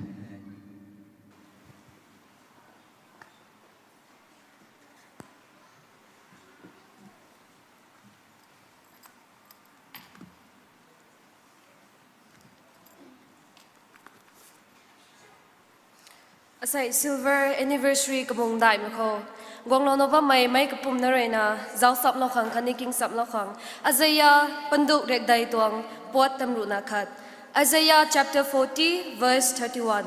Asei silver anniversary kabung daihmei khou guanglouna bammei meic kapwmna ruina zauc samlou khang khatni king samlou khang, Isaiah panduk riakdei tuang puat tamruhna khat. Isaiah chapter forty, verse thirty-one.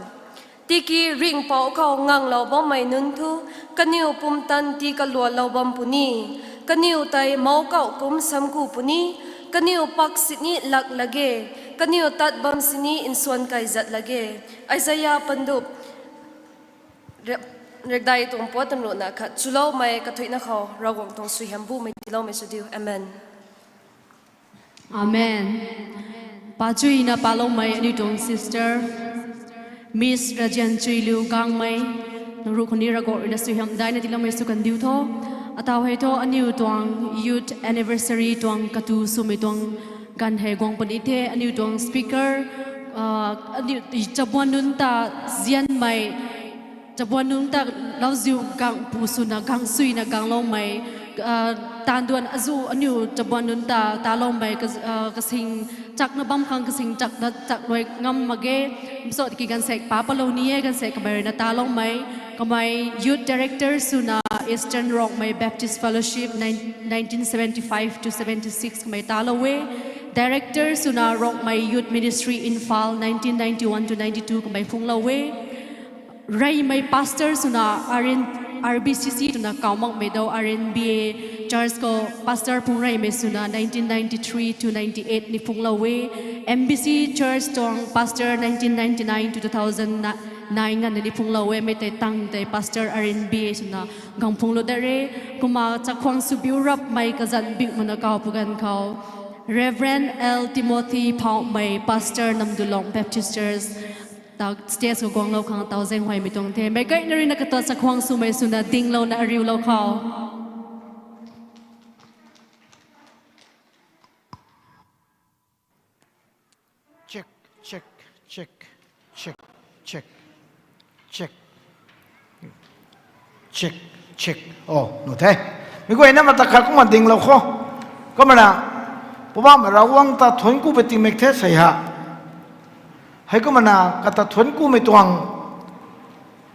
Tiki ringhpouc khou nganglou bammei nunc thu, kaniw pumtan tii kaluanlou bam puni, kaniw tei mouc kauh kum samku puni, kaniw pak sini lak lak ge, kaniw tat bam sini nsuan key zat lak ge. Isaiah panduk riak-, riakdei tuang puat tamruhna khat. Chuloumei kathuicna khou Ravguangc tuang suaihiam bumei tiiloumei sw diu. Amen. Amen. Pachuina paloumei aniu tuang sister, Miss Rajen Chuiliu Gangmei, nang ruc khou ni Ravguangc ruina suaihiam daina tiiloumei sw kandiu tho. Atau hei thu aniu tuang youth anniversary tuang katu swmei tuang ganv hei guang puni the, aniu tuang speaker, ah, aniu chabuan nunc ta zianmei, chabuan nunc ta lauziu gangpu swna gangsuina gangloumei, ah, taanv duan azuh aniu chabuan nunc ta taloumei ka-, ah, kasing chakna bam khang kasing chakna chak luai ngam mak ge. Mso tiki gaanvsaekc pa palou ni e, gaanvsaekc kamei ruina taloumei. Kamei youth director swna Eastern Rongmei Baptist Fellowship, nine-, nineteen seventy-five to seventy-six kamei talou e. Director swna Rongmei Youth Ministry Imphal, nineteen ninety-one to ninety-two kamei phunglou e. Reymei pastor swna R N, R B C C twna kaumakmei dou R N B A church khou pastor phungc reymei swna nineteen ninety-three to ninety-eight ni phungclou e. M B C church tuang pastor nineteen ninety-nine to two thousand nine nganvna ni phungclou e. Mi tei tang tei pastor R N B A swna gang phungclou dat re. Kumna chakhwang sw biu rapmei kazanc biu mana kau pu ganv khou Reverend L Timothy Phauhmei, pastor Namdulong Baptist Church, ta stage khou guanglou khang tau zaenghuaymei tuang the. Meic guayna ruina katuang chakhwang swmei swna dinglouna ariulou khou. Check, check, check, check, check, check, check, check. Oh, nuh the. Mi guayna mata khat kumna dinglou kho. Kumna, Poubauhmei Ravguangc ta thuanc ku pui tingmik the sei ha. Heikumna kata thuanc kumei tuang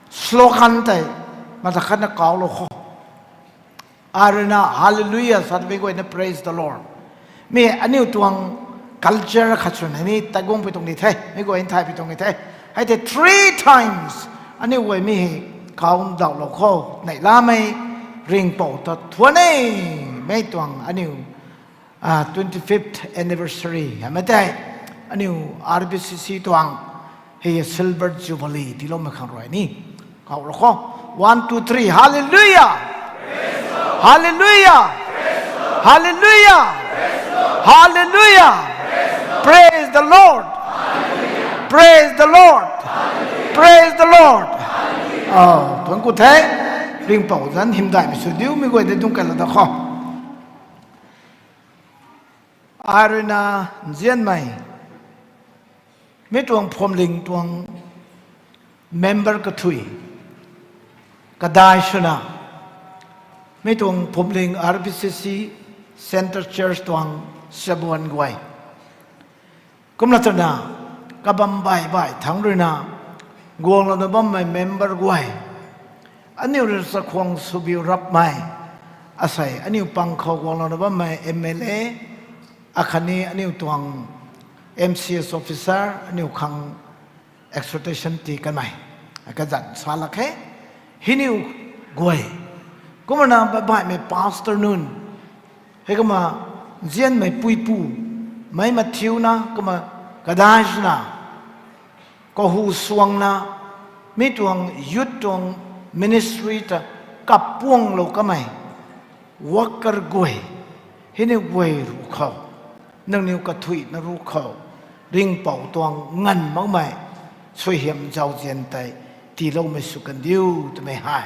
slogan tei mata khatna kaulou kho. Ai ruina Hallelujah sa, mi guayna Praise the Lord. Mi aniu tuang culture khat swna ni taiguang pui tuang ni the, mi guay nthay pui tuang ni the. Hei tei three times aniu guay mi hei kau ndauhlou kho. Neihlamei Ringhpouc ta thuan e, mi tuang aniu twenty-fifth anniversary hamei tei aniu R B C C tuang hei silver jubilee tiiloumei khang rui ni kaulou kho. One, two, three. Hallelujah! Hallelujah! Hallelujah! Hallelujah! Praise the Lord! Praise the Lord! Praise the Lord! Thuanc ku the. Ringhpouc zanc hymdaihmei sw diu, mi guay de dungc kailou da kho. Ai ruina nzianmei mi tuang phuamling tuang member kathui kadai swna mi tuang phuamling R B C C Centre Church tuang chabuan guay, kumna twna kabam baih baih thangc ruina guanglouna bammei member guay, aniu rui chakhwang sw biu rapmei, asei aniu pang khou guanglouna bammei M L A, akhatni aniu tuang M C S officer, aniu khang exhortation tii kanmei kazanc sa lak khe. Hei niw guay, kumna baihmei pastor nunc, heikumna nzianmei puipu, meic mathiuna kumna kadai swna kahu suangna mi tuang youth tuang ministry ta kappuanglou kamei worker guay, hei niw guay ruc khou, nangniw kathuina ruc khou Ringhpouc tuang nganv makmei suaihiam zauzian tei tiiloumei sw kandiu twmei hei,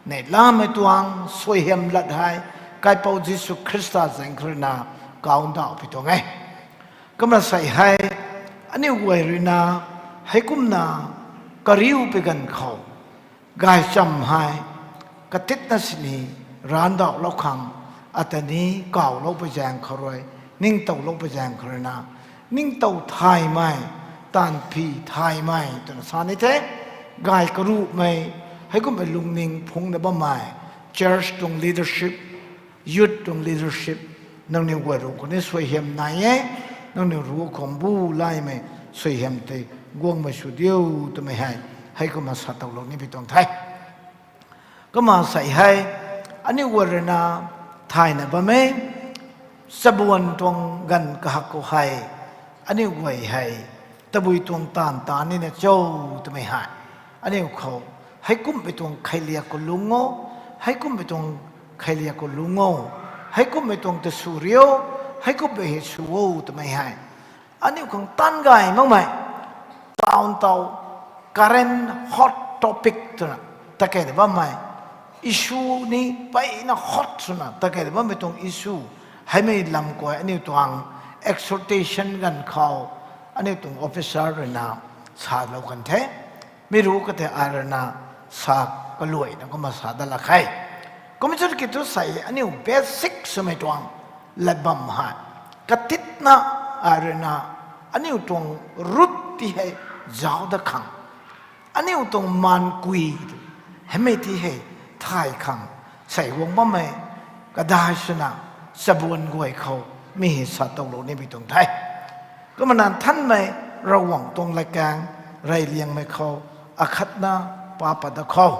neihlamei tuang suaihiam lat hei Kaipouc Jisu Khrista zaeng khou ruina kau ndauh pui tuang e. Kumna sei hei aniu guay ruina heikumna kariu pui ganv khou gaychamv hei katitna sini raandauhlou khang ata ni kawlou pui zaeng khou rui, ningtowlou pui zaeng khou ruina, ningtow thaymei, taanv phi thaymei twna sa ni the. Gay karuhmei, heikumhmei lungning phungcna bammei church tuang leadership, youth tuang leadership, nangniw guay ruc khou ni suaihiam nai e. Nangniw ruc khou bu laymei suaihiam tei guangmei sw diu twmei hei, heikumna sa towlou ni pui tuang the. Kumna sei hei aniu guay ruina thayna bam e. Chabuan tuang ganv kahak khou hei aniu guay hei tabui tuang taanv ta nina cho twmei hei, aniu khou heikumhmei tuang kheiliak khou lungc o, heikumhmei tuang kheiliak khou lungc o, heikumhmei tuang ta sw rio, heikumhmei hei sw o twmei hei aniu khang taanv gay makmei, tawn taw, current hot topic twna takei ta bammei, issue ni peyna hot swna takei ta bammei tuang issue, heimei lam khou aniu tuang exhortation ganv khou aniu tuang officer ruina salou kan the. Mi ruc katei ai ruina sa kaluaina kumna sa dat lak khe. Kum chu ki thu sei aniu basic swmei tuang lat bam hei katitna ai ruina aniu tuang root ti hei zauc dat khang, aniu tuang maankui heimei ti hei thay khang sei guang bammei kadai swna chabuan guay khou mi hei sa towlou ni pui tuang the. Kumna Nthanmei Ravguangc tuang latkaeng reyliangmei khou akhatna pa pat da khou.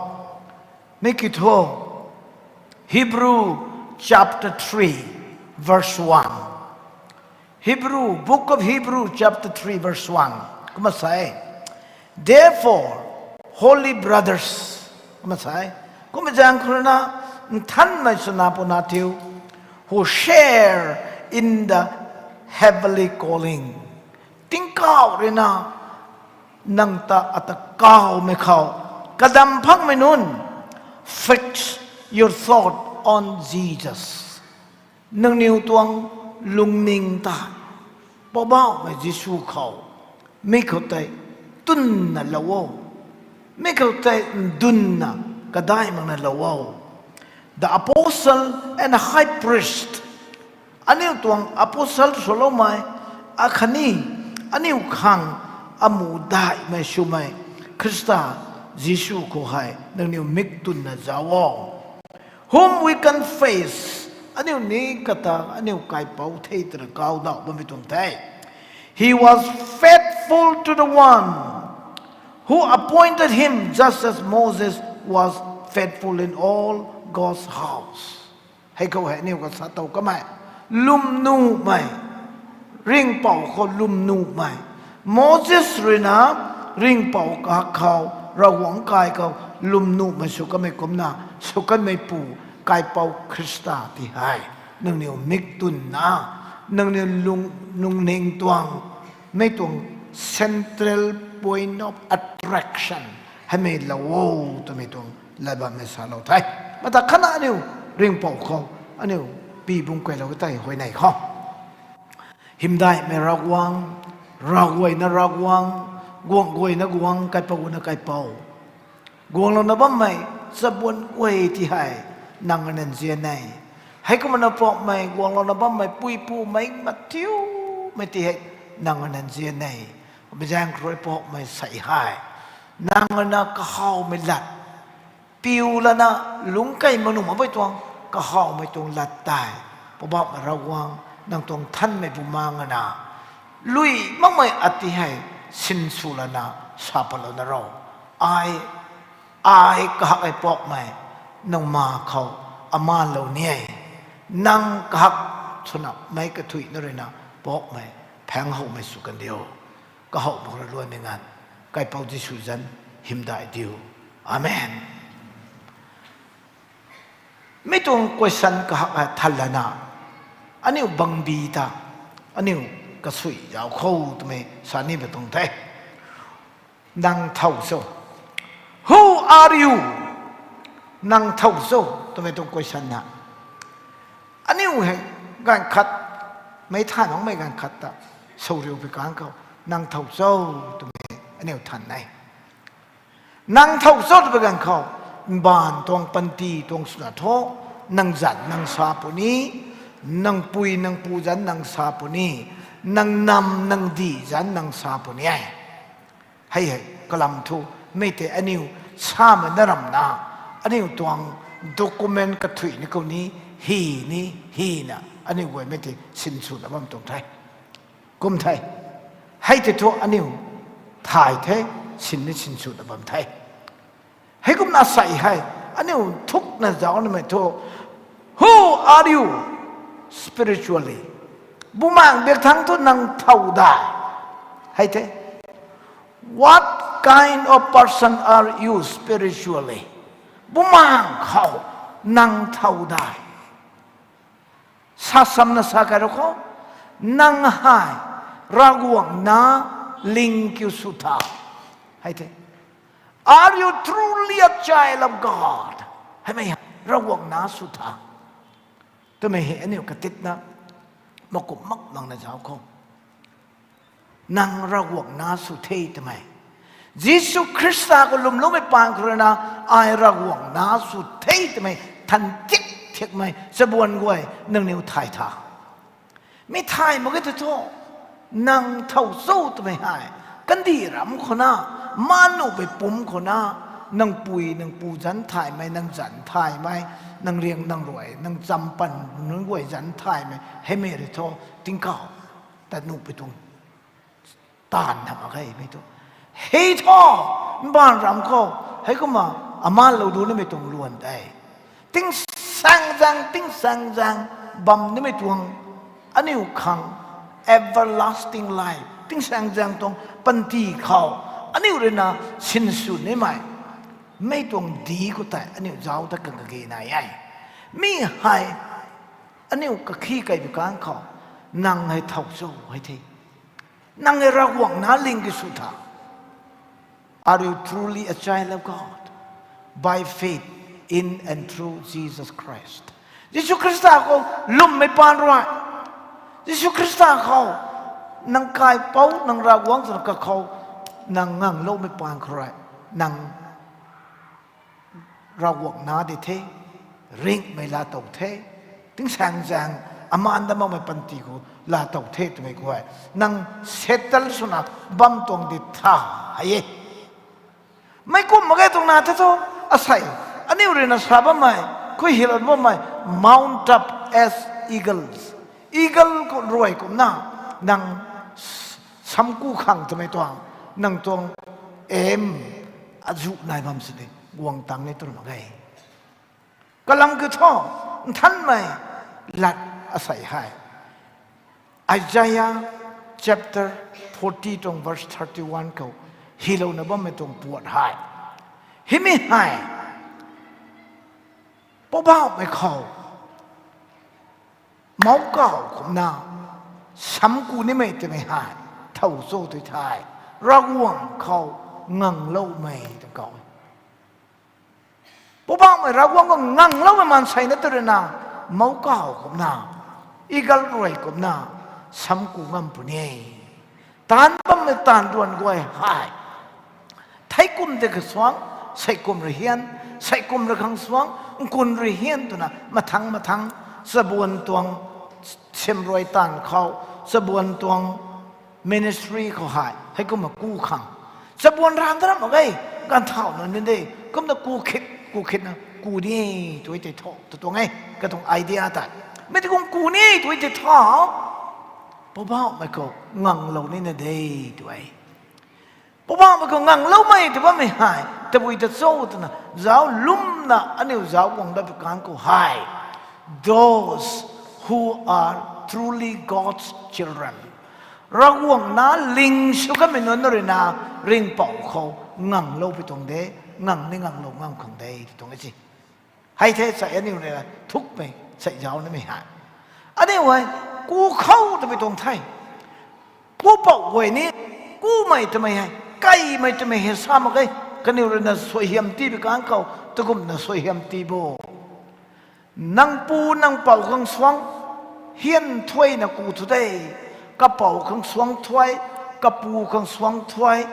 Mi kiu thu, Hebrew chapter three, verse one. Hebrew, book of Hebrew chapter three, verse one. Kumna sa e, Therefore, holy brothers, kumna sa e, kumna zaeng khou rui na, nthanmei swna puna thiu, who share in the heavenly calling. Tingkauh rui na, nang ta ata kawmei khou, kadam phangmei nunc, fix your thought on Jesus. Nangniw tuang lungning ta, Poubauhmei Jisu khou, mi khou tei tunna lou o. Mi khou tei ndunna kadai makna lou o. The apostle and high priest. Aniu tuang apostle swloumei, akhatni aniu khang amu daihmei swmei Khrista Jisu khou hei nangniw mik tunna zauc o. Whom we confess, aniu ni kata aniu kaipouc the twna kawdauh bammei tuang the. He was faithful to the one who appointed him, just as Moses was faithful in all God's house. Hei khou hei aniu kasa tow kamei, lwmnuhmei, ringhpouc khou lwmnuhmei, Moses rui na ringhpouc kahak khou, Ravguangc kai khou lwmnuhmei sw kanmei kumna, sw kanmeipu kaipouc Khrista ti hei nangniw mik tunna, nangniw lung, lungning tuang, mei tuang central point of attraction heimei lou o twmei tuang lat bammei salou the. Mata khatna aniu ringhpouc khou aniu pi bung kuailou tei huayney khou, hymdaihmei Ravguangc, ravguayna Ravguangc, guangc guayna Guangc, kaipouc na kaipouc, guanglouna bammei chabuan guay ti hei nang rui na nzian e. Heikumna Poubauhmei, guanglouna bammei puipumei mathiumei ti hei nang rui na nzian e. Mei zaeng khou rui Poubauhmei sei hei, nang rui na kahawmei lat, piu lana, lungc kei manuh makpui tuang kahawmei tuang lat tei, Poubauhmei Ravguangc, nang tuang Nthanmei Bumaengh na, lui makmei ati hei sinsw lana sa patlouna ro. Ai, ai kahak ei Poubauhmei, nang ma khou amalou ni e. Nang kahak swna meic kathuicna rui na Poubauhmei, phaeng howmei sw kandiu. Kahow mak rui luaimei nganv, kaipouc Jisu zanc hymdaih diu. Amen. Mi tuang question kahak hei than lana, aniu bangbi ta, aniu kasui zauc khou twmei sa ni ba tuang the. Nang thow cho? Who are you? Nang thow cho twmei tuang question na, aniu hei ganv khat, meic thay makmei ganv khat ta, sawriu pi kang khou, nang thow cho twmei aniu than e. Nang thow cho twpui ganv khou, mbaanv tuang panty tuang swna thu, nang zanc nang sa puni, nang pui nang pu zanc nang sa puni, nang nam nang dih zanc nang sa puni e. Hei hei kalam thu, mei tei aniu samei na ramna, aniu tuang document kathuicna khou ni, hi ni, hina aniu guay mei tei sinswna bam tuang the. Kum the. Hei tei thu aniu thay the, sin ni sinswna bam the. Heikumna sei hei, aniu thukna zauc namei thu, who are you spiritually? Bumaengh biak thangc thu nang thow dai? Hei the. What kind of person are you spiritually? Bumaengh khou nang thow dai? Sa samna sa kai ru khou, nang hei Ravguangc nac ling kiu sw tha? Hei the. Are you truly a child of God? Heimei Ravguangc nac sw tha? Twmei hei aniu katitna makum mak makna zauc khou, nang Ravguangc nac sw the twmei, Jisu Khrista khou lwmloumei paan khou rui na, ai Ravguangc nac sw the twmei than thiak thiakmei chabuan guay nangniw thay tha? Mi thay mak ge tei thu, nang thow cho twmei hei, kandih ram khou na, manu pei pumc khou na, nang pui nang pu zanc thaymei, nang zanc thaymei, nang riang nang ruai nang champan nunc guay zanc thaymei heimei rui thu, tingkauh ta nuh pui tuang taanv na mak ge mei thu. Hei thu, mbaanv ram khou Heikumna, amanlou du nimei tuang luan de. Tingsaengzaeng, tingsaengzaeng bam nimei tuang aniu khang everlasting life, tingsaengzaeng tuang panty khou aniu ruina sinsw nimei, mei tuang di khou tei aniu zauc ta kang kage nai e. Mi hei aniu kakhi kaibi kang khou, nang hei thow cho hei the. Nang hei Ravguangc nac ling ki sw tha. Are you truly a child of God? By faith in and through Jesus Christ. Jisu Khrista khou lwmmei paan rui, Jisu Khrista khou nang kaipouc, nang Ravguangc twna kakhou nang ngangloumei paan khou rui, nang Ravguangc nac di the, ringhmei laatow the, tingsaengzaeng amaan dat makmei panty khou laatow the twmei khou hei nang settle swna bam tuang di tha hei e. Mei kum mak ge tuang na the thu, asei, aniu ruina sa bammei, khui hilou bammei, mount up as eagles. Eagle khou ruai kumna, nang samku khang twmei tuang, nang tuang aim azuh nai bam sini, guang tang ni tw mak ge. Kalam kiu thu, nthanmei lat asei hei, Isaiah chapter forty tuang verse thirty-one khou hilouna bammei tuang puat hei, himi hei, Poubauhmei khou mouc kaw kumna samku nimei twmei hei thow cho tw thei, Ravguangc khou ngangloumei tw kaw. Poubauhmei Ravguangc khou ngangloumei maansei na tw ruina, mouc kaw kumna, eagle ruai kumna, samku ngam puni e. Taanc bammei taanv duan guay hei, theikum tei khang suang, seikum rui hian, seikum rui khang suang, nkun rui hian twna mathang mathang, chabuan tuang simruai taanv khou, chabuan tuang ministry khou hei heikumna ku khang, chabuan ran da ram mak ge, ganv thau nunc ni de, kumna ku khit ku khitna ku ni e tw tei tho tw tuang e, katuang idea tei. Mi tei kum ku ni e tw tei tho, Poubauhmei khou nganglou nina de tw e. Poubauhmei khou ngangloumei tw bammei hei tabui ta cho twna zauc lwmna aniu zauc guang dat pi kang khou hei, those who are truly God's children, Ravguangc nac ling sw kamei nunc ruina Ringhpouc khou nganglou pi tuang de, ngang ni nganglou ngam khang de tw tuang e si. Hei the sei aniu ruina thukmei sei zauc nimei hei, aniu hei ku khou twmei tuang the. Ku pouc guay ni, kumei twmei hei, kaimei twmei hei sa mak ge. Kaniw ruina suaihiam tibi kang khou takumna suaihiam ti bo. Nang pu nang pouc khang suang hian thuayna ku thu de. Kapouc khang suang thuay, kapu khang suang thuay,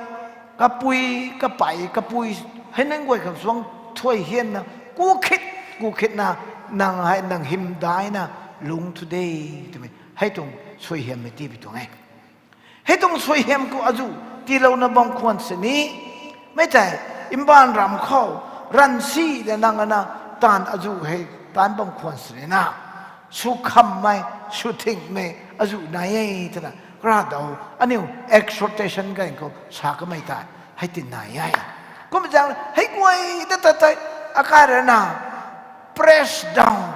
kapui, kapei, kapui, hei nunc guay khang suang thuay hianna, ku khit, ku khitna, nang hei nang hymdaihna lungc thu de, twmei hei tuang suaihiammei tibi tuang e. Hei tuang suaihiam khou azuh tiilouna bam khwan sini, mei tei mbaanv ram khou ranv si de nang ana taanv azuh hei taanc bam khwan sini na, sw khammei, sw thingmei azuh nai e twna, kara dau aniu exhortation ganv khou sa kamei tei hei ti nai e. Kum zaeng hei guay ta ta tei, akai ruina press down,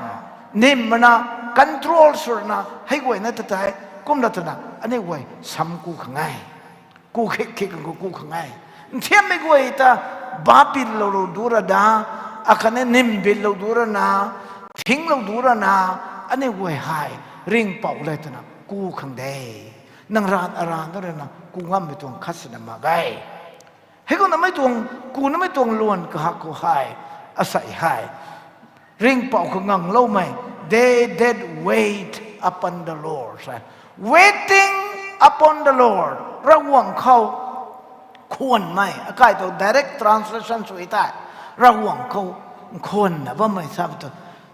nim mana, control swna hei guayna ta tei, kumna twna aniu guay sam ku khang e. Ku khit khit khang ku khang e. Nthiammei guay ta bapillou lou du rana, akhatni nimbilou du rana, thinglou du rana, aniu guay hei Ringhpouc le twna ku khang de. Nang raan araan ruina ku ngammei tuang khat sina mak ge. Hei kumna mei tuang, ku namei tuang luan kahak khou hei, asei hei, Ringhpouc khou ngangloumei, they that wait upon the Lord. Waiting upon the Lord. Ravguangc khou khwanmei, akai tu direct translation sw e tei, Ravguangc khou khwanna bammei sa tu,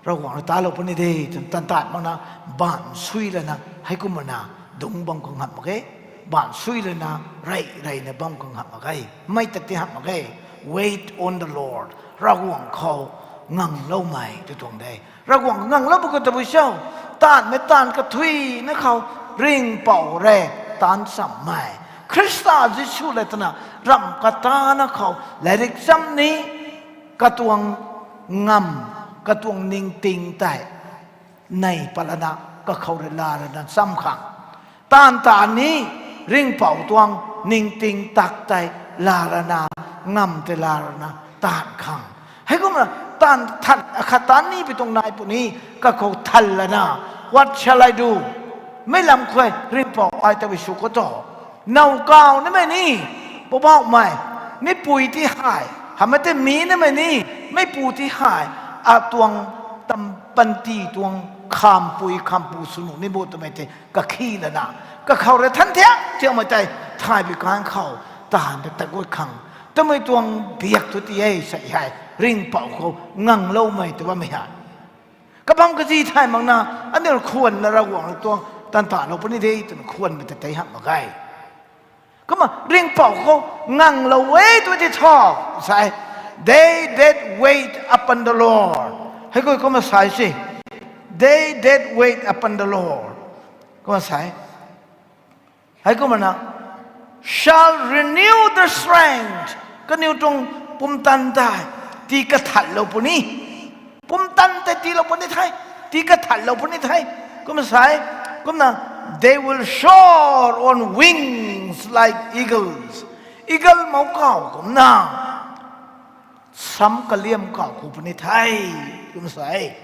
Ravguangc rui talou puni de twna tan tan makna, baanv sui lana, heikumna dungc bam khang hamh mak ge, baanv sui lana, rey reyna bam khang hamh mak ge, mei ta ti hamh mak ge. Wait on the Lord. Ravguangc khou ngangloumei tw tuang de. Ravguangc nganglou pwkhou tabui cho, taanvmei taanv kathuina khou Ringhpouc rui taanc chammei, Khrista Jisu le twna ramh katana khou lairik cham ni katuang ngam, katuang ningting tei nei patlana kakhou rui laa rana cham khang. Taanv ta ni Ringhpouc tuang ningting tak tei laa rana, ngam tei laa rana taanv khang. Heikumna taanv than akhat taanv ni pi tuang nai puni, kakhou than lana, What shall I do? Mei lam khou Ringhpouc ai tabui sw khou tu. Now kaw nimei ni, Poubauhmei, meipui ti hei, hamei tei mi nimei ni, meipu ti hei, atuang tam panty tuang khampui khampu sw nuh ni bo twmei tei kakhi lana, kakhou rui than thiak thiakmei tei thay bi kan khou, taanv ta ta gut khang, twmei tuang biak thu ti e sei hei, Ringhpouc khou ngangloumei tw bammei hei. Kabam kazi thay makna, aniu khwanna Ravguangc tuang taanv talou puni de twna khwanmei ta tei hamh mak ge. Kumna Ringhpouc khou nganglou e tw ti tho, sai. They that wait upon the Lord. Hei kumna sai se. They that wait upon the Lord. Kumna sai. Heikumna, shall renew their strength. Kaniw tuang pumtan tei tii kathatlou puni. Pumtan tei tiilou puni the. Tii kathatlou puni the. Kumna sai. Kumna, they will soar on wings like eagles. Eagle mou kaw kumna, sam kaliam kaw khou puni the. Kumna sai.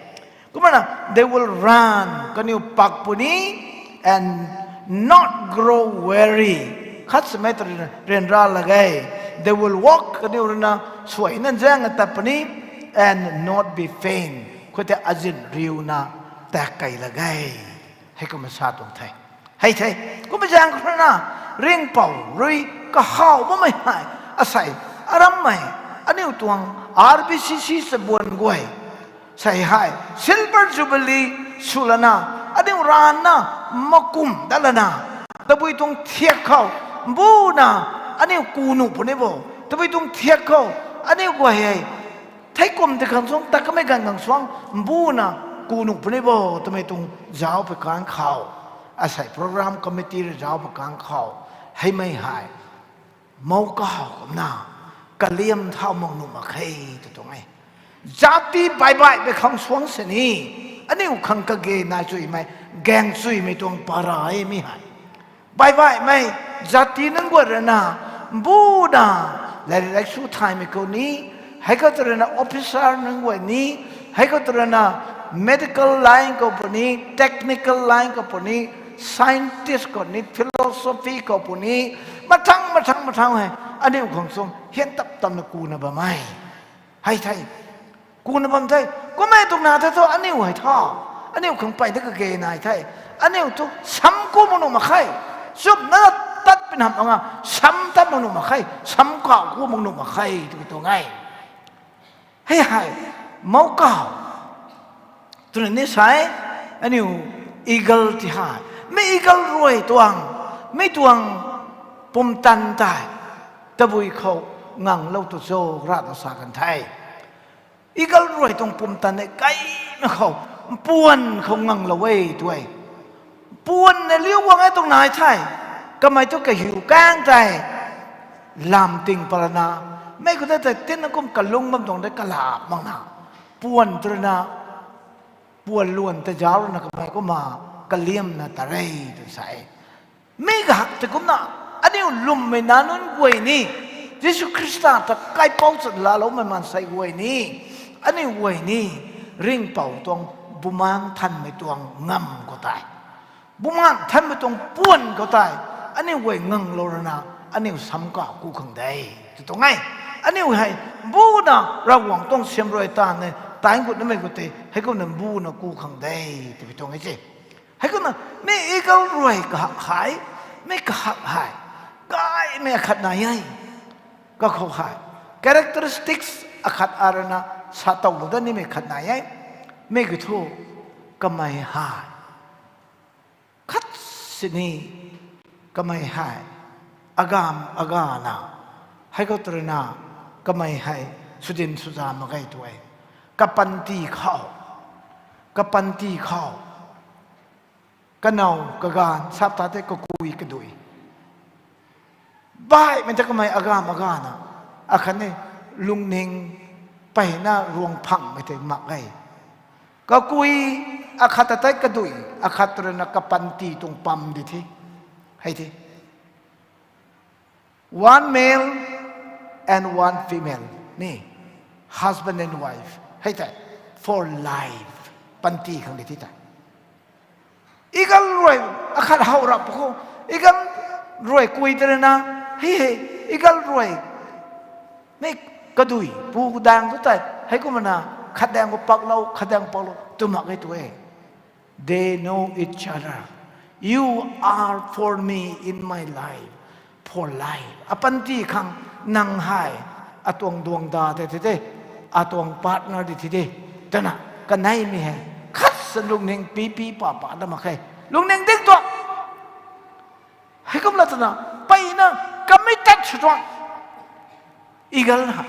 Kumna, they will run, kaniw pak puni, and not grow weary. Khat samei ta ryanra lak ge. They will walk, kaniw ruina suai nan zaeng tat puni, and not be faint. Khoutei azin riuna tak kei lak ge. Heikumna sa tuang the. Hei the, kumna zaeng khou ruina, Ringhpouc rui kahaw bammei hei, asei, arammei, aniu tuang R B C C chabuan guay sei hei, silver jubilee swlana, aniu ranvna, makum dat lana, tabui tuang thiak khou, mbuna, aniu ku nuh puni bo, tabui tuang thiak khou, aniu guay hei, theikum tei khang suang, tat kamei ganv khang suang, mbuna, ku nuh puni bo twmei tuang zauc pui kan khou, asei program committee rui zauc pui kan khou, heimei hei, mou kaw kumna, kaliam thau mak nuh mak khe, tw tuang e. Jati baihbaihmei khang suang sini, aniu khang kage nai chuimei, gaeng chuimei tuang para e mi hei. Baihbaihmei, jati nunc guay ruina, mbuna, lairik su thaymei khou ni, hei khou tw ruina officer nunc guay ni, hei khou tw ruina medical line khou puni, technical line khou puni, scientist khou ni, philosophy khou puni, mathang, mathang, mathang hei, aniu khang suang hian tap tamna kuna bammei. Hei the, kuna bam the, kummei tuang na the thu aniu hei tha, aniu khang pey de kage nai the, aniu thu sam ku mak nuh mak khe, chumna tat pin hamh anga, sam tat mak nuh mak khe, sam kaw ku mak nuh mak khe, tw tuang e. Hei hei, mou kaw, twna ni sai, aniu eagle ti hei, mi eagle rui tuang, mi tuang pumtan tei, tabui khou nganglou tu cho ra ta sa kan the. Eagle rui tuang pumtan e kaina khou, mpuan khou nganglou e tw e. Mpuan na liu guang e tuang nai the, kamei thu kahiu kang tei, lam ting palana, mei khou tei tei tinna kum kalung bam tuang de kala makna, puan tw ruina, puan luan ta zauc ruina kamei kumna, kaliamna ta re tw sa e. Mi kahak tei kumna, aniu lwmmei nac nunc guay ni, Jisu Khrista ta kaipouc chwn laaloumei maansei guay ni, aniu guay ni, Ringhpouc tuang Bumaengh Nthanmei tuang ngam khou tei, Bumaengh Nthanmei tuang puan khou tei, aniu guay nganglou ruina, aniu sam kaw ku khang de, tw tuang e. Aniu hei, mbuna Ravguangc tuang siamruai taanv e, taanv gut namei khou tei, heikumna mbuna ku khang de, tw tuang e se. Heikumna, mi eagle rui kahak hei, mi kahak hei, gaymei akhat nai e. Kakhou hei, characteristics akhat a ruina, sa towlou dat nimei khat nai e. Mi kiu thu, kamei hei, khat sini, kamei hei, agam agana, hei khou tw ruina, kamei hei, sudin suza mak ge tw e. Kapanty khou, kapanty khou, kanow kaganv sap ta tei kakui kadui, Baihmei ta kamei agam agana, akhatni lungning peyna ruang phangmei tei mak e. Kakui, akhat ta tei kadui, akhat rui na kapanty tuang pam di the. Hei the. One male and one female ni, husband and wife. Hei tei, for life. Panty khang di the tei. Eagle rui, akhat how rap khou, eagle rui kui tei na, hei hei, eagle rui ni kadui pu daeng tu tei, heikumna, khatdaeng khou paklou, khatdaeng paklou tw mak e tu e. They know each other. You are for me in my life, for life. Apanty khang nang hei atuang duangda tei the de, atuang partner di the de, twna kaneimei hei khat sa lungning pipi papa da mak khe. Lungning ding tuang. Heikumna twna, peyna committed sw tuang. Eagle ha.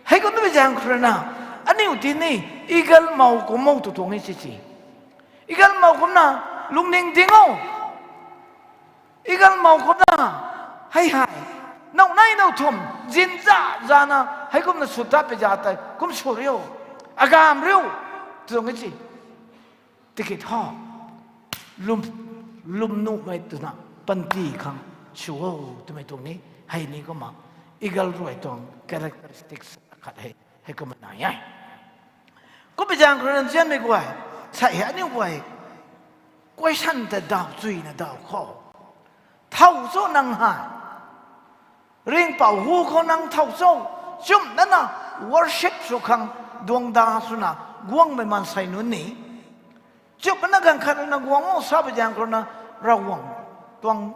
Heikum twmei zaeng khou rui na, aniu ti ni eagle mou kum mou tu tuang e si si. Eagle mou kumna lungning ding o. Eagle mou kumna, hei hei, now nei now thum, zinza zana, heikumna sw tat pei za tei kum sw riu, agam riu, tuang e si. Tiki thu, lwm, lwm nuhmei twna, panty khang sw o twmei tuang ni, hei ni kumna, eagle rui tuang characteristics akhat hei, heikumna nai e. Kummei zaeng khou rui nzianmei guay, sa hei aniu guay, question ta daw chuina daw khou, thow cho nang hei, ringhpouc hu khou nang thow cho, chumna na worship sw khang duangda swna guangmei maansei nunc ni, chumna ganv khat rui na guang o sa pei zaeng khou rui na, Ravguangc tuang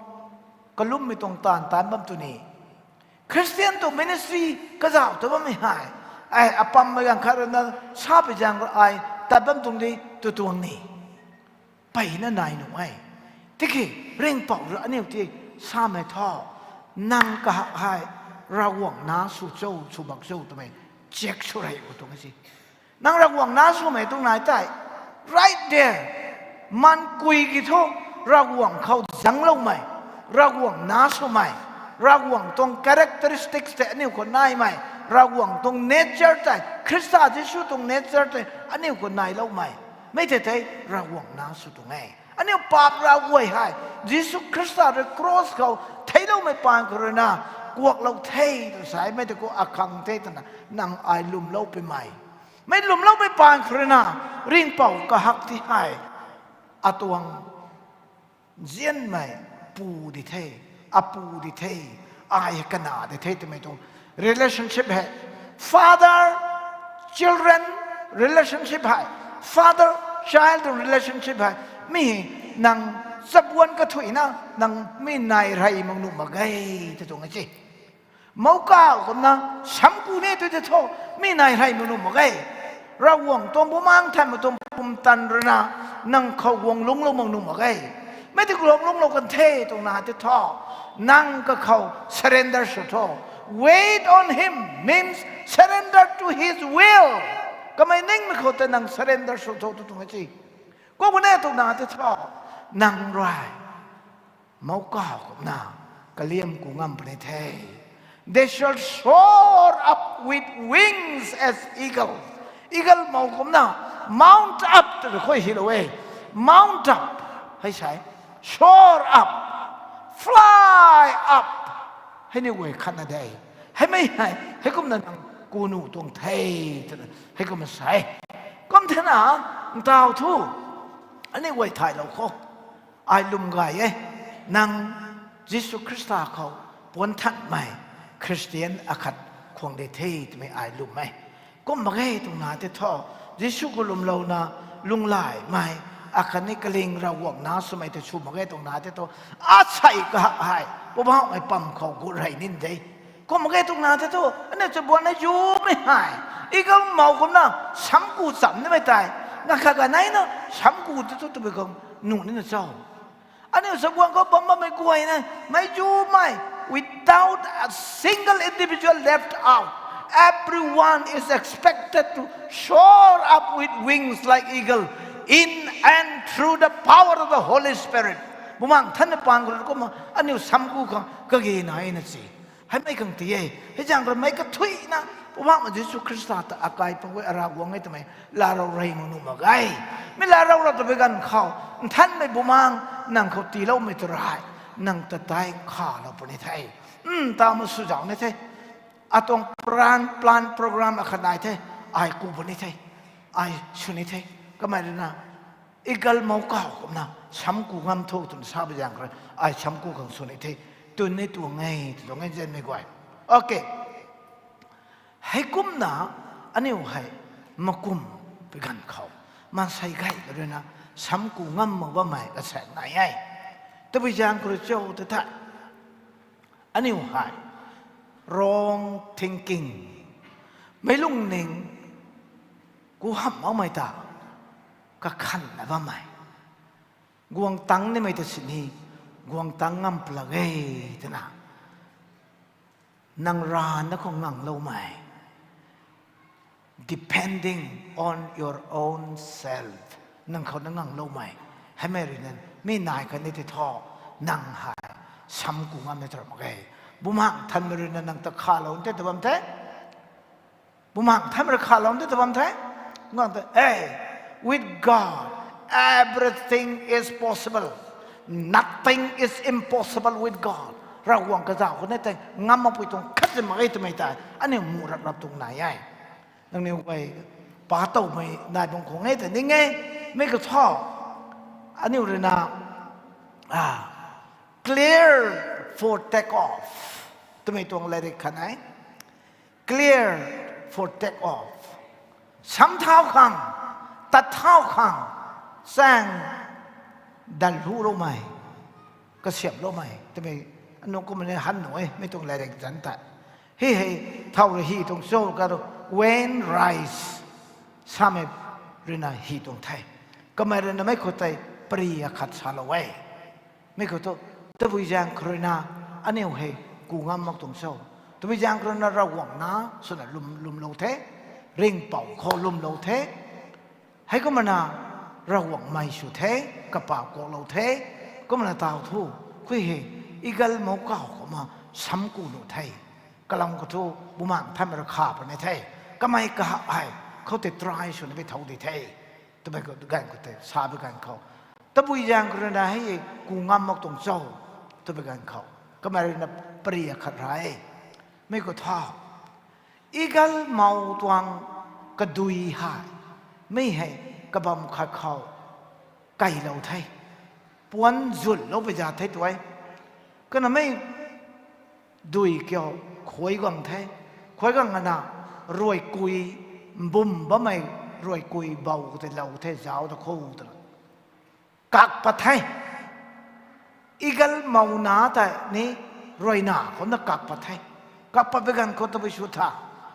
kalummei tuang taanv taanc bam tu ni, Christian tuang ministry kazauh ta bammei hei, ai apammei ganv khat rui na, sa pei zaeng khou ai tat bam tuang di tu tuang ni, peyna nai nuh e. Tiki, ringhpouc rui aniu ti samei thu, nang kahak hei Ravguangc nac sw cho, sw mak cho twmei check sw rey khou tuang e si. Nang Ravguangc nac swmei tuang nai tei, right there, man kui ki thu, Ravguangc khou zangloumei, Ravguangc nac swmei, Ravguangc tuang characteristics tei aniu khou naimei, Ravguangc tuang nature tei, Khrista Jisu tuang nature tei aniu khou nailoumei, mei tei tei Ravguangc nac sw tuang e. Aniu paap rav guay hei, Jisu Khrista rui cross khou theicloumei paan khou rui na, kuaklou the tw sa e, mei tei khou akhang the twna nang ai lwmlou puimei, mei lwmloumei paan khou rui na, ringhpouc kahak ti hei, atuang nzianmei pu di the, apu di the, ai hei kana di the twmei tuang relationship hei, father children relationship hei, father child tuang relationship hei, mi nang chabuan kathuina nang mi nai rey mak nuh mak ge, tei tuang e si. Mouc kaw kumna, samku ni tu tei thu, mi nai rey mak nuh mak ge. Ravguangc tuang bumaengc thaymei tuang pumtan rui na, nang khou guang lungclou mak nuh mak ge. Mei tei guang lungclou kan the tuang na tei thu, nang kakhou surrender sw tho. Wait on him means surrender to his will. Kamei ningmei khou tei nang surrender sw tho tu tuang e si. Kum e tuang na tei thu, nang rui mouc kaw kumna, kaliam ku ngam puni the. They shall soar up with wings as eagles. Eagle mou kumna, mount up tw khou hylou e. Mount up, hei sa e, soar up, fly up. Hei ni guay khatna de. Heimei hei, heikumna nang ku nuh tuang the, twna heikumna sa e. Kum thena, ntaw thu, aniu guay thaylou khou, ai lwm gay e. Nang Jisu Khrista khou puanthanmei Khristian akhat khwang di the twmei ai lwm e. Kum mak ge tuang na tei thu, Jisu khou lwmlouna lunglaymei, akhatni kaling Ravguangc nac swmei tei sw mak ge tuang na tei thu, asei kahak hei Poubauhmei pam khou gut rey nin de. Kum mak ge tuang na tei thu, aniu chabuan na zumei hei, eagle mou kumna, samku cham nimei tei, nang kha kaneina samku tei thu tabui khang nuh nina cho. Aniu chabuan khou bam bammei guay na, mei zumei, without a single individual left out, everyone is expected to soar up with wings like eagle in and through the power of the Holy Spirit. Bumaengh Nthanmei paan khou rui kumna aniu samku khang kage na e na si. Heimei khang ti e. Hei zaeng rui meic kathuina, Poubauhmei Jisu Khrista ta akai pang e, Ravguangc e twmei laalou rey mak nuh mak ge. Mi laalou rap ta bi ganv khou, Nthanmei Bumaengh nang khou tiiloumei tu rui, nang ta tei khalou puni the. Nta ma swzauh ni the. Atuang plan, plan program akhat nai the. Ai ku puni the. Ai sw ni the. Kamei rui na, eagle mou kaw kumna, samku ngam thu twna sa bi zaeng khou rui, ai samku khang sw ni the. Twn ni tuang e, tuang e zanmei guay. Okay. Heikumna, aniu hei, makum bi ganv khou, maansei gaymei rui na, samku ngam mak bammei kasaek nai e. Tabui zaeng khou rui cho ta the. Aniu hei, wrong thinking. Meic lungning, ku hamh makmei ta, kakhanna bammei. Guang tangc nimei ta sini, guang tangc ngam plak e, twna. Nang rana khou ngangloumei. Depending on your own self. Nang khou na ngangloumei. Heimei rui na, mi nai khatni tei thu, nang hei, samku ngam ni ta mak ge. Bumaengh Nthanmei rui na nang ta khalou tei ta bam the. Bumaengh Nthanmei rui khalou tei ta bam the. Ngang ta, hey, with God, everything is possible. Nothing is impossible with God. Ravguangc kazauh khou ni tei ngam makpui tuang khat zi mak ge twmei tei aniu mu rap rap tuang nai e. Nangniw guay pa towmei nai bam khwan e ta ning e. Mi khou thu, aniu rui na, ah, clear for take off twmei tuang latrik khat nai. Clear for take off. Sam thau khang, tat thau khang, chaeng danluloumei, kasiamhloumei twmei, anu kumna han nuh e, mi tuang latrik zanc ta. Hei hei, thau rui hi tuang cho ka tu, Wayne Rice samei rui na hi tuang the. Kamei rui na mei khou tei pary akhat salou e. Mi khou thu, tabui zaeng khou rui na, aniu hei, ku ngam mak tuang cho. Tabui zaeng khou rui na Ravguangc na, swna lwm, lwmlou the, ringhpouc khou lwmlou the. Heikumna, Ravguangc mei sw the, kapau kuaklou the, kumna taw thu, khui hei, eagle mou kaw kumna, sam ku nuh the. Kalam khou thu, Bumaengh Nthanmei rui kha puni the. Kamei kahak hei, khoutei try swna bi thau di the. Twmei khou ganv khou tei, sa bi ganv khou. Tabui zaeng khou rui na hei, ku ngam mak tuang cho. Twmei ganv khou. Kamei rui na pary akhat ra e. Mi khou thu, eagle mou tuang kadui hei, mi hei, kabam khat khou, kailou the. Puan zunlou pui za the tu e. Kanamei dui kiu khuay guang the. Khuay guang ana ruaikui, mbum bammei ruaikui bou tei lou the, zauc ta khou twna. Kak pat the. Eagle mou na tei ni ruaina khou na kak pat the. Kak pat bi ganv khou tabui sw tha.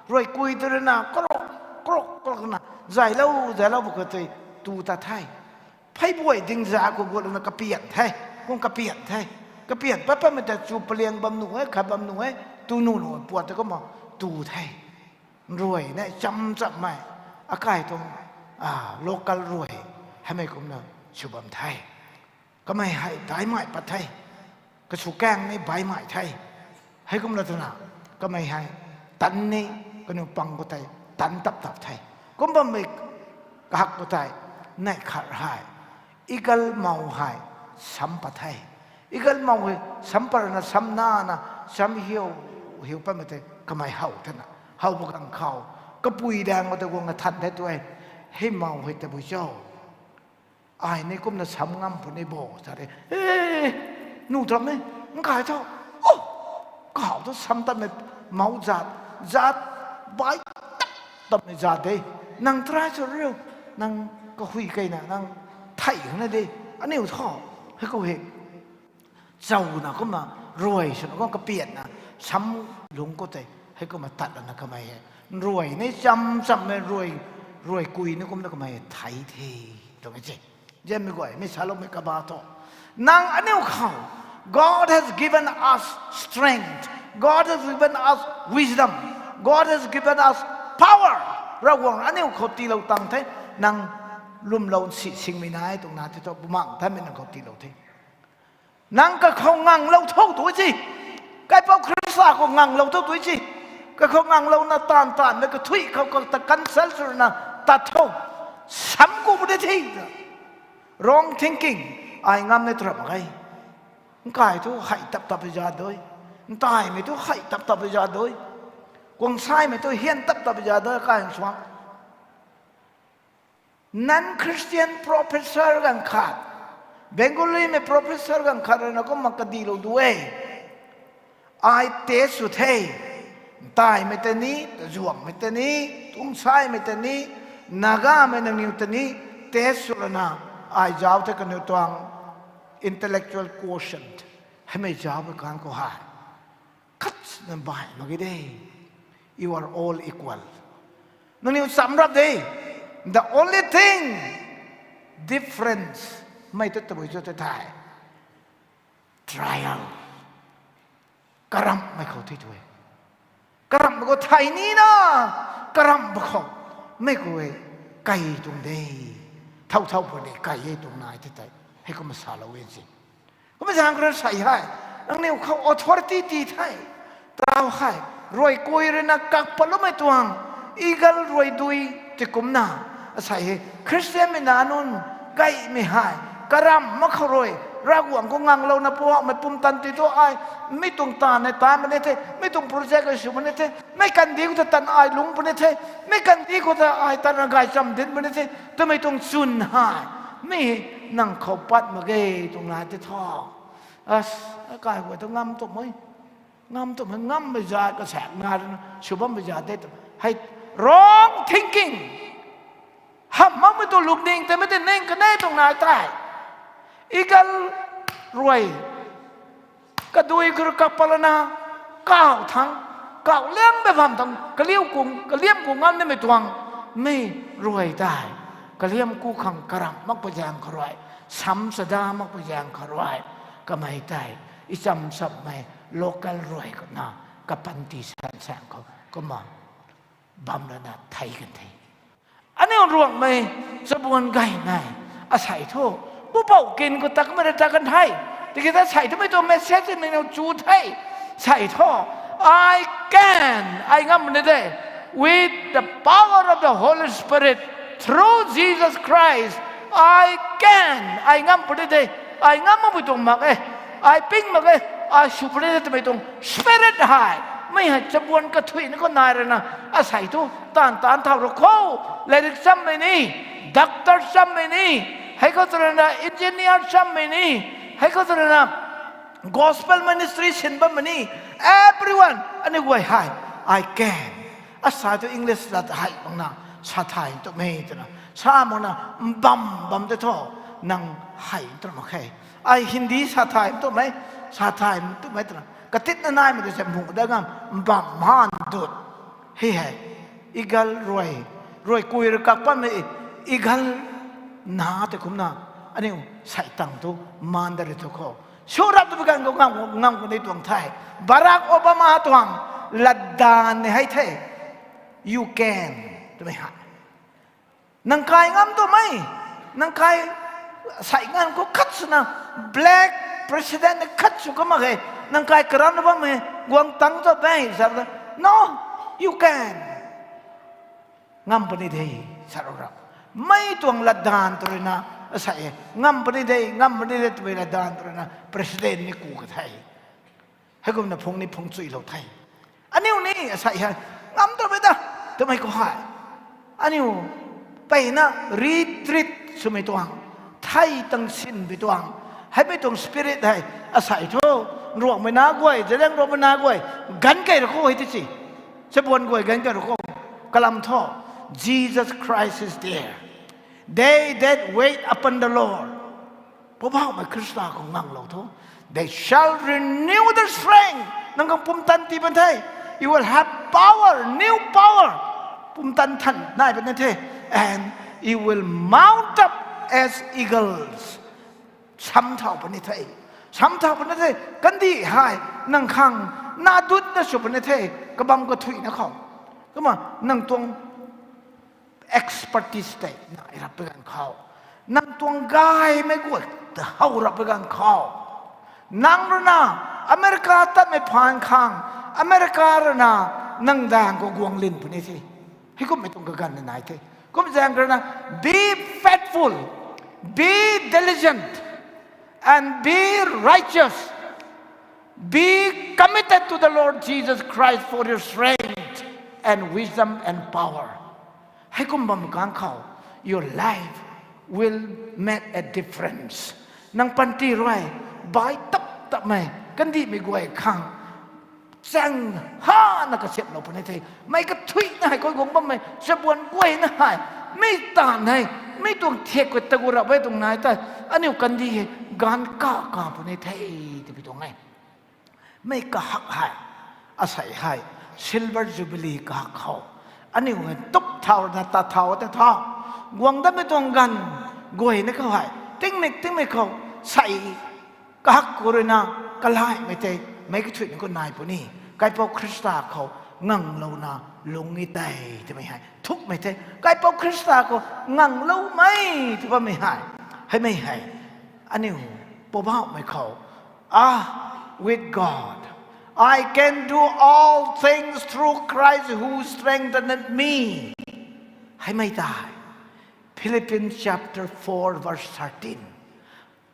Ruaikui tei rui na krok, krok, krok na. Zaylou, zaylou bu khou tei tu tat the. Pheybuay ding za khou gulouna kapian the. Kum kapian the. Kapian pat patmei tei chu paliang bam nuh e, khat bam nuh e, tu nuh nuh e, puat tei kumna tu the. Nruay ne cham chammei, akai tuang, local ruay, heimei kumna sw bam the. Kamei hei daimei pat the. Kasw kaeng ni baimei the. Heikumna twna, kamei hei, tanc ni, kaniw pang khou tei, tanc tap tap the. Kum bammei kahak khou tei, neih khat hei, eagle mou hei, sam pat the. Eagle mou hei, sam pat rana, sam nana, sam hiu, hiu patmei tei, kamei how thena. How pa ganv khou, kapui daeng khou tei guangna than the tu e, hei mou hei tabui cho. Ai ni kumna sam ngam puni bo, sa de. E, nuh tram e, nkai tho. O, kaw thu sam tatmei mou zat, zat, bai tap tatmei zat de. Nang try sw riu, nang kahui keyna, nang thei huna de. Aniu tho, hei khou hei. Chowna kumna, ruay swna kumna kapianna, sam lungc khou tei, hei kumna tat lana kamei hei. Ruay ni cham chammei ruay, ruay kui ni kumna kamei thei the, tuang e se. Zanmei guay, mi saloumei kaba tho. Nang aniu khou, God has given us strength. God has given us wisdom. God has given us power. Ravguangc aniu khou tiilou tang the. Nang lwmlou si singmei nai tuang na the tho, Bumaengh Nthanmei nang khou tiilou the. Nang kakhou nganglou tho tu si. Kaipouc Khrista khou nganglou tho tu si. Kakhou nganglouna taanv taanvmei kathuic khou kata cancel swna tat tho. Sam ku puni the. Wrong thinking. Ai ngam ni tram mak ge. Nkai thu hei tap tap za dui. Ntaimei thu hei tap tap za dui. Kuangsaimei thu hian tap tap za dui kai suang. Non-Christian professor ganv khat, Bengalimei professor ganv khat rui na kumna kadilou du e. Ai test sw the. Ntaimei ta ni, tazuangmei ta ni, tungsaimei ta ni, Nagamei nangniw ta ni, test sw lana, ai zauc the kaniw tuang intellectual quotient. Heimei zauc pui kan khou hei khatna bai mak ge de. You are all equal. Nangniw cham rap de. The only thing difference mei tu tabui cho te thei, trial. Karamhmei khou tei tu e. Karamhmei khou thei nina, karamh ba khou mei khou e, kai tuang de. Thau thau puni kai e tuang nai te tei. Hei kumna salou e si. Kumna zaeng khou rui sei hei, nangniw khou authority ti the. Tau hei, ruai kui rui na kak patloumei tuang, eagle ruai dui ti kumna, asei hei Christianmei nac nunc gaymei hei karamh mak khou rui, Ravguangc khou nganglouna Poubauhmei pumtan ti thu ai, mi tuang taanv nei tan puni the, mi tuang project ai sw puni the, mei kandih khou ta tan ai lungc puni the, mei kandih khou ta ai tana gaychamv dinc puni the twmei tuang chwn hei, mi nang khou pat mak ge tuang nai ti tho. As, kai guay thu ngam tumei, ngam tumei, ngammei zat kasaek na rui na sw bammei zat de tu hei, wrong thinking. Hamh makmei tuang lungning tei mei tei ning kanei tuang nai tei, eagle ruai kadui khou rui kak patlana, kauh thangc, kauh liangmei bam thangc kaliu kung kaliam kung ngam nimei tuang, mi ruai tei kaliam ku khang karamh makpui zaeng khou rui, sam sada makpui zaeng khou rui, kamei tei icham chammei local ruai khou na kapanty san saeng khou kumna bam lana thei kan the. Aniu Ruangmei chabuan gaymei asei thu, Poubauh kin khou takmei rui ta kan the. Tiki ta sei twmei tuang message nangniw chu the. Sei thu, I can, ai ngam puni de. With the power of the Holy Spirit, through Jesus Christ, I can, ai ngam puni de. Ai ngam makpui tuang mak e, ai ping mak e, ai sw puni de twmei tuang Spirit hei, mi hei chabuan kathuicna khou nai rui na, asei thu taanv taanc thau rui khou, lairik chammei ni, doctor chammei ni, hei khou tw rui na engineer chammei ni, hei khou tw rui na gospel ministry sin bammei ni, everyone, aniu guay hei, I can. Asei thu English lat hei bangna, sa thay twmei twna sa makna, mbam bam tei thu, nang hei twna mak khe. Ai Hindi sa thay twmei, sa thay twmei twna katitna naimei tei se mu da ngam, mbam han dut. Hei hei, eagle ruai, ruai kui rui kak patmei, eagle na tei kumna, aniu sei tang thu, maan da ri thu khou, sw rap twpui ganv khou ngam, ngam kani tuang the. Barack Obama tuang latdanv ni hei the. You can twmei hei, nang kai ngam twmei, nang kai sei nganv khou khat swna, black president ni khat sw ka mak ge, nang kai karamna bammei, guang tang ta bang sa, no, you can. Ngam puni de, sa rou ra. Mei tuang latdanv tw rui na, asei e, ngam puni de, ngam puni de twmei latdanv tw rui na president ni ku ka the. Heikumna phung ni phung chuilou the. Aniu ni asei hei, ngam twmei ta, twmei khou hei, aniu peyna retreat swmei tuang, thei tang sinpui tuang, heimei tuang spirit hei, asei thu, Ruangmei nac guay, Zeliangrongmei nac guay, ganv key ra khou hei ti si. Chabuan guay ganv key ra khou, kalam thu, Jesus Christ is there. They that wait upon the Lord. Poubauhmei Khrista khou nganglou thu, they shall renew their strength. Nang khang pumtan tii pan the. You will have power, new power. Pumtan than nai pan the. And you will mount up as eagles. Sam thau puni the. Sam thau puni the. Kandih hei nang khang na dutna sw puni the. Kabam kathuicna khou, kumna nang tuang expertise tei nai rap pui ganv khou, nang tuang gaymei guay ta how rap pui ganv khou, Nang rui na America tatmei phaan khang, America rui na nang daeng khou guang lin puni the. Heikumhmei tuang kaganv na nai the. Kum zaeng rui na, be faithful, be diligent, and be righteous. Be committed to the Lord Jesus Christ for your strength and wisdom and power. Heikum bam kang khou, your life will make a difference. Nang panty rui, bai tap tapmei, kandihmei guay khang, chang ha na kasiamlou puni the. Mei kathuina hei koi guang bammei, chabuan guayna hei, mi taanv hei, mi tuang thiak khou tagu rap e tuang nai tei, aniu kandih hei, ganv ka ka puni the, twbi tuang e. Mei kahak hei, asei hei, silver jubilee kahak khou, aniu hei tup thau na ta thau ta thau, guang datmei tuang ganv guayna khou hei, tingmik tingmik khou, sei kahak khou rui na, kalaimei tei, meic kathuina khou nai puni, Kaipouc Khrista khou nganglouna lungc e tei, twmei hei thukmei the, Kaipouc Khrista khou ngangloumei tw bammei hei, heimei hei, aniu, Poubauhmei khou, ah, with God, I can do all things through Christ who strengtheneth me. Heimei tei, Philippians chapter four verse thirteen.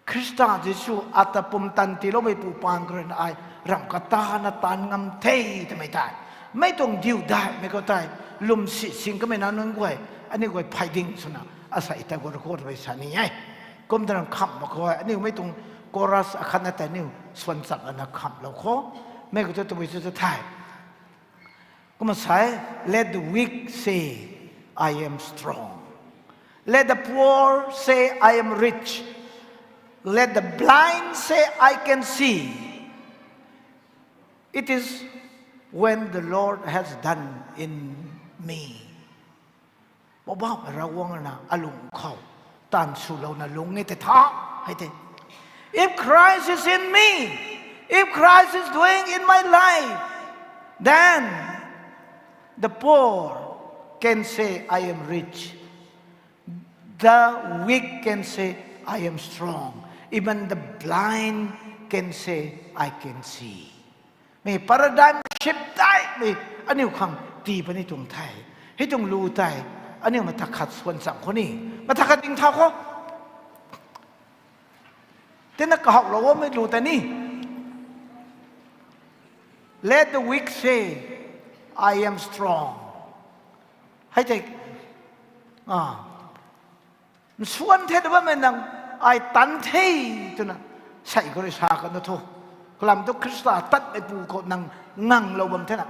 Khrista Jisu ata pumtan tiiloumeipu paan khou rui na ai ramh katana taanv ngam the twmei tei, mei tuang diu daihmei khou tei, lwm si sing kamei na nunc guay, aniu guay phay ding swna, asei ta gu rui khou twmei sa ni e. Kum ta ram khamh mak khou, aniu mei tuang chorus akhatna tei aniu suan chak ana khamhlou khou. Mei khou tu tabui tu ta the. Kumna sa e, let the weak say, I am strong. Let the poor say, I am rich. Let the blind say, I can see. It is when the Lord has done in me. Poubauhmei Ravguangc rui na alung khou taanv swlouna lungc e tei tha, hei tei. If Christ is in me, if Christ is dwelling in my life, then the poor can say, I am rich. The weak can say, I am strong. Even the blind can say, I can see. Mi paradigm shift tei mi aniu khang tii puni tuang the. Hei tuang lu tei aniu mathak khat suan cham khou ni. Mathak khat ding thau khou. Tina kahawlou mei lu tei ni. Let the weak say, I am strong. Hei tei, a, nsuan the ta bammei nang, ai tanc the twna, sei khou rui sa kan na tho. Kalam thu Khrista tatmeipu khou nang nganglou bam thena.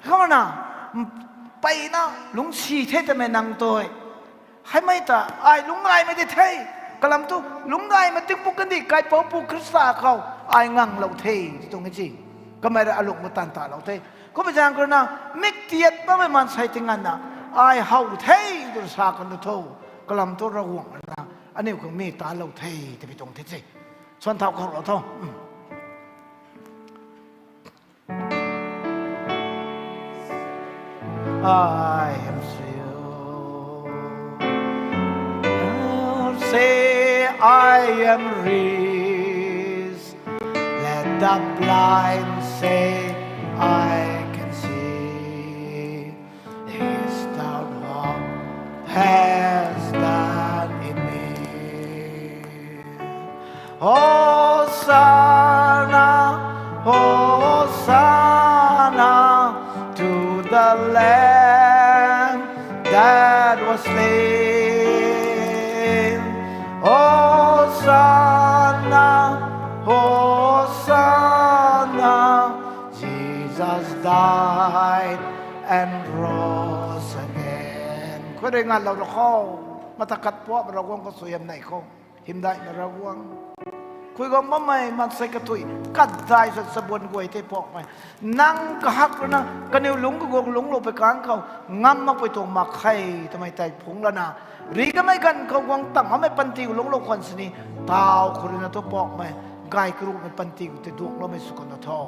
Kumna, mpeyna lungcsi the twmei nang tei. Heimei ta ai lungcgaymei di the. Kalam thu lungcgaymei tingpuk kandih kaipouc pu Khrista khou ai nganglou the, tuang e ci. Kamei rui alung khou taanv talou the. Kummei zaeng khou rui na, mik tiat bammei maansei ti nganvna, ai how the, twna sa kan na tho. Kalam thu Ravguangc rui na aniu khang mi talou the, twbi tuang the ci. Suan thau khou lou tho. I am still. Say, I am rich. Let the blind say, I can see. Is the Lord has done in me. Hosanna, Hosanna to the Lamb that was slain. Hosanna, Hosanna, Jesus died and rose again. Khou rui nganvlou rou khou, mathak khat puak Ravguangc khou suaihiam nei khou. Hymdaihmei Ravguangc, khui guang bammei maansei kathuic, katdai sa chabuan guay tei Poubauhmei, nang kahak rui na kaniw lungc kaguang lungclou pei kang khou, ngam makpui tuang mak khe twmei tei phungc lana, ri kamei ganv khou guang tang bammei panty khou lungclou khwan sini, tau khou rui na thu Poubauhmei, gay karuhmei panty khou tei duangloumei sw kan na tho.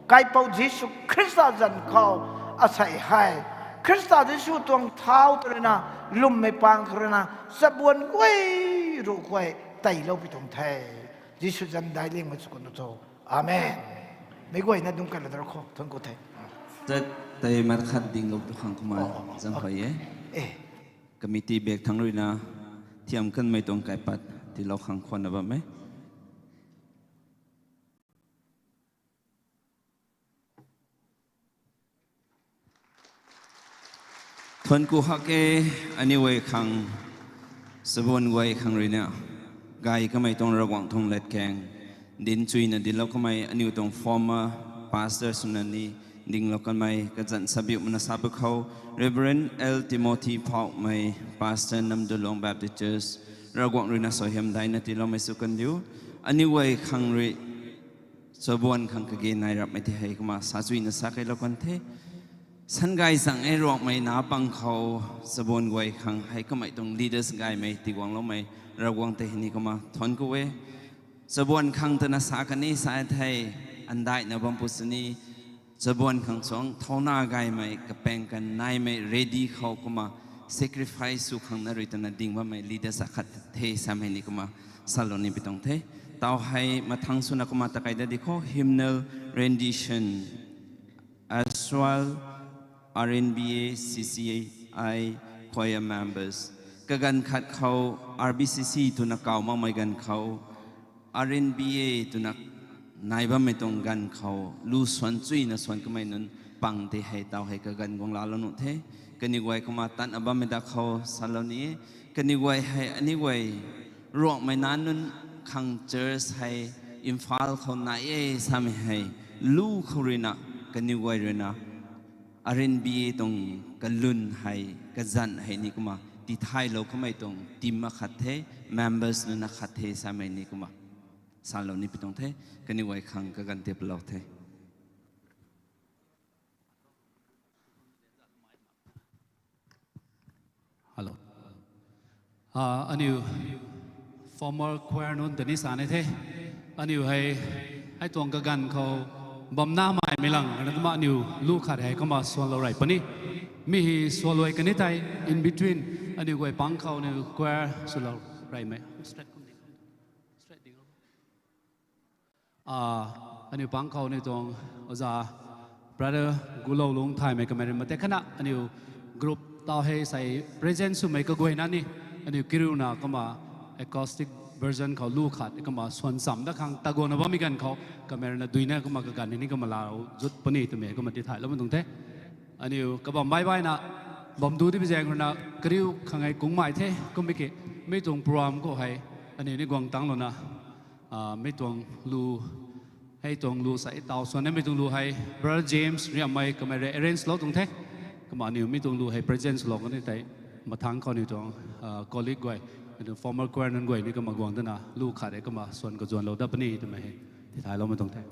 Kaipouc Jisu Khrista zanc khou, asei hei, Khrista Jisu tuang thau ta rui na, lwmmei pang khou rui na, chabuan guay ruh guay teiloupui tuang the. Jisu zanc daic liangmei sw kan tu cho. Amen. Meic guayna dungc kai la dar khou thuanc ku the. Tat tei mat khat dinglou tu khang kumna zang khou e. Committee bak thangc ruina thiam kanmei tuang kaipat tiilou khang khwanna bam e. Thuanc ku hak e, aniu guay khang, chabuan guay khang ruina gay kamei tuang Ravguangc tuang latkaeng dinc chuyna dinclou kamei aniu tuang former pastor swna ni dinglou kanmei kazanc sabiuhmana sa pwkhou, Reverend L Timothy Phouhmei, Pastor Namdulong Baptist Church, Ravguangc ruina suaihiam daina tiiloumei sw kan diu. Aniu guay khang rui chabuan khang kage nai rapmei tei hei kumna sa chuyna sa keylou kan the. Sangay zang e Ruangmei na pang khou chabuan guay khang hei kamei tuang leaders gaymei tiguangloumei Ravguangc tei hei ni kumna thuanc ku e. Chabuan khang twna sa kan e sa the, andaihna bam pu sini, chabuan khang suang thauna gaymei, kapaeng kan naimei, ready khou kumna sacrifice sw khang na rui twna ding bammei leaders akhat the samei ni kumna salou ni pi tuang the. Tau hei mathang swna kumna takai da di khou hymnal rendition, as well R N B A, C C I choir members. Kaganv khat khou R B C C twna kaw makmei ganv khou, R N B A twna nai bammei tuang ganv khou lu swan chuyna swan kamei nunc pang tei hei tau hei kaganv guang laalou nuh the. Kaniw guay kumna tatna bammei da khou salou ni e. Kaniw guay hei aniu guay Ruangmei na nunc khang church hei Imphal khou nai e samei hei lu khou ruina kaniw guay ruina R N B A tuang kalun hei, kazanc hei ni kumna tithaylou kamei tuang team akhat the, members nunc akhat the samei ni kumna salou ni pi tuang the. Kaniw guay khang kaganv tei palou the. Hello. Aniu former choir nunc ta ni sa ni the. Aniu hei, hei tuang kaganv khou bamna mai mei lang rana kumna aniu lu khat hei kumna swanlou rey puni. Mi hei swluai kan e thei, in between aniu guay pang khou aniu choir swlou reymei. Aniu pang khou aniu tuang oja brother Gulou Lungthaymei kamei rui matek khatna aniu group tau hei sei present swmei kaguayna ni aniu kiriuna kumna acoustic version khou lu khat kumna swan cham dat khang taguangna bammei ganv khou kamei ruina duina kumna kaganv ni kumna laa zut puni twmei kumna tithayloumei tuang the. Aniu kabam baih baihna bam du di pi zaeng ruina kariu khang hei kungmei the kummei ki, mi tuang program khou hei aniu ni guang tanglouna mi tuang lu, hei tuang lu sei taw swan e, mi tuang lu hei brother James Riammei kamei rui arrange lou tuang the. Kumna aniu mi tuang lu hei present lou kan e tei, mathang khou aniu tuang colleague guay, aniu former choir nunc guay ni kumna guang dana lu khat e kumna swan kazuanlou dat puni twmei hei tithayloumei tuang the.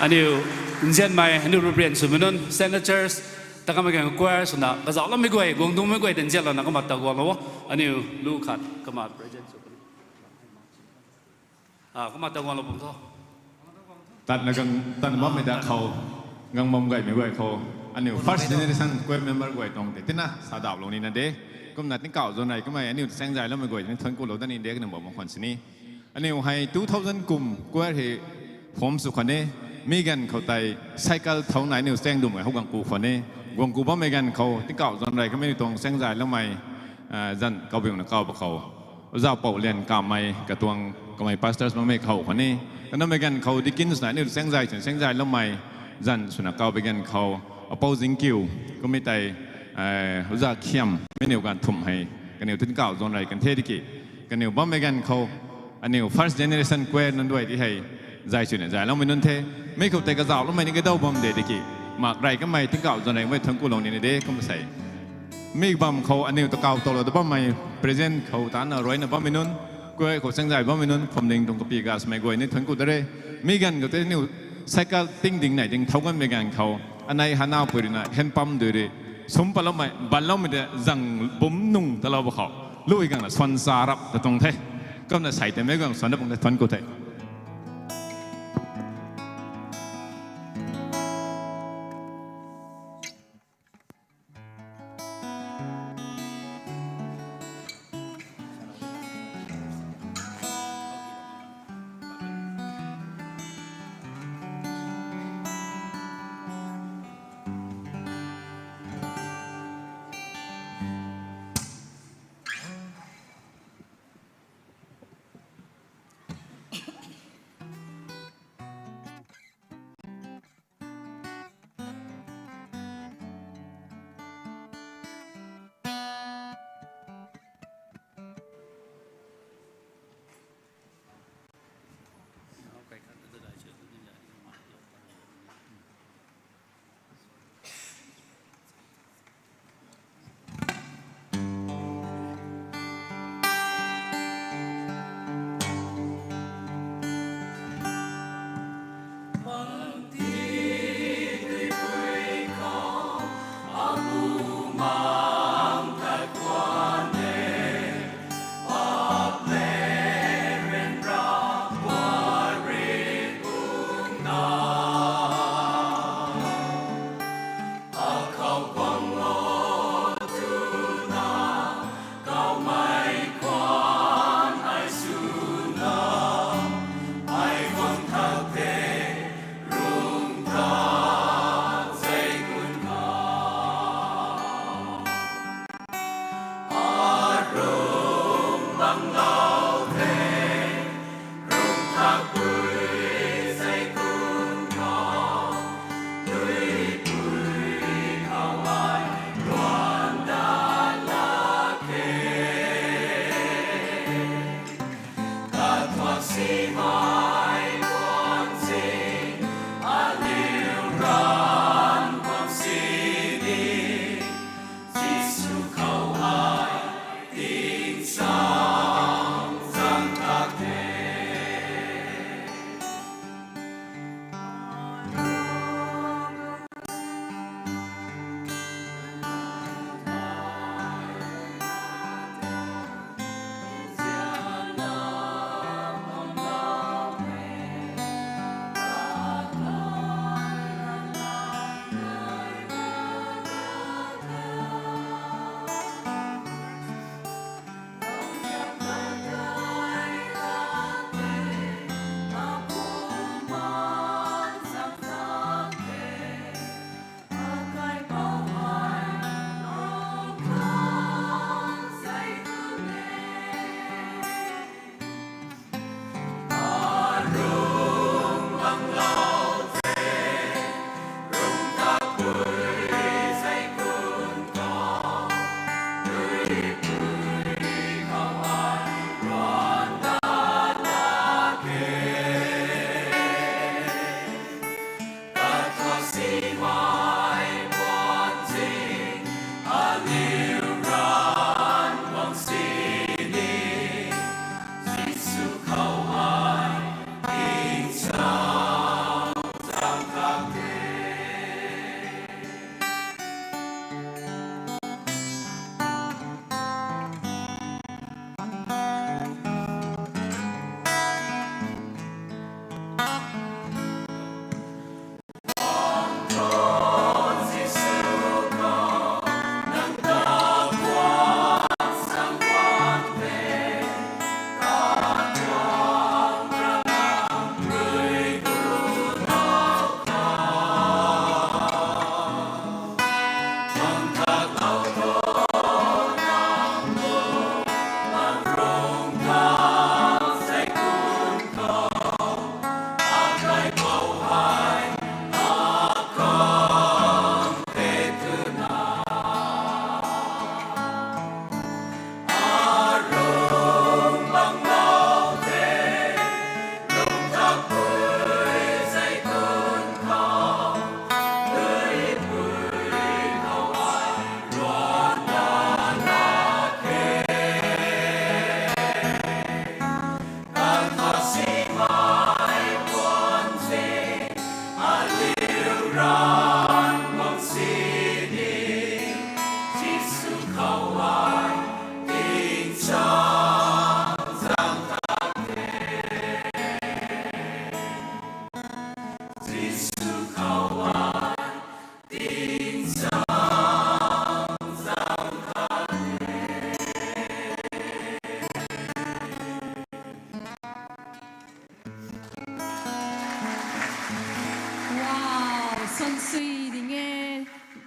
Aniu nzianmei aniu represent swmei nunc, Saint Church, ta kamei gan choir swna kazauhloumei guay, guang dungmei guay ta nzianlouna kumna ta guanglou o. Aniu lu khat kumna present sw puni. Kumna ta guanglou bam tho. Tatna gang, tatna bammei da khou, gang bam gaymei guay khou, aniu first generation choir member guay tuang tei tina sa dauhlou nina de. Kumna tingkauh zan rei kamei aniu chaeng zayloumei guay ni thuanc kulou dat ni de, kaniw bam khwan sini. Aniu hei two thousand kum choir hei form sw khwan e. Mi ganv khou tei cycle thau nai aniu chaeng dum hei hou guang ku khwan e. Guang ku bammei ganv khou tingkauh zan rei kamei tuang chaeng zayloumei, zan kaubiuna kau ba khou, Oja Pou Lian Kamei katuang kamei pastors bammei khou khwan e. Kanamei ganv khou deacons nai aniu chaeng zay chwn chaeng zayloumei zan swna kau bi ganv khou, Apou Zingkiu, kummei tei, Oja Khiam, meic niw ganv thumh hei kaniw tingkauh zan rei kan the diki. Kaniw bammei ganv khou, aniu first generation choir nunc duay di hei zay chwna zayloumei nunc the. Mi khou tei kazauhloumei ni kadau bam de diki, mak rey kamei tingkauh zan rei kamei thuanc kulou nina de kum sei. Mi bam khou aniu ta kau toulou ta bammei, present khou tana ruina bammei nunc, choir khou chaeng zay bammei nunc, phwamling tuang kapy gasmei guay ni thuanc ku da re. Mi ganv khou tei aniu cycle tingding nei ding thau ganmei ganv khou, anei hanaupui rui na hand pump dui rui, sum patloumei banloumei de zang bum nung talou ba khou, lui gangna swan sa rap ta tuang the. Kumna sei tei meic guang swan da bang the, thuanc ku the.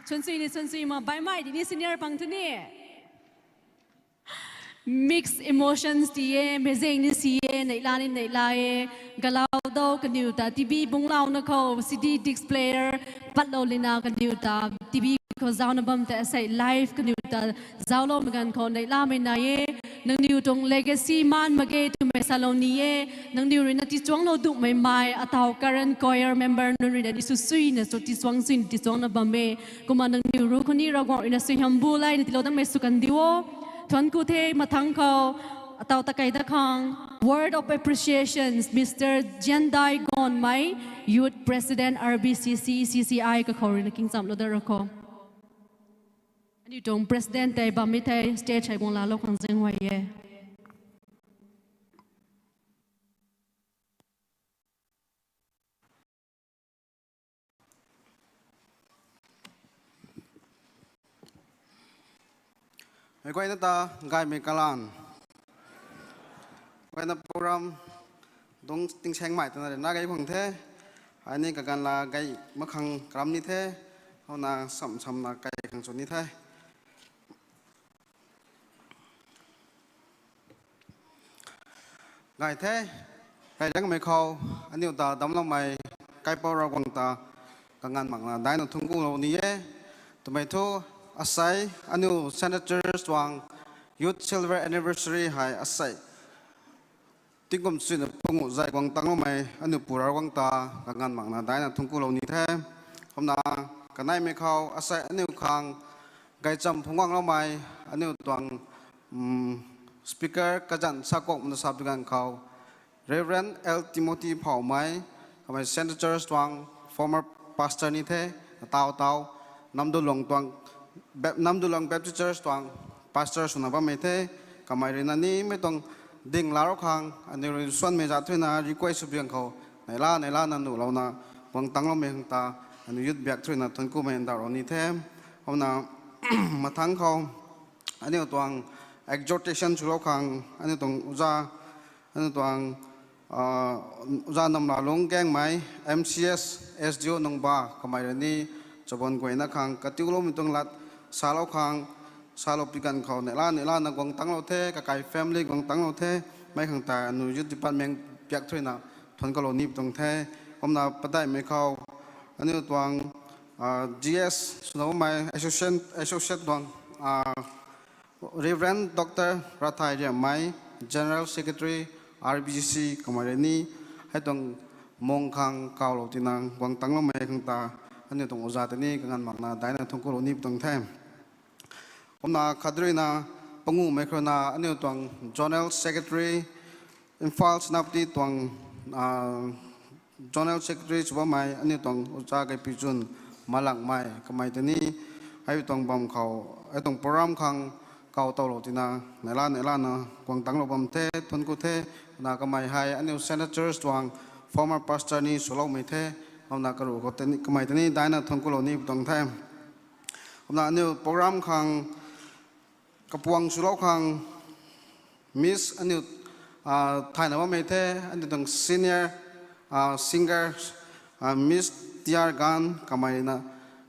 Sunsui ni sunsui ma, baimei di ni senior pang thu ni. Mixed emotions ti e, mezeng ni si e, neihla ni neihla e, galau dou kaniw ta T V bunglouna khou, C D disc player patlou lina kaniw ta T V khou zauna bam tei asei live kaniw ta zauloumei ganv khou neihlamei nai e. Nangniw tuang legacy maan mak ge twmei salou ni e. Nangniw rui na tichuanglou duhmei mai, atau current choir member nunc rui na ni susuina sw tichuang suina tichuangna bam e. Kumna nangniw ru khou ni Ravguangc rui na suaihiam bu lay na tilou datmei sw kan di o. Thuanc ku the. Mathangc khou, atau takei dat khang, word of appreciation, Mister Jiandai Gonmei, Youth President, R B C C, C C I kakhou rui na kingchamlou dat ra khou. Aniu tuang president tei bammei the, stage hei guang laalou khang zaenghuay e. Meic guayna ta gaymei kalan. Guayna program dungc tingsaengmei twna rina gay khang the. Ai ni kaganv la gay mak khang karam ni the. Houna sam samna kai khang chwn ni the. Gay the, gay langmei khou, aniu ta damcloumei, kaipouc Ravguangc ta, kanganv makna daicna thuanc kulou ni e. Twmei thu, asei, aniu Central Church tuang Youth Silver Anniversary hei asei tingkum chuina pungu zay guang tangcloumei, aniu Pu Ravguangc ta, kanganv makna daicna thuanc kulou ni the. Kumna, kaneimei khou, asei aniu khang, gaychamv phungc guangloumei, aniu tuang, speaker kazanc sa kuakmna sa pi ganv khou, Reverend L Timothy Phawmei, kamei Central Church tuang former pastor ni the, atau tau, Namdulong tuang, Bap-, Namdulong Baptist Church tuang pastor swna bammei the, kamei rui na nimei tuang ding laalou khang, aniu rui suanmei zat thuina request sw pi ganv khou, neihla neihla na nuhlouna, guang tangcloumei khang ta, aniu youth biak thuina thuanc kumei ndauhlou ni the. Kumna, mathangc khou, aniu tuang exhortation swlou khang, aniu tuang oja, aniu tuang, oja Namlalung Gaengmei, M C S, S D O Nungba, kamei rui ni, chaban guayna khang, katiuloumei tuang lat, salou khang, salou pi ganv khou, neihla neihla na guang tangclou the, kakai family guang tangclou the, mei khang ta, aniu youth department biak thuina, thuanc kulou ni pi tuang the. Kumna padaihmei khou, aniu tuang, G S swna bammei associate, associate tuang, Reverend Doctor Rathai Riammei, General Secretary, R B C C, kamei rui ni, hei tuang mung khang kawlou tina guang tangcloumei khang ta, aniu tuang oja tei ni kanganv makna daicna thuanc kulou ni pi tuang the. Kumna khat ruina, pangumei khou rui na, aniu tuang Zonal Secretary, Imphal Senapati tuang, Zonal Secretary sw bammei, aniu tuang oja Kaipichun Malangmei, kamei tei ni, hei tuang bam khou, hei tuang program khang, kaw towlou tina, neihla neihla na, guang tangclou bam the, thuanc ku the, na kamei hei, aniu Central Church tuang, former pastor ni swloumei the, kumna karuh khou tei ni, kamei tei ni, daicna thuanc kulou ni pi tuang the. Kumna aniu program khang, kapuang swlou khang, Miss aniu, thayna bammei the, aniu tuang senior, singer, Miss T R Gan, kamei na,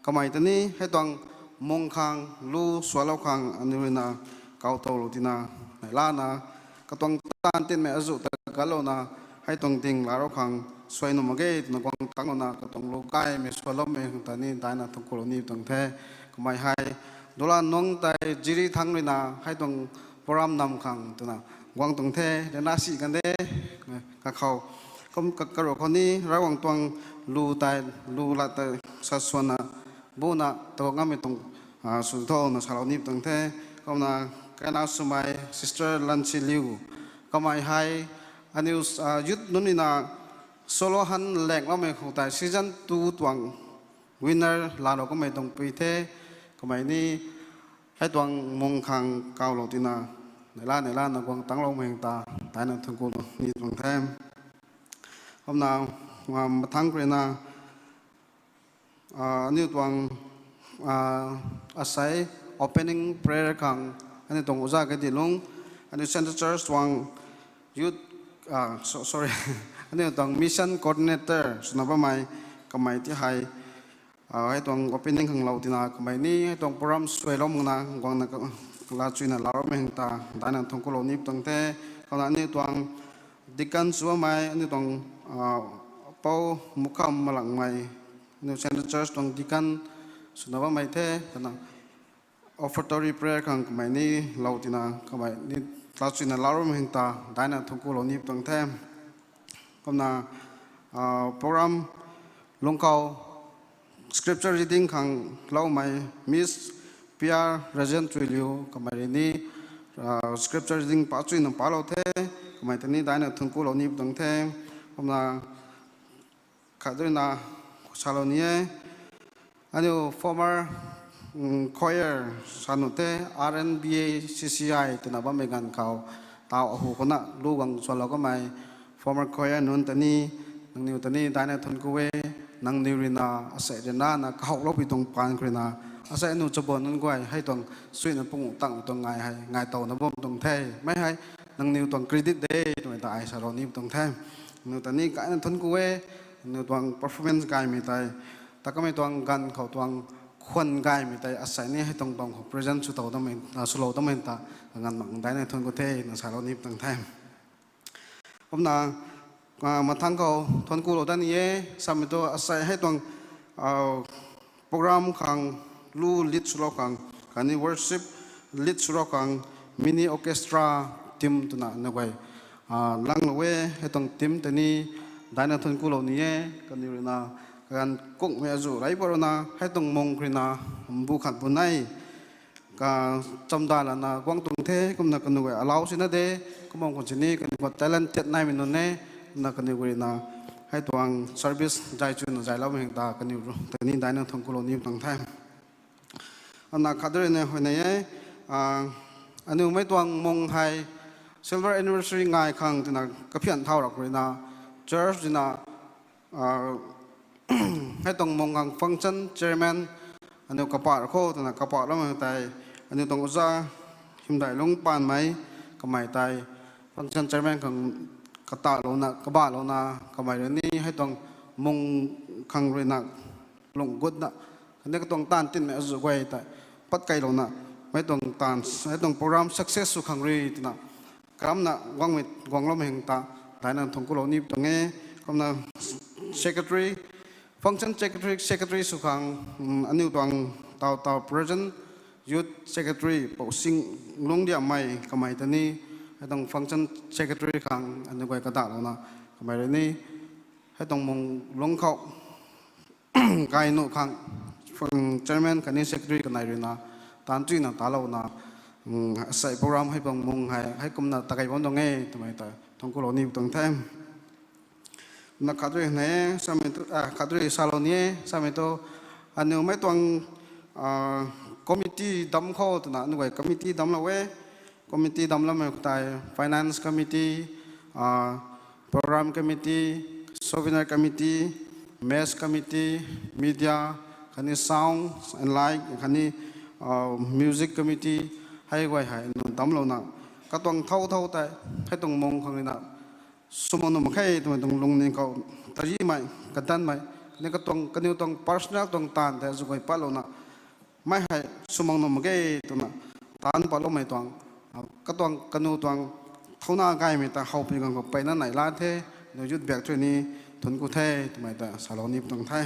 kamei tei ni, hei tuang mung khang, lu swlou khang, aniu ruina, kaw towlou tina, neihla na, katuang taanv tinmei azuh ta galouna, hei tuang ding laalou khang, suai nuh mak ge twna guang tangclouna, katuang lu gaymei swloumei khang ta ni, daicna thuanc kulou ni pi tuang the, kamei hei, dula nungc tei jiri thangc ruina, hei tuang program nam khang twna, guang tuang the, rana si kan de, kakhou, kum ka-, karuh khou ni, Ravguangc tuang lu tei, lu lat tei, sa swanna, buna, taguang ngammei tuang, sw thona salou ni pi tuang the, kumna, kaina swmei, Sister Lansi Liu, kamei hei, aniu, youth nunc ruina, solo han langloumei khou tei season two tuang winner laalou kamei tuang pui the, kamei ni, hei tuang mung khang kawlou tina, neihla neihla na guang tangcloumei ta, daicna thuanc kulou ni tuang the. Kumna, mathangc khou ruina, aniu tuang, asei opening prayer khang, aniu tuang oja Kaidilung, aniu Central Church tuang youth, sorry, aniu tuang mission coordinator swna bammei, kamei tei hei, Hei tuang opening khang lou tina kamei ni hei tuang program suailou makna guangna laa chuyna laarumei hang ta daina thuanc kulou ni tuang the. Kumna aniu tuang deacon sw bammei aniu tuang pou Mukham Malangmei, aniu Central Church tuang deacon swna bammei the. Kumna offertory prayer khang kamei ni lou tina kamei ni laa chuyna laarumei hang ta daina thuanc kulou ni tuang the. Kumna program lungc khou scripture reading khang loumei Miss Pia Rajan Chuiliu kamei rui ni scripture reading pa chuyna palou the. Kamei ta ni daina thuanc kulou ni tuang the. Kumna khat ruina salou ni e. Aniu former choir sa nuh the, R N B A C C I twna bammei ganv khou taw ahu khou na lu guang sualou kamei former choir nunc ta ni, nangniw ta ni daina thuanc ku e. Nangniw ruina asei ryanrana kahouloupui tuang paan khou ruina asei aniu chaban nunc guay hei tuang suina pung tang tuang ngai hei ngai towna bam tuang the. Mei hei nangniw tuang credit de twmei ta ai salou ni tuang the. Nangniw ta ni kaina thuanc ku e. Nangniw tuang performance gaymei tei, ta kamei tuang ganv khou tuang khwan gaymei tei asei ni hei tuang bam khou present swlou tamei, swlou tamei ta nganv mak daina thuanc ku the na salou ni tuang the. Kumna mathangc khou thuanc kulou dat ni e. Samei thu asei hei tuang program khang lu lead swlou khang khatni worship lead swlou khang mini orchestra team twna na guay langlou e. Hei tuang team ta ni daina thuanc kulou ni e. Kaniw ruina kaganv kungmei azuh rei pa ruina hei tuang mung khou ruina mbu khat bu nei chamdai lana guang tuang the. Kumna kaniw guay alau sina de, kumna khou sini kaniw khou talented naimei nunc e. Kumna kaniw guay ruina hei tuang service zay chuyna zayloumei hang ta kaniw ta ni daina thuanc kulou ni tuang the. Kumna khat ruina huayney e, aniu mei tuang mung hei silver anniversary ngai khang twna kaphian thau ra khou ruina church ruina hei tuang mung khang function chairman aniu kapah khou twna kapahloumei tei aniu tuang oja Hymdailung Panmei kamei tei function chairman khang katalouna kabahlouna kamei rui ni hei tuang mung khang ruina lung gutna khatni katuang taanv tinmei azuh guay tei pat kailouna mei tuang taanv hei tuang program success sw khang rui twna karamna guangmei guangloumei hang ta daina thuanc kulou ni tuang e. Kumna secretary, function secretary, secretary sw khang aniu tuang taw taw present youth secretary Pou Sing Lungdiammei kamei ta ni hei tuang function secretary khang aniu guay kadalouna kamei rui ni hei tuang mung lungc khou gay nuh khang chairman khatni secretary kanei ruina taanv chuyna talouna asei program hei tuang mung hei hei kumna takei bam tuang e twmei ta thuanc kulou ni tuang the. Kumna khat rui ne, samei tu khat rui salou ni e. Samei tu aniu mei tuang committee dam khou twna aniu guay committee damlou e. Committee damloumei khou tei finance committee, program committee, souvenir committee, mess committee, media, khatni sound and light khatni music committee hei guay hei aniu damlouna katuang thau thau tei hei tuang mung khang ruina swmang nuh mak khe twmei tuang lungning khou tarimei kadanmei khatni katuang kaniw tuang personal tuang taanv tei azuh guay patlouna mei hei swmang nuh mak ge twna taanc patloumei tuang katuang kaniw tuang thouna gaymei ta howpui ganv khou peyna neihla the. Aniu youth biak thu ni thuanc ku the twmei ta salou ni tuang the.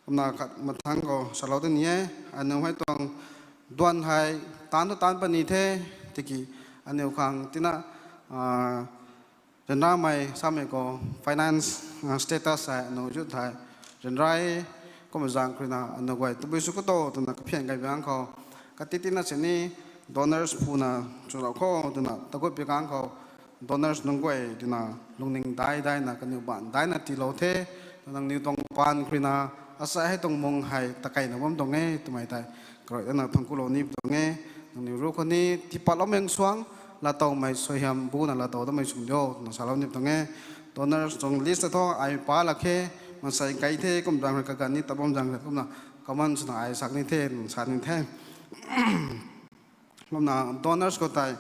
Kumna khat mathangc khou salou ta ni e. Aniu hei tuang duan hei taanc thu taanc pat ni the, tiki aniu khang tina ryanramei samei khou finance status hei aniu youth hei ryanra e. Kumna zaeng khou ruina aniu guay tabui sw khou tu twna kaphian gay biang khou kati tina sini donors puna chulou khou twna tagut pi kang khou donors nunc guay twna lungning dai daina kaniw baanc daina tiilou the. Nangniw tuang paan khou ruina asei hei tuang mung hei takeina bam tuang e twmei tei karuai dana thuanc kulou ni tuang e. Nangniw ruc khou ni tiipatloumei suang laatowmei suaihiam buna laatou damei sw diu twna salou ni tuang e. Donors tuang list ta thu ai pa lak khe, maansei kai the kum zaeng rui kaganv ni tabam zaeng rui kumna common swna ai sak ni the, sa ni the. Kumna donors khou tei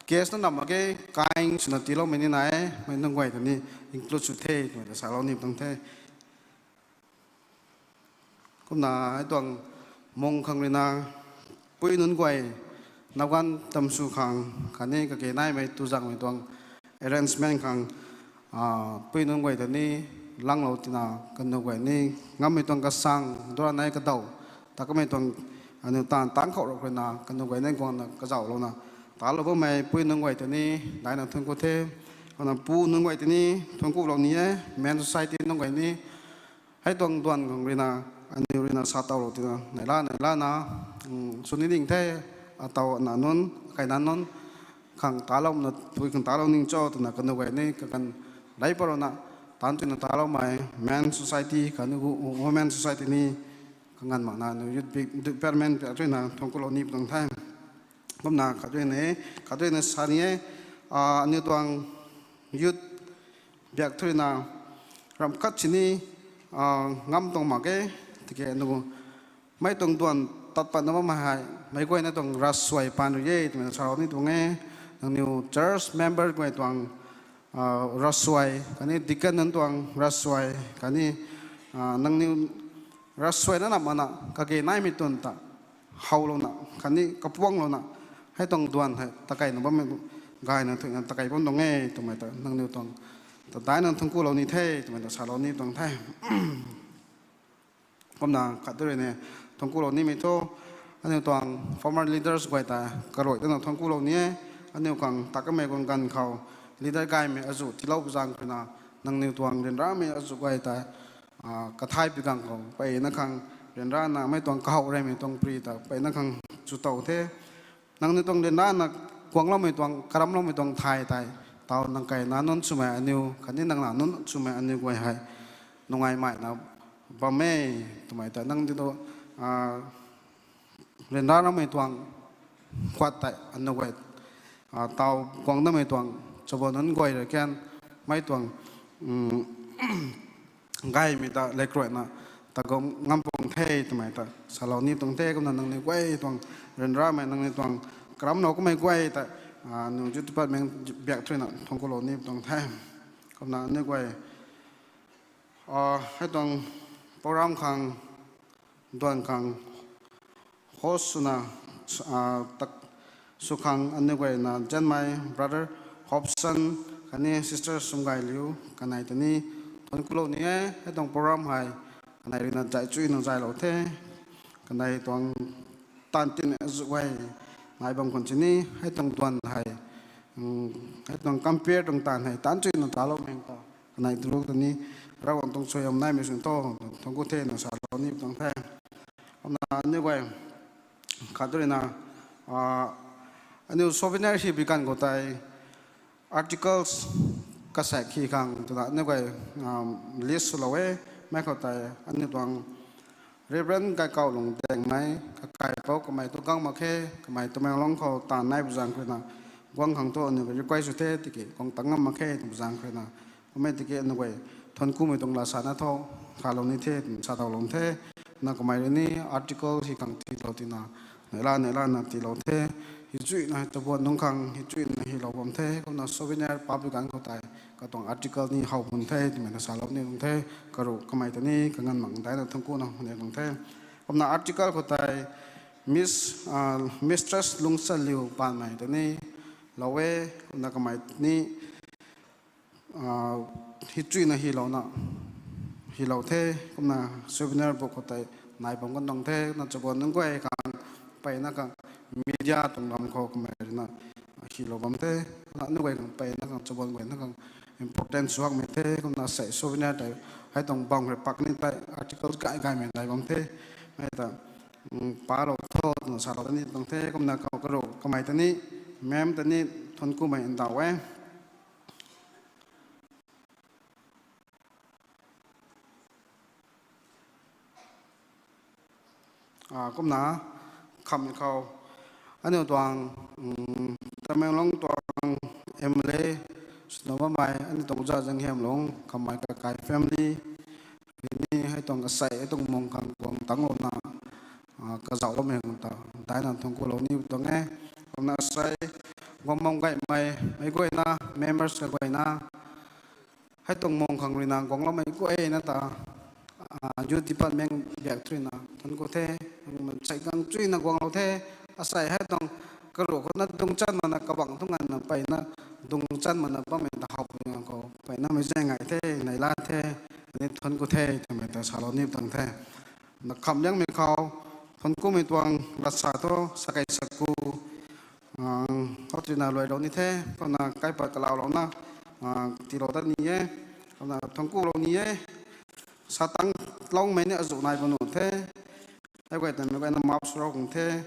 cash na nam mak ge, kaing swna tiiloumei ni nai e, mei nunc guay ta ni include sw the twmei ta salou ni tuang the. Kumna hei tuang mung khang ruina pui nunc guay, napganv tamsw khang khatni kage naimei tuzangmei tuang arrangement khang, pui nunc guay ta ni langlou tina kanu guay ni ngammei tuang kasang dura nai kadaw ta kamei tuang aniu taanv tangc khou rap ruina kanu guay ni guangna kazauhlouna talou bammei pui nunc guay ta ni daina thuanc ku the. Kumna pu nunc guay ta ni thuanc kulou ni e, Men Society nunc guay ni hei tuang duan khang ruina aniu ruina sa tawlou tina neihla neihlana sw ni ding the. Ataw na nunc, kaina nunc khang talouna pui khang talou ning cho twna kanu guay ni kaganv lei patrouna taanc twna taloumei Men Society khatni Women Society ni kaganv makna aniu Youth Department pi ruina thuanc kulou ni tuang the. Kumna khat ruina, khat ruina sa ni e, aniu tuang youth biak thu ruina ramh khat sini ngam tuang mak e. Tiki aniu mei tuang duan tat patna bammei hei meic guayna tuang ravsuai paan rui e twmei ta salou ni tuang e. Nangniw church member guay tuang ravsuai khatni deacon nunc tuang ravsuai khatni nangniw ravsuaina na mana kage naimei twn ta howlouna khatni kapuanglouna hei tuang duan hei takeina bammei gayna thuina takei bam tuang e twmei ta nangniw tuang ta daina thuanc kulou ni the twmei ta salou ni tuang the. Kumna khat ruina thuanc kulou nimei thu aniu tuang former leaders guay ta karuai tana thuanc kulou ni e. Aniu khang ta kamei guang ganv khou leader gaymei azuh tiilou zaeng khruina nangniw tuang ryanramei azuh guay ta kathay pi ganv khou mpeyna khang ryanrana mei tuang kahow reymei tuang pri ta mpeyna khang chu tow the. Nangniw tuang ryanrana guangloumei tuang karamloumei tuang thay tei taw nang kaina nunc swmei aniw khatni nang na nunc swmei aniw guay hei nungai maina bam e twmei ta nang di tu ryanraloumei tuang khat tei aniw guay taw guang damei tuang chaban nunc guay rui kan mei tuang gaymei ta lev kruaina ta guang ngam pung the twmei ta salou ni tuang the. Kumna nangniw guay tuang ryanramei nangniw tuang karamlou kamei guay ta aniu youth department biak thu ruina thuanc kulou ni tuang the. Kumna aniu guay hei tuang program khang duan khang host swna sw khang aniu guayna zanmei brother Hobson khatni sister Sumgayliu kanei ta ni thuanc kulou ni e. Hei tuang program hei kanei ruina zay chuina zaylou the. Kanei tuang taanv tin azuh guay nai bam khwan sini hei tuang duan hei hei tuang compare tuang taanv hei taanv chuina taloumei ta kanei tulu ta ni Ravguangc tuang suaihiam naimei swn tho thuanc ku the na salou ni tuang the. Kumna aniu guay khat ruina aniu souvenir hi bi ganv khou tei articles kasaek hi khang twna aniu guay list swlou e. Mei khou tei aniu tuang Reverend Gaikauhlung Dengmei kakaipouc kamei tu gang mak khe, kamei Tamenglong khou taanv nai bu zaeng khruina guang khang thu aniu guay request sw the tiki guang tang ngam mak khe twna bu zaeng khruina kummei tiki aniu guay thuanc kumei tuang laa sana tho khalou ni the twna sa towlou the. Na kamei rui ni article hi khang tiilou tina neihla neihlana tiilou the. Hi chuina hei chabuan nunc khang hi chuina hilou bam the. Kumna souvenir public ganv khou tei katuang article ni how bun the twmei ta salou ni tuang the. Karuh kamei ta ni kanganv mak daina thuanc kuna ni tuang the. Kumna article khou tei Miss, Mistress Lungsanliu Panmei ta ni lou e. Kumna kamei ni hi chuina hilouna hilou the. Kumna souvenir book khou tei nai bam kan tuang the. Kumna chabuan nunc guay khang mpeyna khang media tuang lam khou kamei ruina hilou bam the. Kumna nunc guay khang mpeyna khang chabuan guayna khang important swhakmei the. Kumna sei souvenir tei hei tuang bang rui pak ni tei articles gay gaymei nai bam the. Mei ta palou tho twna salou ni tuang the. Kumna karuh kamei ta ni ma'am ta ni thuanc kumei ndauh e. Kumna khamhmei khou aniu tuang Tamenglong tuang M L A swna bammei aniu tuang Oja Zanghiamlung kamei kakai family rui ni hei tuang asei hei tuang mung khang guang tanglouna kazauhloumei khang ta daina thuanc kulou ni tuang e. Kumna asei guang bam gaymei meic guayna members kaguayna hei tuang mung khang ruina guangloumei guayna ta youth department biak thurina thuanc ku the, mansei gang chuyna guanglou the, asei hei tuang karuh khou na dungchan mana kabang thu nganvna mpeyna dungchan mana bammei ta howpui khou mpeyna mei zaeng ngai the, neihla the, ani thuanc ku the twmei ta salou ni tuang the. Na khamliangmei khou, thuanc kumei tuang latsa thu sakei saku, hou tina luailou ni the, kumna kaipat kalaulouna, tiilou dat ni e, kumna thuanc kulou ni e, satang loumei ni azuh nai bam nuh the, hei guay ta meic guayna map swlou khang the,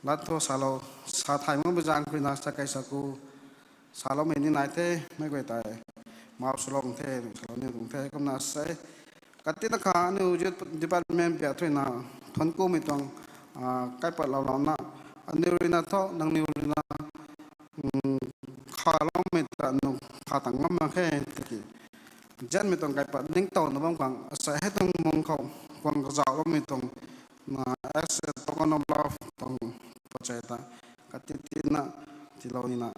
lat thu salou, sa thay makmei zaeng khou ruina sakei saku, saloumei ni nai the, meic guay tei map swlou khang the, salou ni tuang the, kumna sei. Katina kha aniu youth department biak thurina thuanc kumei tuang, kaipat loulouna, aniu ruina thu, nangniw ruina, khaloumei ta nu kha tang ngam mak khe, tiki. Nzianmei tuang kaipat ningtowna bam khang, asei hei tuang mung khou, guang kazauhloumei tuang, na, as a token of love tuang, pachei ta, kati tina, tiilou nina.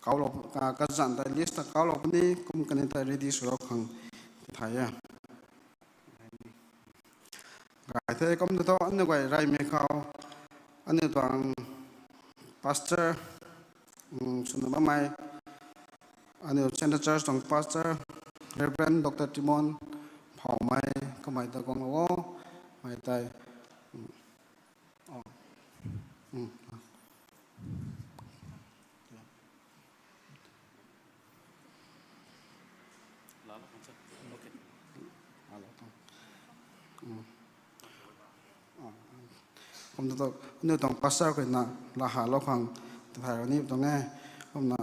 Kaulou, kazanc tei list ta kaulou puni, kum kani tei ready swlou khang, tithay e. Gay the, kum ta thu aniu guay reymei khou, aniu tuang pastor, swna bammei, aniu Central Church tuang pastor, Reverend Doctor Timon Phawmei, kamei ta guanglou o, mei tei, kum ta thu, aniu tuang pastor khou na, laa halou khang, tithaylou ni tuang e, kumna.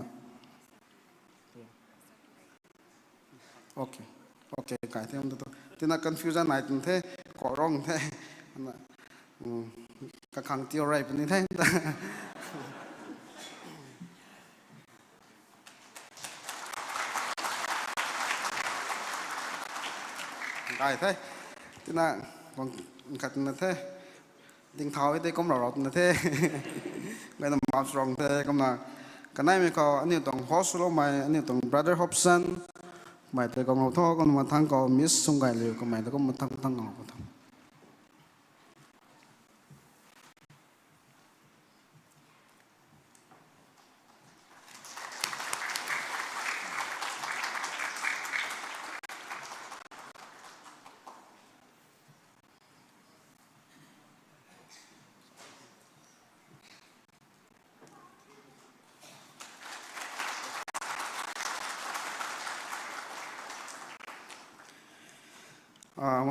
Okay. Okay, kai the, kum ta thu. Tina confusion nai tuang the, kaurang the. Kakhang tiu rey puni the. Kai the. Tina, guang khat na the. Dingthau e tei kum rau rau twna the. Gayna map swlou the, kumna. Kaneimei khou aniu tuang host swloumei, aniu tuang brother Hobson, mei tei guanglou tho, kumna mathangc khou Miss Sunggailiu, kamei ta kum mathangc thangc guanglou tho.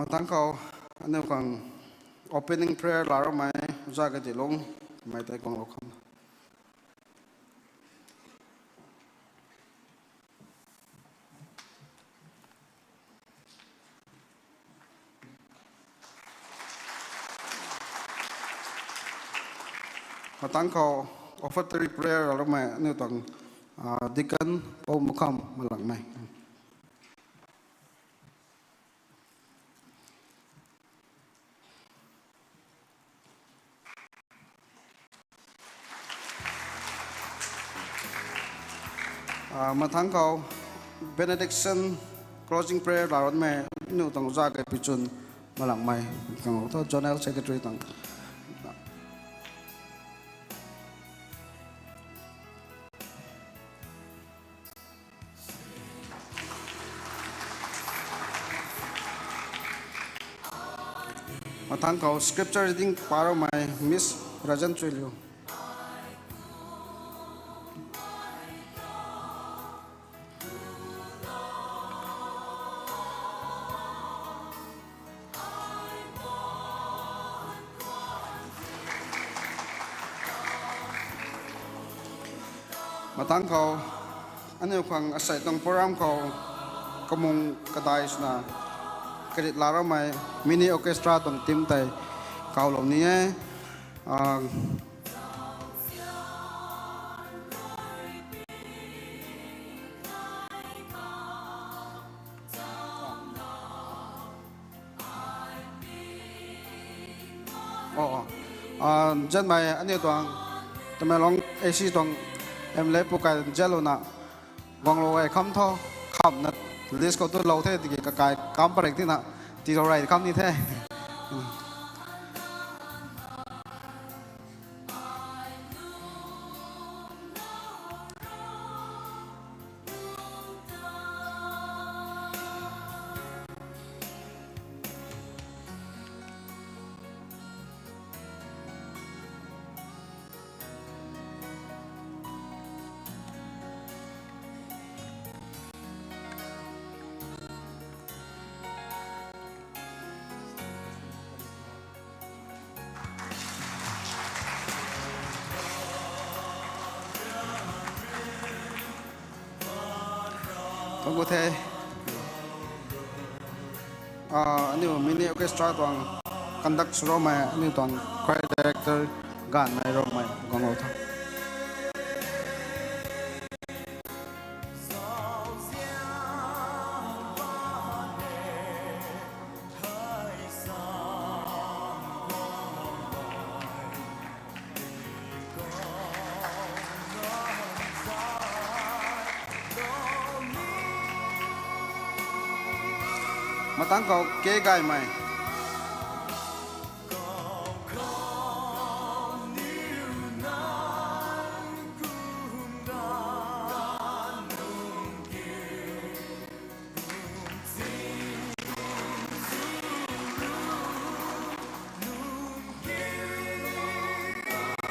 Mathangc khou aniu khang opening prayer laa raumei, Oja Katilung, mei tei guanglou khang. Mathangc khou offertory prayer laa raumei aniu tuang deacon Pou Makham Malangmei. Mathangc khou benediction, closing prayer laa raumei aniu tuang Oja Kaipichun Malangmei, kang tho Zonal Secretary tuang. Mathangc khou scripture reading paa raumei Miss Rajan Chuiliu. Mathangc khou aniu khang asei tuang program khou kamung kadai swna karit laa raumei mini orchestra tuang team tei kaulou ni e. Nzianmei aniu tuang Tamenglong A C tuang M L A pu kai nzianlouna guanglou e kham tho, khamna List khou tu lou the, tiki kakai kam parek tina, tirou rey kam ni the. Thank you the. Ah, aniu mini orchestra tuang conduct sw roumei, aniu tuang choir director ganvmei Rongmei guang lou tho. Matang khou K Gaymei.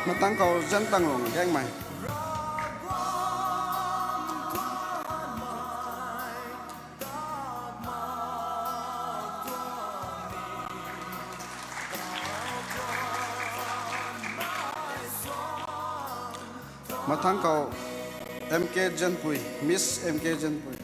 Matang khou Zantang Rong Gaengmei. Mathang khou M K Janpui, Miss M K Janpui.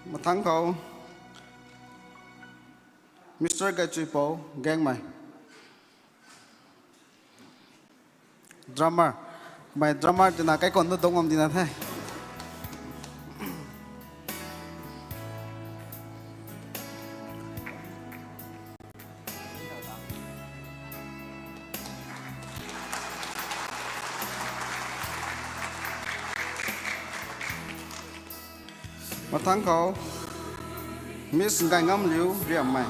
Mathang khou Mister Gaichuipou Gaengmei. Drummer. Mei drummer tina kaikon tu dungc bam tina the. Mathang khou Miss Gaingamliu Riammei.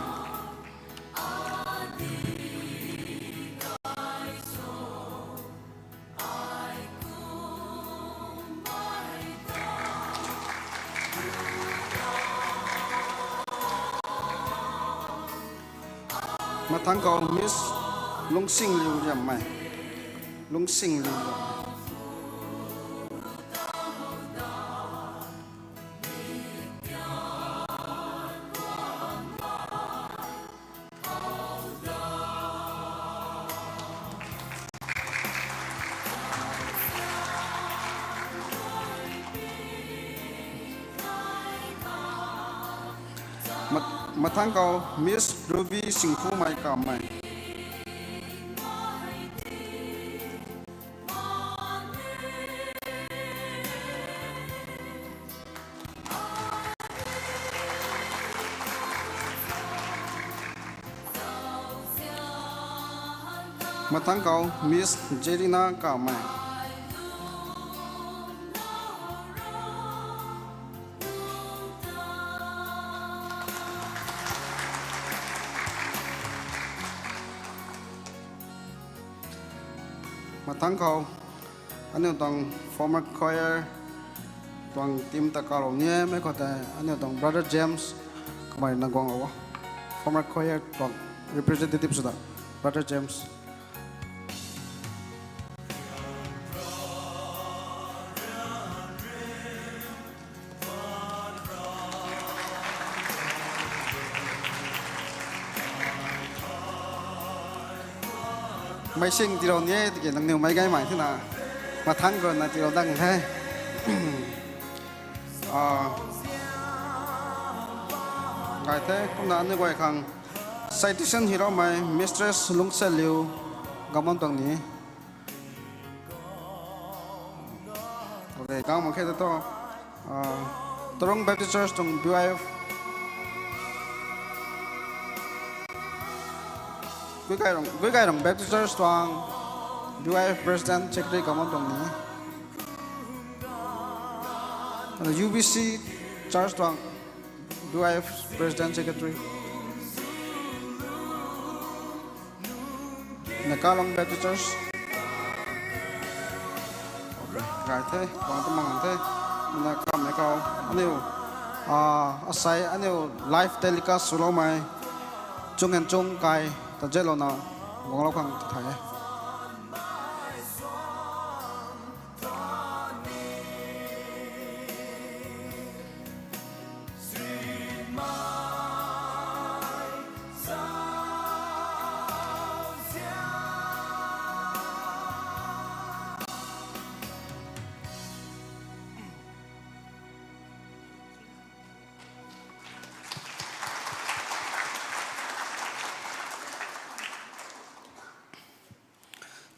Mathang khou Miss Lungsingliu Riammei. Lungsingliu Riammei. Mat-, mathang khou Miss Ruby Singphumei Kammei. Mathang khou Miss Jelina Kammei. Mathang khou aniu tuang former choir tuang team ta kalou ni e, mei khou tei aniu tuang Brother James kamei na guanglou o. Former choir tuang representative swna Brother James. Mei sing tiilou ni e, tiki nangniw mei gaymei thina. Mathang khou na tiilou dang the. Ah, gay the, kumna aniu guay khang citation hiloumei Mistress Lungsetliu Gamon tuang ni. Ok, kang mak khe ta thu, ah, Tarong Baptist Church tuang B Y F Guikairong, Guikairong Baptist Church tuang B Y F President Secretary kamam tuang ni. Ana U B C Church tuang B Y F President Secretary. Ana Kalong Baptist Church. Gai the, bang tamang the. Ana kam e kau. Aniu, ah, asai aniu live telecast swloumei. Chung and chung kai, ta jet lou na, guang lou khang ta thay e.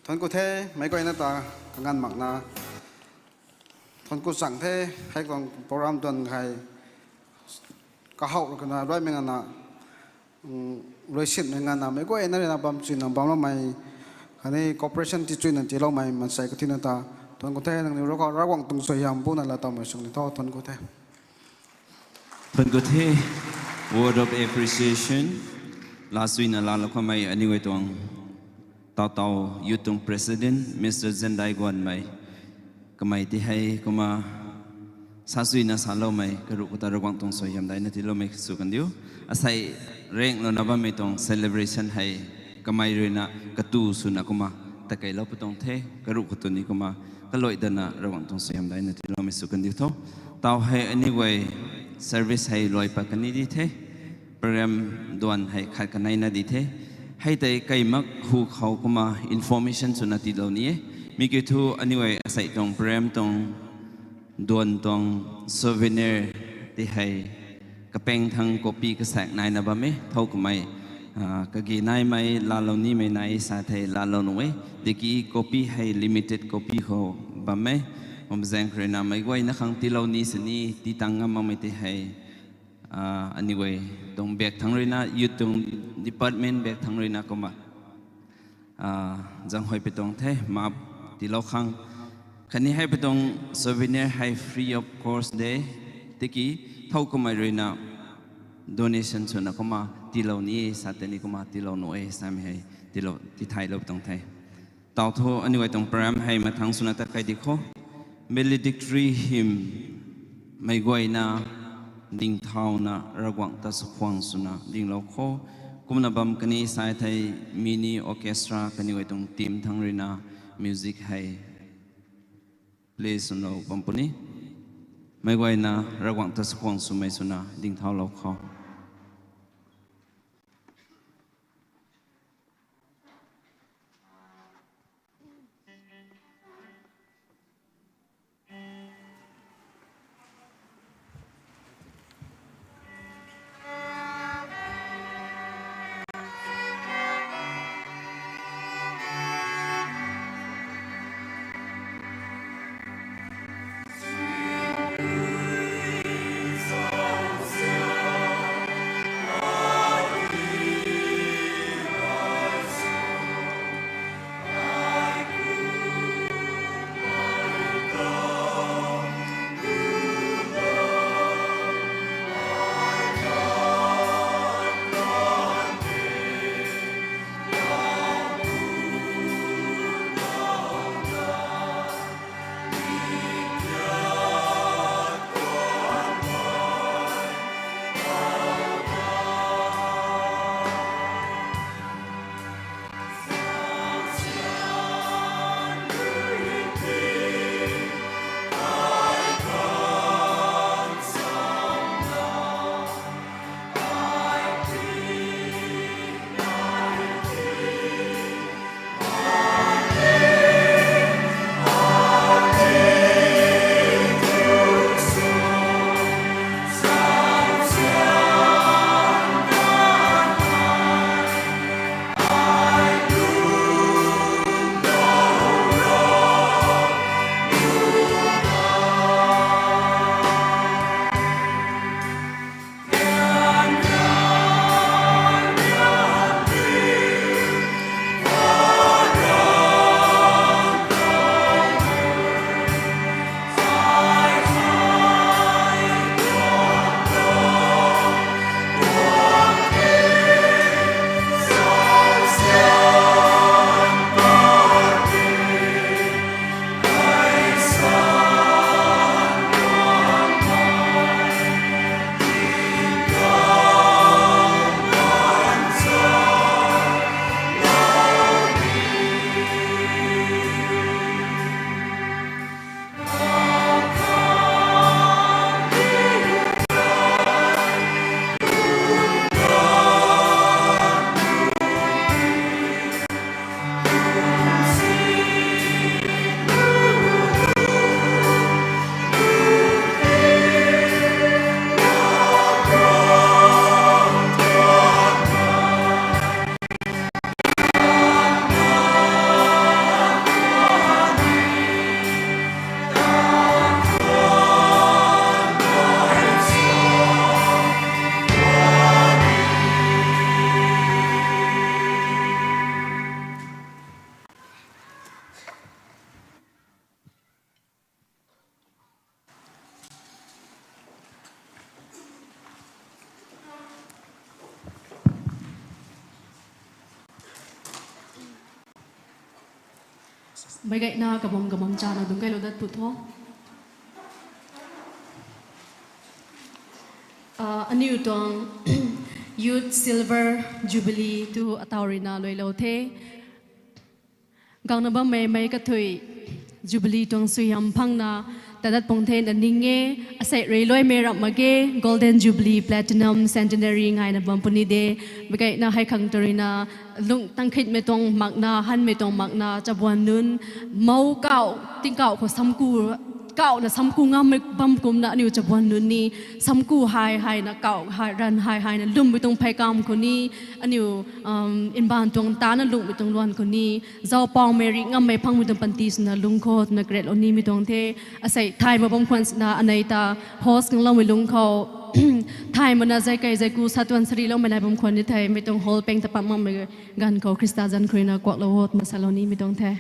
Thuanc ku the, meic guayna ta, kanganv makna. Thuanc ku chang the, hei tuang program tuang hei. Kahow rui kana, ruaimei ngana, mm, ruaisinmei ngana, meic guayna rui na bam chuina bamloumei, khatni cooperation ti chuina tiiloumei, mansei katina ta, thuanc ku the, nangniw rui khou Ravguangc tuang suaihiam buna laa tawmei sung ni tho, thuanc ku the. Thuanc ku the, word of appreciation, laa suina laalou kamei aniu guay tuang, Tautau Youth tuang President, Mister Zendai Guanmei, kamei ti hei kumna, sa suina saloumei, karuh khou ta Ravguangc tuang suaihiam daina tiiloumei sw kandiu. Asei renglouna bammei tuang celebration hei, kamei rui na katu swna kumna, takeilou pui tuang the, karuh khou tu ni kumna, kalui dana Ravguangc tuang suaihiam daina tiiloumei sw kandiu tho. Tau hei aniu guay service hei luai pat kani di the. Program duan hei khat kaneina di the. Hei tei kaimak hu khou kumna information swna tiilou ni e. Mi kiu thu aniu guay asei tuang program tuang duan tuang souvenir ti hei kapeng thangc copy kasaek naina bam e. Thow kamei, ah, kagi naimei laalou nimei nai sa thei laalou nuh e. Tiki copy hei limited copy khou bam e. Kumzaeng khou rui na meic guayna khang tiilou ni sini tii tang ngam makmei ti hei, ah, aniu guay tuang bak thangc rui na, youth tuang department bak thangc rui na kumna, ah, zaenghuay pui tuang the, map tiilou khang. Khatni hei pui tuang souvenir hei free of cost de, tiki thow kamei rui na donation swna kumna tiilou ni e sa tei ni kumna tiilou nuh e samei hei tiilou, tithaylou pui tuang the. Tau thu aniu guay tuang program hei mathangc swna ta kai di kho. Valedictory hymn, meic guayna dingthauna Ravguangc ta chakhwang swna dinglou kho. Kumna bam kani sa thei mini orchestra kaniw guay tuang team thangc rui na music hei play swlou bam puni. Meic guayna Ravguangc ta chakhwang swmei swna dingthaulou kho. Meic gayna kabam kabam chana dungc kailou dat pw tho. Ah, aniu tuang Youth Silver Jubilee tu ataw ruina luailou the. Gangna bammei mei kathui Jubilee tuang suaihiam phangna tadat pung the na ning e. Asei rui luaimei ramh mak ge, Golden Jubilee, Platinum, Centenary ngaina bam puni de. Meic gayna hei khang tw ruina lung tangkhitmei tuang makna, hanmei tuang makna, chabuan nunc, mou kauh, tingkauh khou samku, kauhna samku ngammei bam kumna aniu chabuan nunc ni, samku hei heina kauh hei, ranv hei heina lwmmei tuang pheykamv khou ni, aniu, um, mbaanv tuang tana lunghmei tuang luan khou ni, zaupaumei rih ngammei phangmei tuang panty swna lung kho twna karetlou nimei tuang the. Asei thay mak bam khwan swna anei ta host kangloumei lung khou thay makna zai kei zai ku satuan sariloumei nai bam khwan ni thei, mei tuang hall peng ta pat makmei ganv khou Khrista zanc khou ruina kuaklou o twna salou nimei tuang the.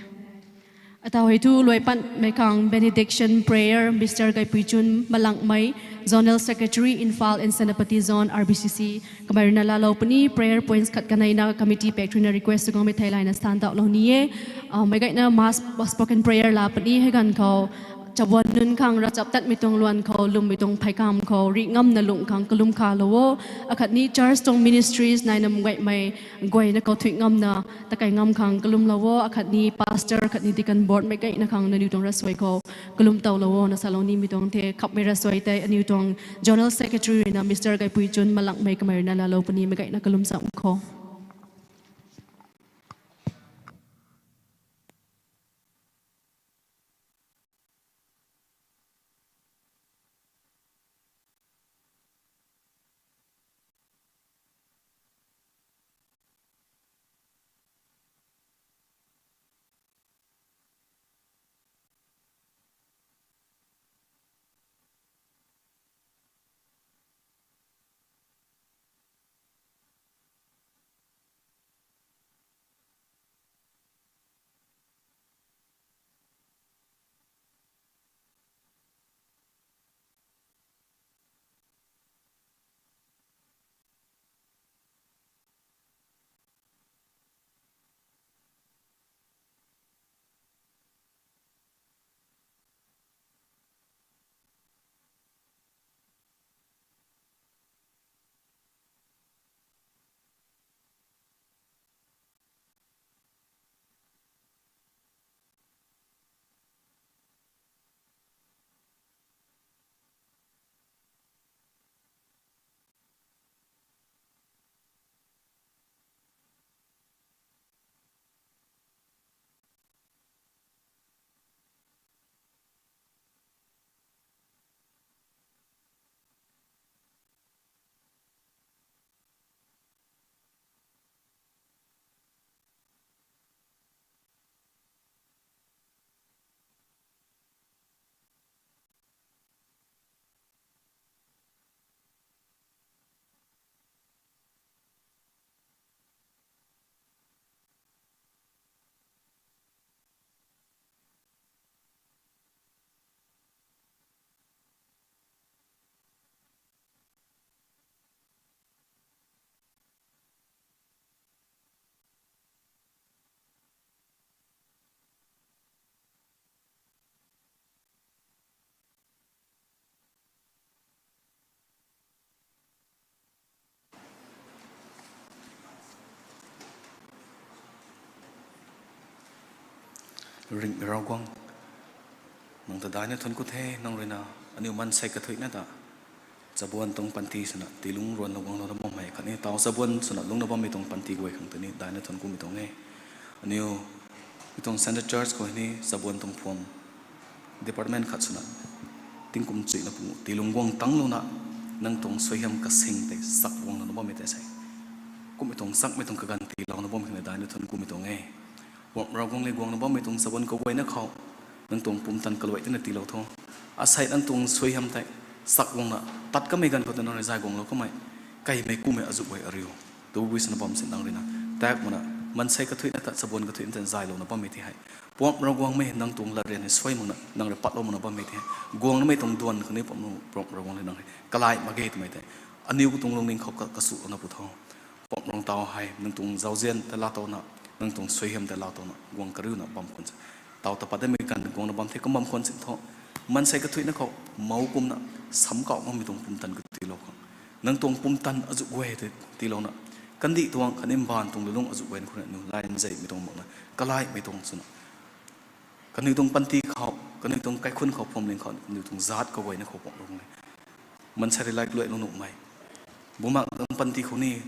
Ataw hei thu luai patmei khang benediction prayer, Mister Gaypuichun Malangmei, Zonal Secretary, Imphal and Senapati Zone, R B C C, kamei ruina laalou puni. Prayer points khat kaneina committee paek ruina request sw guangmei thei layna stand up lou ni e. Ah, meic gayna mass spoken prayer laa puni hei ganv khou chabuan nunc khang ravchaptatmei tuang luan khou, lwmmei tuang pheykamv khou rih ngamna lung khang kalum khalou o. Akhatni church tuang ministries naina mgaihmei guayna khou thuy ngamna takei ngam khang kalumlou o. Akhatni pastor, akhatni deacon board meic gayna khang nangniw tuang ravsuai khou kalum towlou o na salou nimei tuang the. Khapmei ravsuai tei aniu tuang General Secretary ruina Mister Gaypuichun Malangmei kamei ruina laalou puni, meic gayna kalum sam khou. Ringhmei Ravguangc, nang ta daihna thuanc ku the, nang ruina aniu maansei kathuicna ta chabuan tuang panty swna tiilungc ruanlou guanglou na bammei khatni taw chabuan swna lungcna bammei tuang panty guay khang tei ni daihna thuanc kumei tuang e. Aniu mi tuang Centre Church khou hei ni chabuan tuang phuam department khat swna tingkum chuihna pung tiilungc guang tangclouna nang tuang suaihiam kasing tei chak guanglouna bammei tei sei, kummei tuang chakmei tuang kaganv tiilouna bammei khang daihna thuanc kumei tuang e. Pu Ravguangc le, guangna bammei tuang chabuan kaguayna khou nang tuang pumtan kaluai tina tiilou tho. Asei nang tuang suaihiam tei chak guangna tat kamei ganv khou ta nang rui zay guanglou kamei, kaimei kummei azuh guay ariu tabui swna bam sin nang ruina tak makna maansei kathuicna ta chabuan kathuicna ta zaylouna bammei tei hei, Pu Ravguangc mei, nang tuang latryan hei suai makna nang rui patlou makna bammei tei hei, guangnamei tuang duan khou ni Pu Ravguangc le, nang hei kalai mak ge twmei tei aniu tuang lungning khou ka- kasulouna pu tho. Pu Ravguangc, taw hei nang tuang zauzian ta laatowna, nang tuang suaihiam ta laatowna guang kariuna bam khwan se. taw tapat datmei ganv guangna bam the, kum bam khwan sin thu. Mansei kathuicna khou, mou kumna, sam kauh makmei tuang pumtan katiilou khang. Nang tuang pumtan azuh guay tei tiilouna. Kandih tuang, khatni mbaanv tuang lulung azuh guayna khou na, nu lai nzeimei tuang makna, kalaimei tuang swna. Kaniw tuang panty khou, kaniw tuang kaikhun khou, phuamling khou, kaniw tuang zaat kaguayna khou pam rung le. Mansei rui lai kaluailou nuhmei. Bumaengh tuang panty khou ni,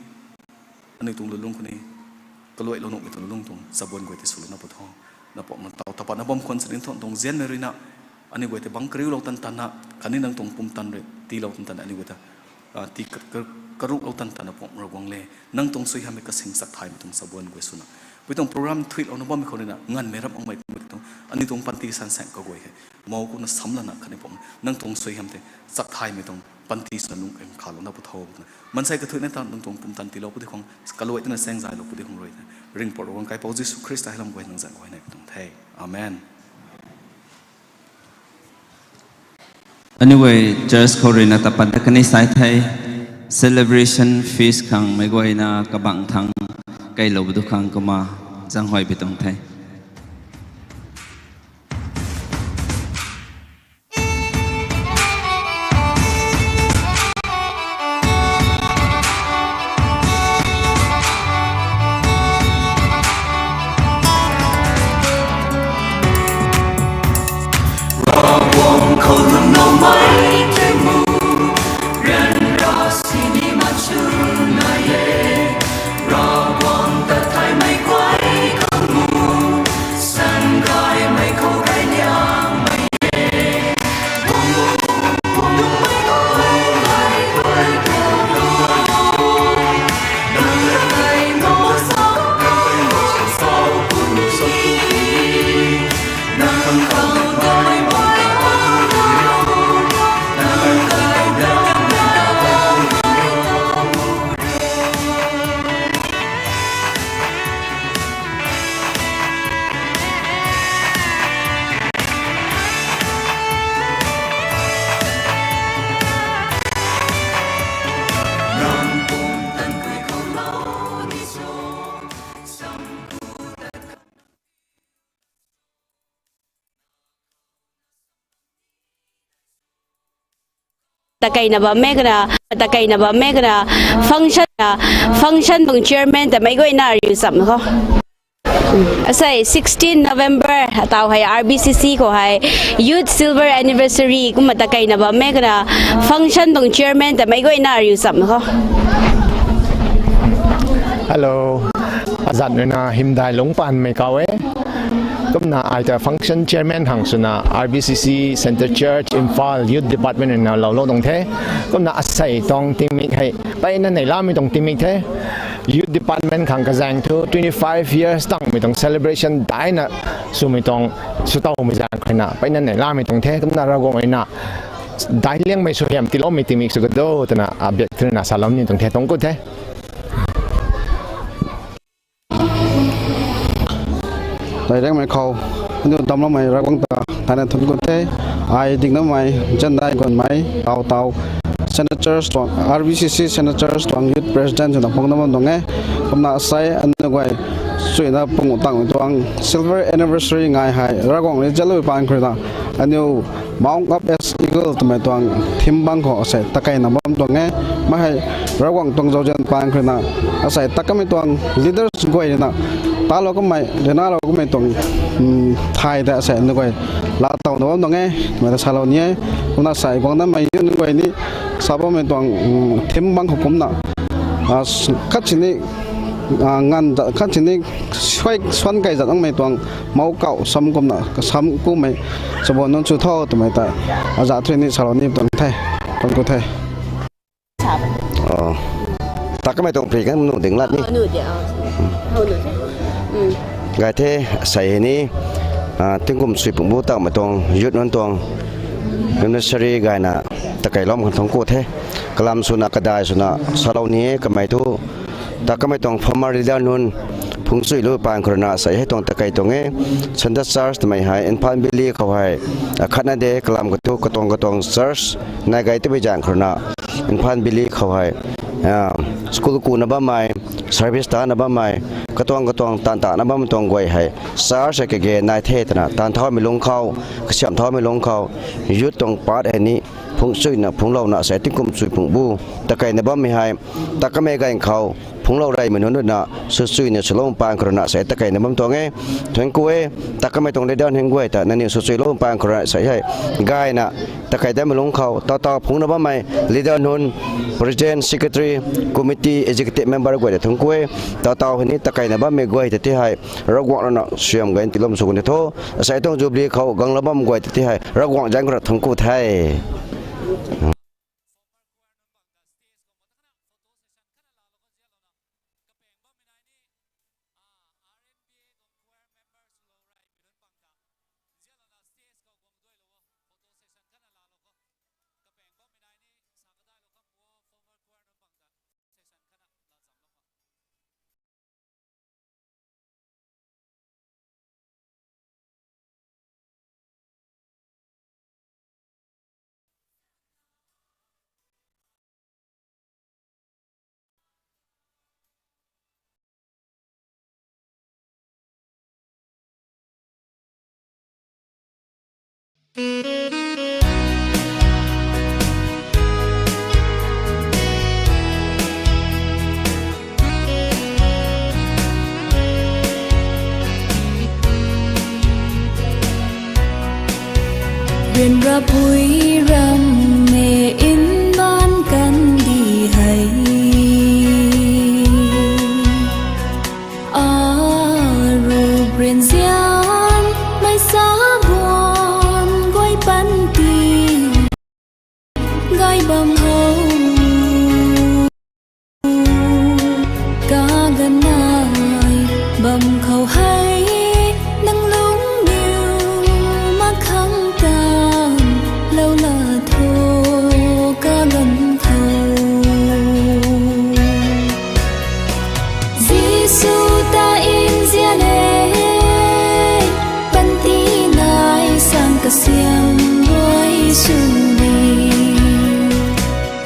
aniu tuang lulung khou ni, kaluailou nuhmei tuang lulung tuang, chabuan guay tei swlou na pu tho. Na pam na taw tapat na bam khwan sin thu tuang zianmei rui na, aniu guay tei bang kariulou tan tan na, khatni nang tuang pumtan rui, tiilou tan tan na, aniu guay ta, ah, ti ka-, ka-, karuklou tan tan na pam Ravguangc le, nang tuang suaihiam hei kasing chakthaymei tuang chabuan guay swna. Pui tuang program thuilouna bammei khou rui na, nganvmei ram angmei pumei tuang, aniu tuang panty sansaeng kaguay hei. Mou kumna samlana khatni pam, nang tuang suaihiam tei, chakthaymei tuang, panty swna lung kai khalou na pu tho. Mansei kathuicna ta nang tuang pumtan tiilou pu di khang, kaluai twna saengzaylou pu di khang rui na. Ringhpouc Ravguangc Kaipouc Jisu Khrista hei lam guay nang zanc guay nei tuang the. Amen. Aniu guay church khou rui na tapat dat kani sai the, celebration feast khang meic guayna kabangc thangc kailou pu du khang kumna zaenghuay pi tuang the. Takeina bam e kana, takeina bam e kana, function, function tuang chairman ta meic guayna ariu cham kho. Asei sixteen November, ataw hei R B C C khou hei, Youth Silver Anniversary, kumna takeina bam e kana, function tuang chairman ta meic guayna ariu cham kho. Hello. Azat nuna hymdaih lungc panmei kau e. Kumna ai ta function chairman hang swna R B C C Centre Church Imphal Youth Department nuna loulou tuang the. Kumna asei tuang tingmik hei, peyna neihlamei tuang tingmik the. Youth Department khang kazaeng thu twenty-five years tangmei tuang celebration daina swmei tuang swtowmei zaeng khou na, peyna neihlamei tuang the. Kumna Ravguangc ruina, dai liangmei suaihiam tiiloumei tingmik sw kado twna, a, biak thuna salou ni tuang the, tuang ku the. Dai liangmei khou, aniu damloumei Ravguangc ta, thaina thuanc ku the, ai dingnamei, zandai guanmei, taw taw, Senators tuang, R B C C Senators tuang Youth President swna phungna bam tuang e, kumna asei aniu guay, suina pung tangmei tuang, Silver Anniversary ngai hei, Ravguangc rui zalou paan khou na, aniu, Mount up as eagle twmei tuang theme bang khou asei takeina bam tuang e. Mei hei Ravguangc tuang zauzian paan khou na asei takamei tuang leaders guay na talou kamei, lenalou kamei tuang, thay ta asei na guay laatowna bam tuang e twmei ta salou ni e. Kumna asei guang namei youth guay ni sa bammei tuang theme bang khou kumna khat sini ngan khat sini suan kai zat nangmei tuang mou kauh sam kumna kasam kumei chabuan nunc sw tho twmei ta aza thui ni salou ni tuang the, tuang ku the. Takamei tuang pri kan nu ding lat ni. Gay the, asei hei ni tingkum sui pungbu tangmei tuang youth nunc tuang anniversary gayna takeilou khang thangc ku the. Kalam swna kadai swna salou ni e kamei thu takamei tuang former leader nunc phungchuilou paan khou rui na asei hei tuang takei tuang e. Centre Church twmei hei Imphal Valley khou hei akhatna de, kalam kathu katuang katuang church nai gay tibei zaeng khou rui na Imphal Valley khou hei school kuna bammei, service tana bammei, katuang katuang taanv tana bammei tuang guay hei, church hei kage nai the twna, taanv thaumei lungc khou, kasiamh thaumei lungc khou, youth tuang part hei ni, phungc chuina, phungclouna sei tingkum chui phungc bu, takeina bammei hei, ta kamei ganv khou, phungclou reymei nunc ruina, sw chuina swlou paan khou ruina sei takeina bam tuang e. Thank you e, ta kamei tuang leader nunc guay ta, nangniw sw chuilou paan khou ruina sei hei, gayna, takei damei lungc khou, taw taw phungcna bammei, leader nunc, president, secretary, committee, executive member guay ta thank you e, taw taw hei ni takeina bammei guay ta ti hei, Ravguangc ruina suaihiam gay tiilou sw kan the tho, asei tuang jubilee khou ganglou bam guay ta ti hei, Ravguangc zaeng khou ra thank you the. Ryanrapui ram e nbaan kandih hei, arup ryanzianmei sa buan guay panty gay bam khou, kaganv nai bam khou hei, nang lungcdiu mak khang taanvlou la tho, kaganv khou. Jisu ta nzian e, panty nai sang kasiamh guay sw ni,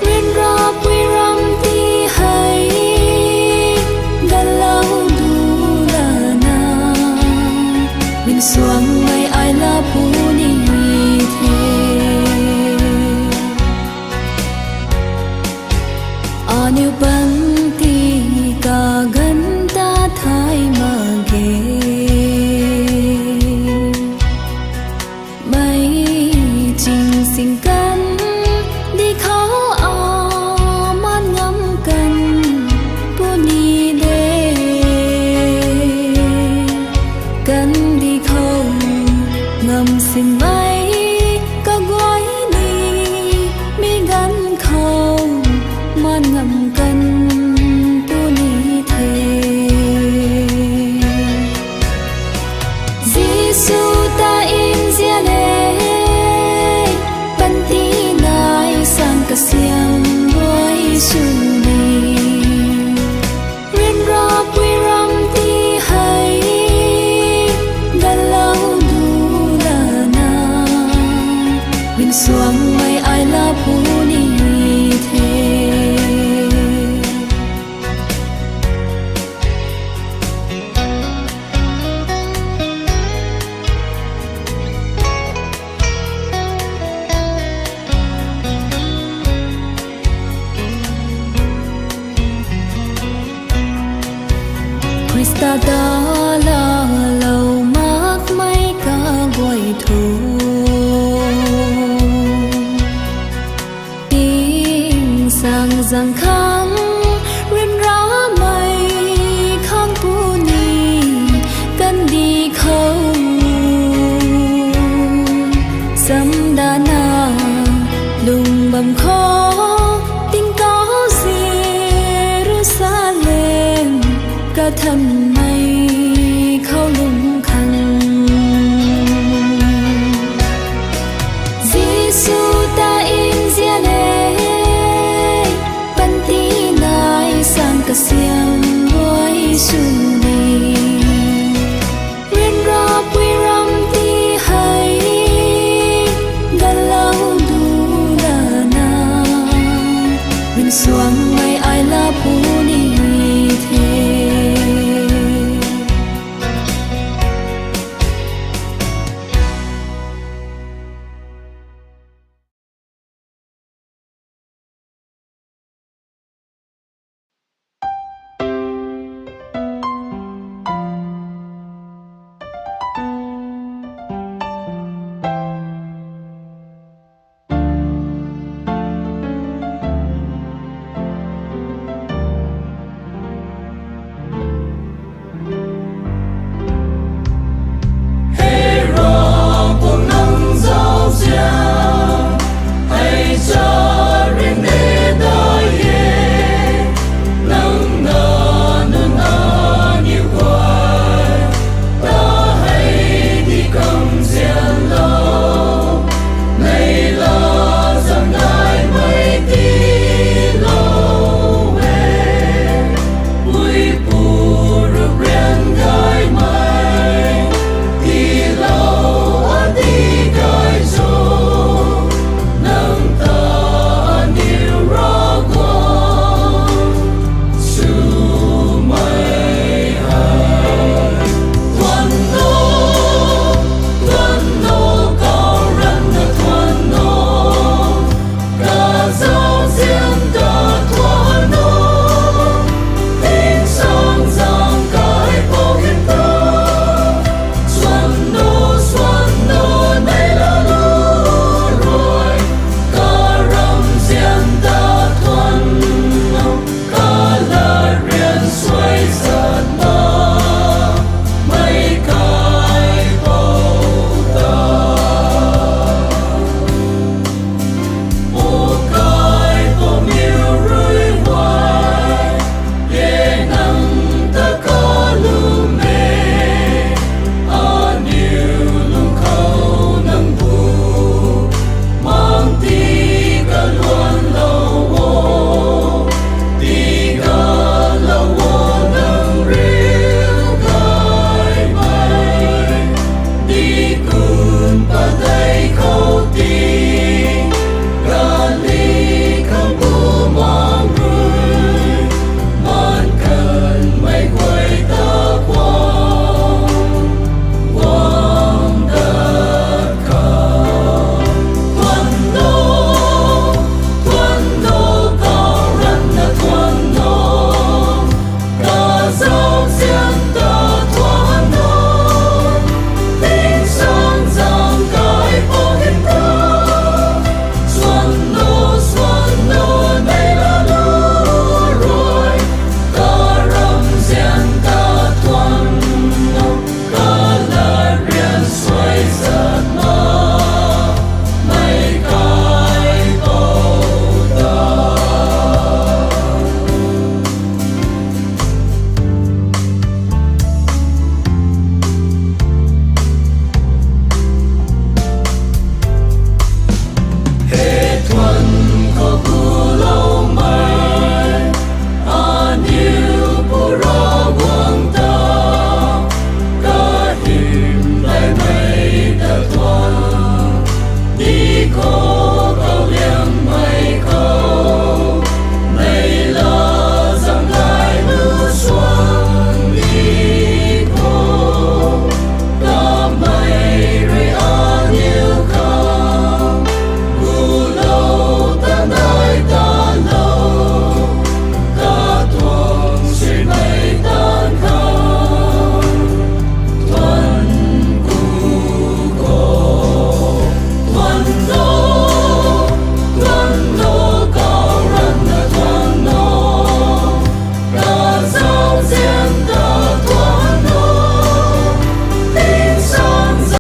ryanrapui ram ti hei, galou du lana, nsuangmei ai la puni the. Aniu panty kaganv ta thay mak ge, mei ching sing kandih khou aman ngam kan puni de. Kandih khou ngam sinmei kaguay ni, mi ganv khou man ngam kan puni the. Jisu ta nzian e, panty nai sang kasiamh guay sw ni, ryanrapui ram ti hei, galou du lana, nsuangmei ai la puni the. Khrista ta laalou makmei kaguay thu, ting sang zang khang, ryanramei khang puni, kandih khou samdana, lung bam khou, tingkauh Jerusalem kathan